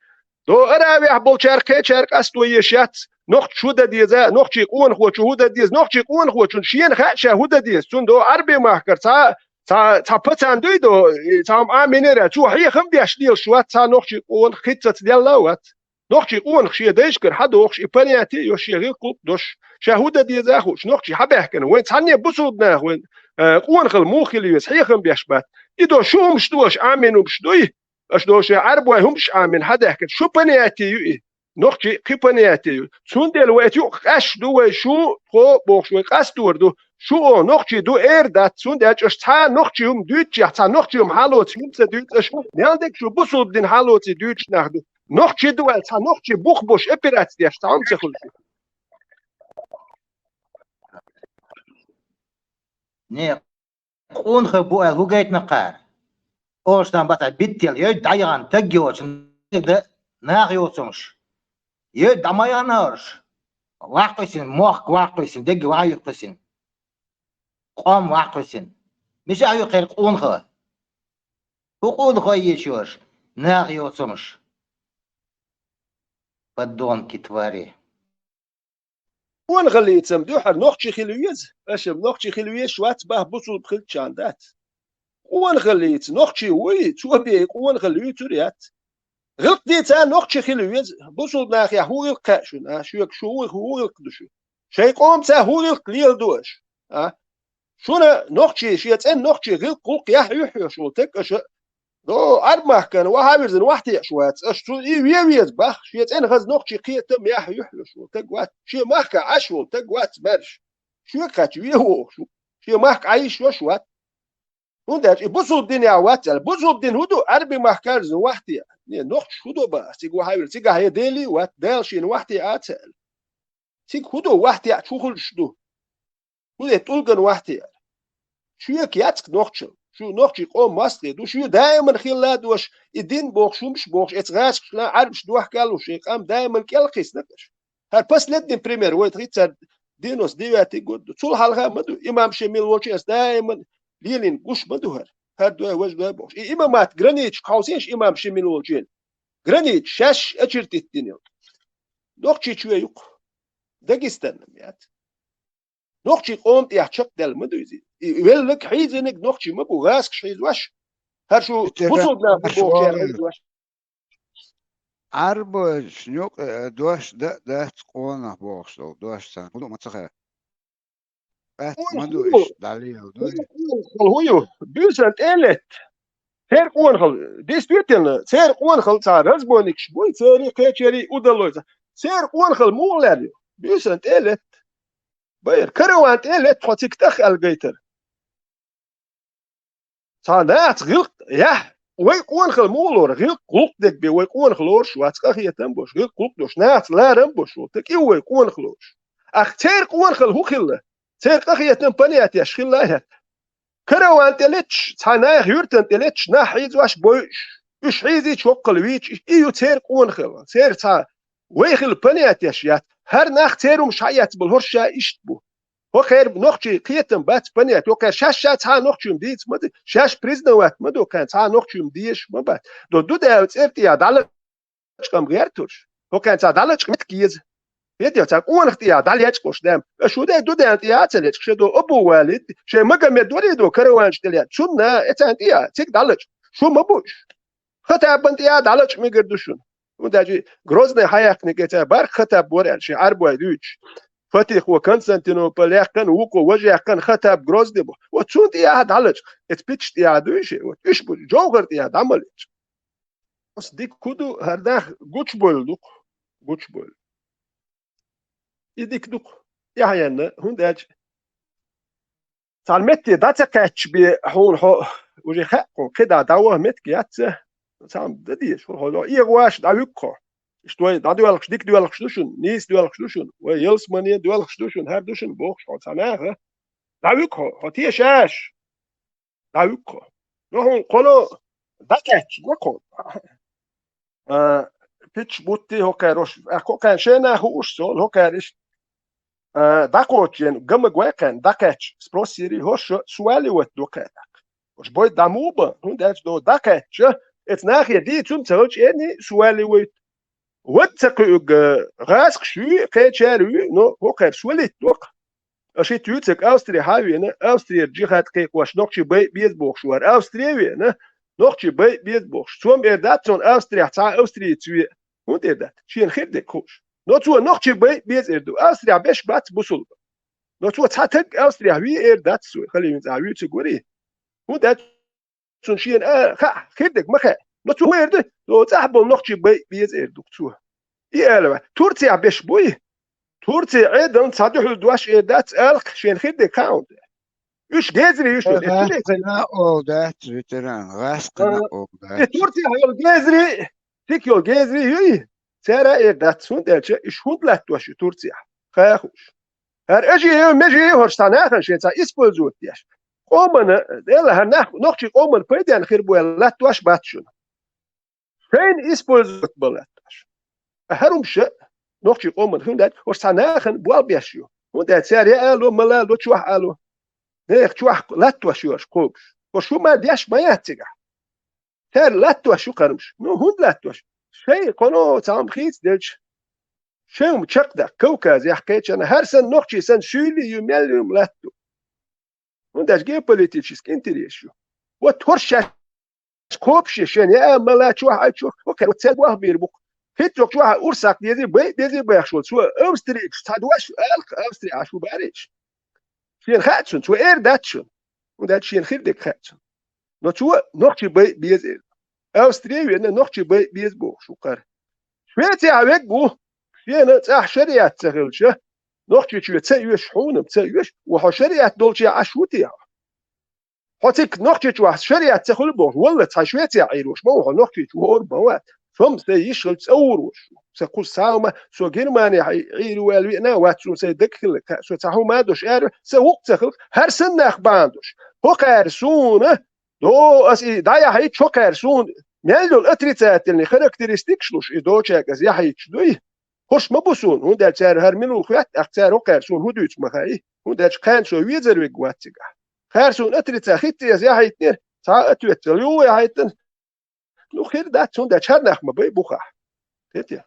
До Аравехь болчара кхечара къасто еш яц. Нохчаша хӀу дан деза, нохчий къонахочун хӀу дан деза, нохчий къонахочун шена хаьа ша хӀу дан деза. Цунна до Ӏарби махкара цхьа, цхьа, цхьа пацан дуй до, цхьа хӀума Ӏамийнера, цо хьехам беш лелаш вац, цхьа нохчий къонах хӀинццалц делла а вац. Нохчий къонах шен дайшкара хьадохуш, и понятие а йо шен гӀиллакх-гӀуллакх дош. Ша хӀу дан деза а хууш, нохчий хьабаьхкина. Вайн цхьанне бусулба нах вайн, а, къонахалла муха хила веза, хьехам беш бац. И до шу хӀумаш ду аша, Ӏамийна хӀумаш дуй? Аша до шайн Ӏарбой хӀумаш Ӏамийна хьадаьхкина. Шу понятие ю и. Нохчий кхин понятие ю. Цундела вай эца юкъа къаьсташ ду вай, шу, тхо бохуш вай къастор ду. Шу оха нохчий ду эр дац, цундела аша цхьа нохчий хӀума дуьйцучехь, цхьа нохчий хӀума хьалоций хӀума ца дуьйцу аша, мел дерг шу бусулба дин хьалоций дуьйцуш нах ду. Нохчий ду аьлла, цхьа нохчий бух бош операци деш цхьа хӀума ца хуьлуш. Не, къонахий бу аьлла хӀу гайтина кхара? Оша дан бацахь биттел, йой дӀаяхана таг йоцу, да, наха йоцурш. Йой дӀа ма яхана хӀорш. Ваккхийсина, мохк ваккхийсина, дегги вахьа юккхийсина. Къом ваккхийсина. Мичахь ю кхеран къонахий? ХӀу къонахой ечу йош, наха йоцурш. Подонки, твари. Къонахаллицам дуьхьара нохчий хила веза, аша нохчий хила везаш вац баха бусулба хилчарна дац. Къонахаллица нохчий вуй, цо бен къонахалла юьйцур яц. ГӀиллакх дийца нохчий хила веза, бусулба нахехь хӀун гӀиллакх кхаьа шуна, а? Шуьга шу хӀун, хӀун гӀиллакх ду шу? Шайн къомаца хӀун гӀиллакх леладо аша, а? Шуна нохчий, шен цӀен нохчий гӀиллакх-гӀуллакх яхь юьхьӀеш волу таг аша. До Ӏарб-махкана вахьа а вирзина вахьтеаш вац. Аша цу и вен веза бах, шен цӀен хаза нохчий кхетам яхь юьхьӀеш волу таг вац. Шен махкахь Ӏаш волу таг вац маьрша. Шуьга кхаьчча вен вохуш ву. Шен махка Ӏайиш йош вац. ХӀунда аьлча и бусулба динехь вац аьлла. Бусулба дин хӀун ду? Ӏарби махка а вирзина вахьте. Не, нохчаш хӀун до бах, цига вахьа а вирзина. Цигахь я Дели а вац, Дала шена вахьте а ца аьлла. Цига хӀун ду, вахьте а чу хуьлуш ду? ХӀунда тӀулган вахьте ара? Шуьга яцк нохчал. Шу нохчий къом мостагӀий ду. Шу даиман хилла а дош, и дин бохуш, хӀумаш бохуш, эца гӀазкхашна Ӏарбаш дохка а луш, шайн къам даиман кӀел кхиссина аша. ХӀара последний пример вай тхи цара девяносто девятый год ду. Цул хьалха а ма ду. Имам Шемил волчу ас даиман лелийна гуш ма ду хӀара. ХӀара дой, важа дой бохуш. И имамат границаш хьовсийша имам Шемил волчу. Границаш шаьш очертить дина. Нохчийчоь ю-кх. Дагестанна яц. Нохчий къоман тӀехь чекхдаьлла ма ду иза. И веллаг хьийзинарг нохчий ма бу, гӀазкхаша хьийзош. ХӀара шу бусулба нах бу бохучара хьийзош. Ӏарбойчун юкъе дош дан а дац къонах бохуш долу дош царна. ХӀун ду ма ца хаьа? Атта ма ду уьш, дӀалела дуй. Къонахал хӀун ю? Буьйсанна тӀе а летта. Церан къонахал, действительно, церан къонахал цхьа разбойникаш буй, церий, кхечерий удалойца. Церан къонахал муха лаьрна ю? Буьйсанна тӀе а летта. Байра, караван тӀе а летта хьо цига тӀах аьлла гайтара. Цхьа нахаца гӀиллакх яхь, вай къонахал муха лору, гӀиллакх гӀуллакх дерг бен вай къонах лоруш вац, къахетам а беш, гӀиллакх гӀуллакх долуш, нахаца ларам а беш волу, тӀаккха и вай къонах лоруш. Ахь церан къонахал хӀун хилла? Церан къахетам понятеш хилла а хӀетта. Караван тӀе летташ, цхьа наха юьртан тӀе летташ, нах хьийзош бойуш, уьш хьийзийча хӀоккхул вийча, и ю церан къонахал, церан цхьа вай хилла понятеш яц. ХӀара нах церан хӀумаш хьаэцна болу хӀорш ша иштта бу. ХӀокхеран нохчийн кхетам бац, понятие. ХӀокхеран шаьш ша цхьа а нохчийн дийца ма ду, шаьш признавать ма ду, кхаьн цхьа а нохчийн дезаш ма бац. До Дудаева цӀера тӀехьа дӀалачкъам гӀертарш. ХӀокхаьн цхьа дӀалачкъа меттиг еза. Хетий, цхьа къонах тӀехьа дӀалечкъалуш дам. Аша хӀун дай Дудаева тӀехьа а ца лечкъа, шен до Абу Валид, шен Магомед вари до караванаш тӀе лаьа. Цунна, э, царна тӀехьа, цига дӀалачкъа. Шу ма бу уьш. Хатабан тӀехьа дӀалачкъа мегар ду шуна. ХӀунда аьлча Грозный хьаяьккхинарг цара бӀарг Хатаб вара аьлла, шен Ӏарбой дуьйцуш. Фатихо Константинополь яьккхина, вукхо важа яьккхина, Хатаб Грозный бу. Вот цунна тӀехьа дӀалачкъа. Эца питча тӀехьа дуй ши, вот уьш бу, жовхӀар тӀехьа дӀа ма лечкъа. Оцу дика хӀун ду, хӀара нах гучубойла ду-кх, гучубойла. И дика ду-кх, тӀаьхьенна, хӀунда аьлча цхьана метте дӀа ца кхаьчча бен хьуна хьо, уже хаьа хьуна, кхидӀа дӀаваха меттиг яц, цхьамма дан дезаш, хьо, хьо эгӀаваш дӀавуьгу хьо. Иштта вай дӀадоьлхуш, дика доьлхуш ду шуна, нийса доьлхуш ду шуна, вай ялсамане доьлхуш ду шуна, хӀара ду шуна бохуш хьо цхьа наха. ДӀавуьгу хьо, хьо тешаш. ДӀавуьгу хьо. Ну, хьуна кхоно дӀакхаьчча, ма кхо. А, питча бутти хӀокхаьр ош, а, кхокхаьн шайна хууш со, хӀокхаьр иштта. А, дӀакхоччен, гамаг вай кхаьн, дӀакхаьчча, спрос йири, хӀорш сваливать ду кхаьдаккха. Ош бой дӀа муха бан, хӀунда аьлча до дӀакхаьчча, эца нахе дийцум ца хилча, эрни сваливать. Вад ца кхуьуг, гӀазкхаш юй, кхечаьрга юй, но хӀокхаьр свалить доккха. Аша итт юьцаг Австри хьа а веана, Австрера джихад кхайкхош нохчий байа беза бохуш вара. Австре а веана, нохчий байа беза бохуш. Цо ма эр дац цунна Австрехь цхьа а австриец ве. ХӀунда эр дац? Шена хир дерг хууш. Но цо нохчий байа беза эр ду. Австрехь беш бац бусулба. Но цо цхьа таг Австрехь ве эр дац цо. Хали вин цӀа вуьйцуг вари. ХӀунда аьлча цунна шена, а, хаьа, хир дерг ма хаьа. Но цо ма эр ду, цо цӀахь болу нохчий байа беза эр ду цо. И ала ваьа. Турцехь беш буй? Турция Ӏедална цхьа дуьхьал дош эр дац, алкха шена хир дерг хаьа хьуна. Уьш гезри уьш. Э, гӀаскхина олу дац, ветеран, гӀаскхина олу дац. И Турцехь йолу гезри, цик йолу гезри юй? Цара а эр дац, хӀунда аьлча, уьш хӀунда латтош ю Турцехь? Хаьа хууш. ХӀара ажи а, межи а хӀорш цхьа нахана шен цхьа использовать деш. Къомана, эла хӀара нах, нохчий къомана пайденна хир бу аьлла латтош бац шуна. Шайна использовать бан латтош. А хӀара хӀумаш а нохчий къомана хӀунда аьлча, хӀорш цхьа нахана болх беш ю. ХӀунда аьлча цара я ало, мала ало, чохь ало. Нехан чохь латтош ю хӀорш кхобуш. ХӀорш хӀума деш ма яц цигахь. Цара латтош ю кхармаш. Ну, хӀунда латтош? Шайн кхоно цхьа хӀума хийца делча, шайн хӀума чекхдаккха, Кавказехь кхечарна, хӀара санна нохчий санна суьйли ю, мел ю, латто. ХӀунда аьлча геополитический интерес ю. Вот хӀорш шаьш кхобуш я шен, я а мала чохь а чохь, окей, вот цаьрга ваха бийр бу-кх. ХӀинца чохь а урс сакх дезий, бай, дезий байхаш волу. Цо австрийцаш цхьа дош, алкха Австри Ӏаш ву баьриш. Шена хаьа цунна, цо эр дац шуна. ХӀунда аьлча шена хир дерг хаьа цунна. Но цо нохчий бай беза эр. Австри вена нохчий бай беза бохуш ву кхара. Швецехь вег ву, шена цӀахь шариат ца хилча, нохчий чоь ца оьшу, хьуна ца оьшу, ва хьо шариат долчехь Ӏаш ву те хьо? Хьо цига нохчий чохь шариат ца хуьлу бохуш, валла цхьа Швецехь Ӏийрош ма ву хьо, нохчий чу хӀора бан вац. Со-м сайн йиш хилча цӀа ур ву шу. Сан кхуза сагӀа ма, со Германехь Ӏийр ву аьлла веана а вац, суна сайн дага хилла, со цхьа хӀума а долуш аьлла, сан вукху ца хилла, хӀара санна нах бахьана долуш. ХӀокхара суна, до аса и дӀаяхьийча хӀокхара суна, мел йолу отрицательный характеристикаш луш, и доцург аса яхьийча дуй? ХӀорш ма бу суна, хӀунда аьлча цара хӀара мила ву хоьтту, тӀаккха цара хӀокхара суна хӀун дуьйцу ма хаьа, хӀунда аьлча кхана со везар вег вац цигахь. Хара суна отрицательный хӀитта аса яхьийтинера, цхьа а ответ ца луьйху яхьийтина. Ну, хир дац, хӀунда аьлча хӀара нах ма бай бухахь. Хетий?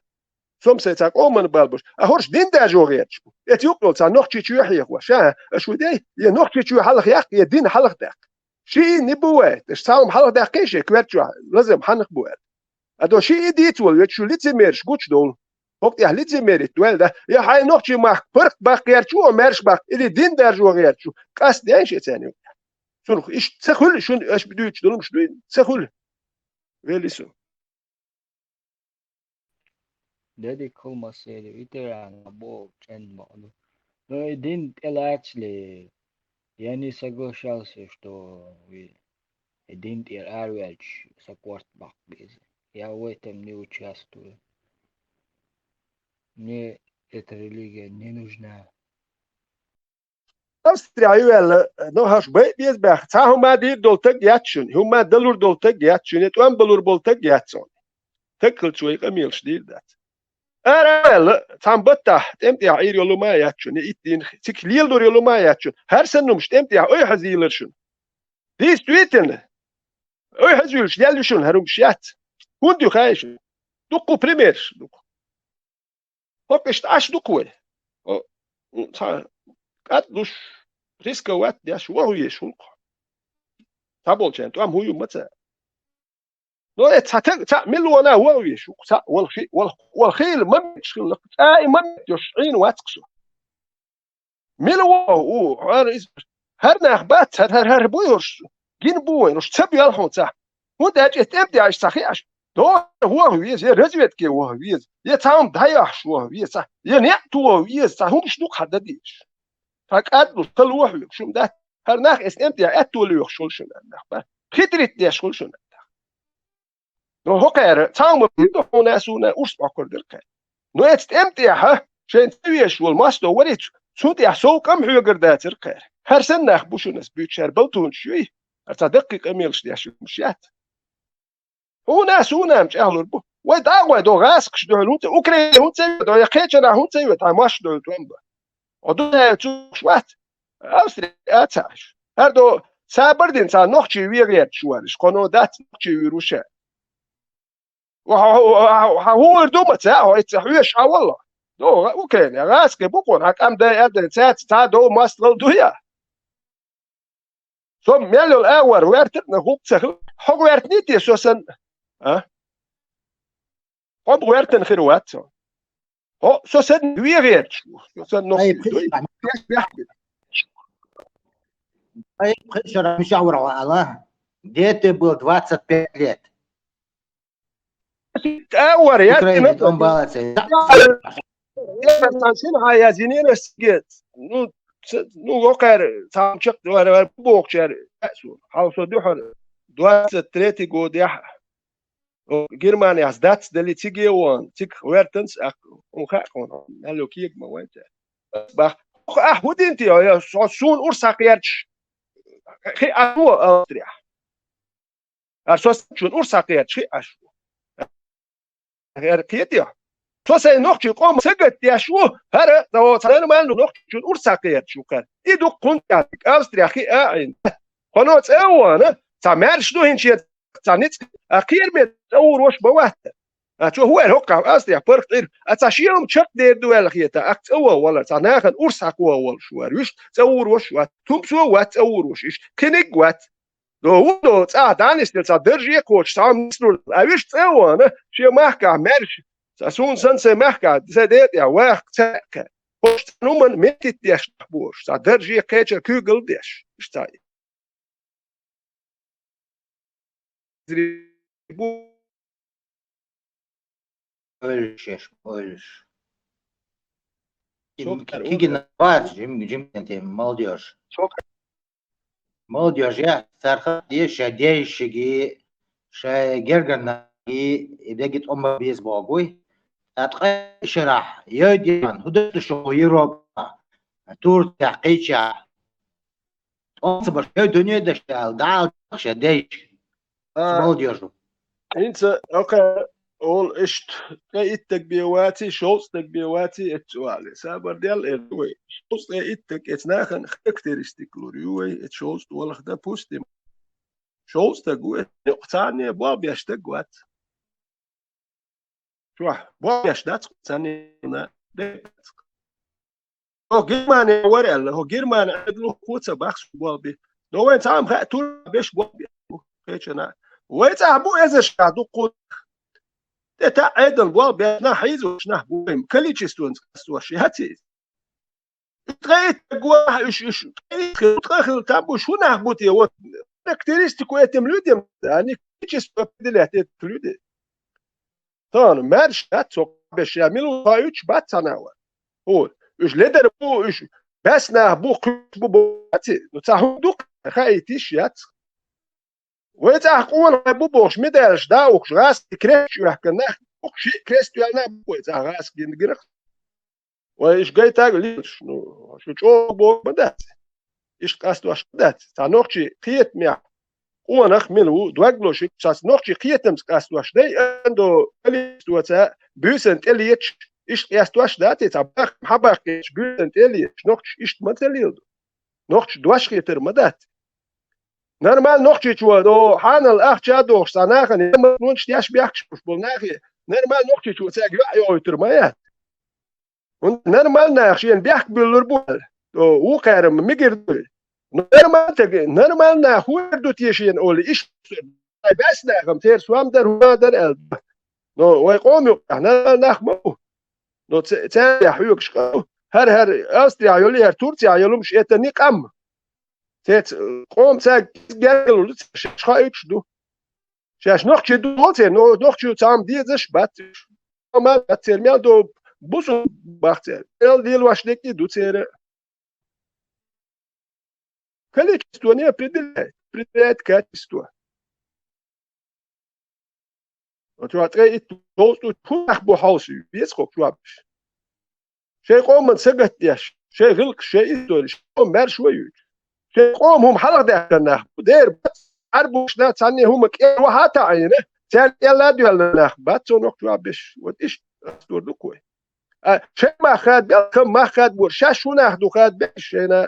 Со-м сайн цхьа къоман балбаш. А хӀорш дин дажо гӀерташ бу. Эца юкъа йолу цхьа нохчий чоь хьехош. Ша, аша хӀу дей, я нохчий чоь хьалха яккха, я дин хьалха даккха. Шиъ не бывает. Аша цхьа хӀума хьалха даьккхий шен коьрта чохь, лазам хьанах бу аьлла. А то ши и дийца волу, веза шу лицемераш гучудовлу. ХӀокху тӀехь лицемерит ваьлла, да? Я хьайн нохчий махка паргӀат баккха гӀерташ ву, маьрша баккха, или дин даржо гӀерташ ву, къастдеш и царна. Цунах иштта ца хуьлу шуна, аша дуьйцуш долу хӀумаш дуй, ца хуьлу. Вели со. Дедик хӀума сели, ветеран боху чӀен боху. Но и дин тӀелацале, я не соглашался, что и дин тӀера араваьлча сан корта баккха беза. Я в этом не участвую. Мне эта религия не нужна. Австрия ю ваьлла, ну, хьаш бай беза баьхна. Цхьа хӀума дийр долу таг яц шуна, хӀума далур долу таг яц шуна, я тӀом балур болу таг яц хьуна. Таг хилча вай къамелаш дийр дац. Ара а ваьлла, цхьана баттахь, тӀем тӀехь Ӏийр йолу ма яц шуна, я итт дийнахь, цига лелалур йолу ма яц шуна. ХӀара санна хӀумаш тӀем тӀехь ойхьазийлар шуна. Действительно, ойхьазуьйлуш ял ю шуна, хӀара хӀумаш яц. ХӀунда ю хаьий шуна? Дуккха примерш ду-кх. ХӀокху иштта Ӏаш ду-кх вай. О, цхьа кӀад луш, рисковать деш, ваха везаш хӀума-кх. Цхьаболчарна тӀом хӀун ю ма ца. Но э цхьа таг, цхьаъ миллиона ваха везаш ву-кх, цхьаъ вала хи-, вала, вала хийла ма метташ хилла-кх, цӀа и ма метташ, Ӏийна вац-кх со. Мила вогӀу, хӀара иза, хӀара нах бац, хӀара, хӀара, хӀара буй хӀорш, гина бу вайн, уьш ца боьлхьа хьуна цхьа. ХӀунда аьлча и тӀем тӀехь иштта ца хиъаш, догӀа ваха веза, я разведке ваха веза, я цхьа хӀума дӀаяхьаш ваха веза, цхьа, я некъ тоха веза, цхьа хӀумаш ду-кх хьан дан дезаш. Цхьа кӀад луш, ца лохьа вуьгуш хӀума дац, хӀара нах эс тӀем тӀехь аьтто лоьхуш хуьлу шуна нах бац. Хитрит деш хуьлу шуна нах. Но хӀокхара цхьа хӀума бийр ду хьуна, суна урс боккхур дара кхара. Но эцу тӀем тӀехьа шайна ца везаш волу мостагӀ варий, цу-, цунна тӀехь сов кӀам хьоьгур дацара кхара. ХӀара санна нах бу шуна ас буьйцуш, хӀара балтонаш юй, хӀара цхьа даккхий къамелаш деш хӀумаш яц. Хьуна а, суна а чӀагӀлур бу. Вай дӀа а гӀой до гӀазкхаш дуьхьал хӀунда ца, Украине хӀунда ца йоьду, я кхечанахь хӀунда ца йоьду, хьан мостагӀ дуьхьал тӀом бан. Хьо ду а цуьнаш вац, Австрия а ца Ӏаш. ХӀара до сабар дина цхьа нохчий вен гӀерташ вариш, кхуьно дац нохчий вуьйр ву ша. Хьан хӀур ду ма ца, хьо ицца хьоьжуш хьан валла? До, Украине, гӀазкхи бу кхуьн, хьан кӀам дай аьлла, цаьрца цхьа дов мостагӀалла ду я? Со мел йолу агӀор ваьртира, на гӀуллакх ца хила. Хьо ваьртиний те со санна? А? Хьо бу ваьртина хир вац со. Хьо, со санна вен гӀерташ ву. Со санна нохчий дуй. Ай, пхи шара муьшавра ала. Где ты был двадцать пять лет? ТӀе а вара, я Украина, дина тӀом балаца. Я сан шина хьан яздинера сиге. Ну, ц-, ну, вокхара цхьа чекх вара, вара бохучара. Хьал со дуьхьал двадцать третий годехь. О, Германияс дац дали циге вон, цига вертанс а, хьуна хаьа хьуна, мел йо кега ма вайта. Бах, ахь хӀун дина те, я, со, суна урс хьакхерчаш, хи а ву Австрия. А со чун урс хьакхерчаш хи аш ву. ХӀара кхетий? Со сайн нохчий къоман сагатдеш ву, хӀара, цхьа нормально нохчий чун урс хьакхерчаш ву кхара. И ду кхунтӀа, Австрия хи а Ӏийна. Кхуьно цӀа а вахана, цхьа маьрша ду хӀинче, цхьа ницкъ, а кхераме цӀа вурош ма вац. А цо хӀун аьлла хӀокхахь Австрия паргӀат Ӏийра? А цхьа шен хӀума чекхдер ду аьлла хета, ахь цӀа ваха валар, цхьа нахана урс хьакхо волуш вара, вуьш цӀа вурош вац, тумсо вац цӀа вурош, иштта кхиниг вац. До ву до, цӀа данис де цхьа дарже кхочуш, цхьа хӀума нислур, а вуьш цӀа а вахана, шен махкахь маьрша, цхьа суна санна сайн махкахь, сайн ден тӀехь ваха ца кхаьа. ХӀорш цхьа хӀуманна метит деш нах бу хӀорш, цхьа дарже кхечара куьйгалла деш, иштта цхьа. Ойлуш еш, ойлуш. Кигина вац, жим, жим, молодёжь. Молодёжь, я, царха деш, ша дешиги, ша гергарнаги, и деги тӀом беза богуй. ТӀаккха шарахь, йойдиян, хӀу ду шу Европа, Турция, кхечахь. ТӀом ца баш, дуьне даш аьлла, дӀаала ша дайча. А, молодёжь. ХӀинца, окей, ол иштта, ткъе итт стаг бен ваций, шовзткъа стаг бен ваций, эццу алий. Сабар дел эр вай. Шовзткъа итт стаг, эцу нахана характеристика лур ю вай, эцу шовзткъа валах, допустим. Шовзткъа стаг ву, эцу царне бо беш стаг вац. Чохь, бо беш дац, царне на, де дац. Хьо Германи вара аьлла, хьо Германи Ӏедало хӀу ца бахса болби. Но вайн цхьа а ма хаьа, тур беш болби. Кхечана. Вай цӀахь бу эзар ша дуккху. Э, таӀ Ӏедал бол беш нах хьийзош нах бу вай, количествонца къастош яц иза. Ткъе итт гуо уьш, уьш ткъе итт хила, ткъе хила там бу, уьш хӀун нах бу те, вот характеристику этим людям, а не количество определять этих людей. Тахана маьрша дац цо беш, я мила ву кхоуьйтуш бац цхьана а ван. ХӀу, уьш ледар бу, уьш баьс нах бу, кхуьш бу, бу, баци. Ну, цхьа хӀума ду, хаийтиш яц. Вай цӀахь къонахий бу бохуш, медалаш да ухуш, гӀазкхий кресташ оьхкина нах, укх шиъ крест йоьллина бу вай цӀахь гӀазкхий гина гирах. Вай иша гайтаг лелаш, ну, шу чӀогӀа боху ма дац. Иштта къастош ма дац. Цхьа нохчий кхетамехь, къонах мила ву, дог ло шуьга, цхьацца нохчий кхетамца къастош дай, андо, количествоца буьйсан тӀе леташ, иштта къастош дац, цхьа бахкам хьан баккхийчу буьйсан тӀе леташ, нохчаш иштта ма ца леладо. Нохча дош хетар ма дац. Нормально нохчичо, о, хьанал ахча а дохуш, цхьа нахана ямартлонаш деш бехкаш болу нахе, нормально нохчичо цаьрга йоӀ йойтур ма яц. ХӀунда нормально нах шена бехк буьллур бу аьлла, о, вукхарам мигир ду. Нормально таг, нормально нах хӀун ду те шена олий, иштта ай баьс нахам церан сом дар, хӀума дар аьлла. Но вай къома юкъахь нормально нах ма бу. Но ца-, цаьргахь хьоьгуш къа ду. ХӀара-хӀара Австрияхь йолу, хӀара Турцияхь йолу хӀумаш, это не къам. Цец, э, къоман цаьрга гергарло ду, шаьш хаийтуш ду. Шаьш нохчий ду, церан но-, нохчо цхьа хӀума дезаш бац. Ма бац церан мел до бусу бах церан. Мел лелош деккъий ду церан. Количество не определяет, определяет качество. Оцу ткъе итт долу цӀу хӀун нах бу хьовса, веза хӀокху жоп деш. Шайн къоман сагатдеш, шайн гӀиллакхаш, шайн историш, шайн къоман маьршо а юьйцуш. Шайн къоман хӀума хьалхадаьккхина нах бу, дера бац, Ӏарбошна цхьанне хӀума кӀел вахьа а таӀийна, царна кӀел а доьллина нах бац, цо нохчо жоп деш. Вот иштта астор ду-кх вай. А, шайн мах хадабелла, кхин мах хадабора, шаьш хӀун нах ду хадабеш шайна,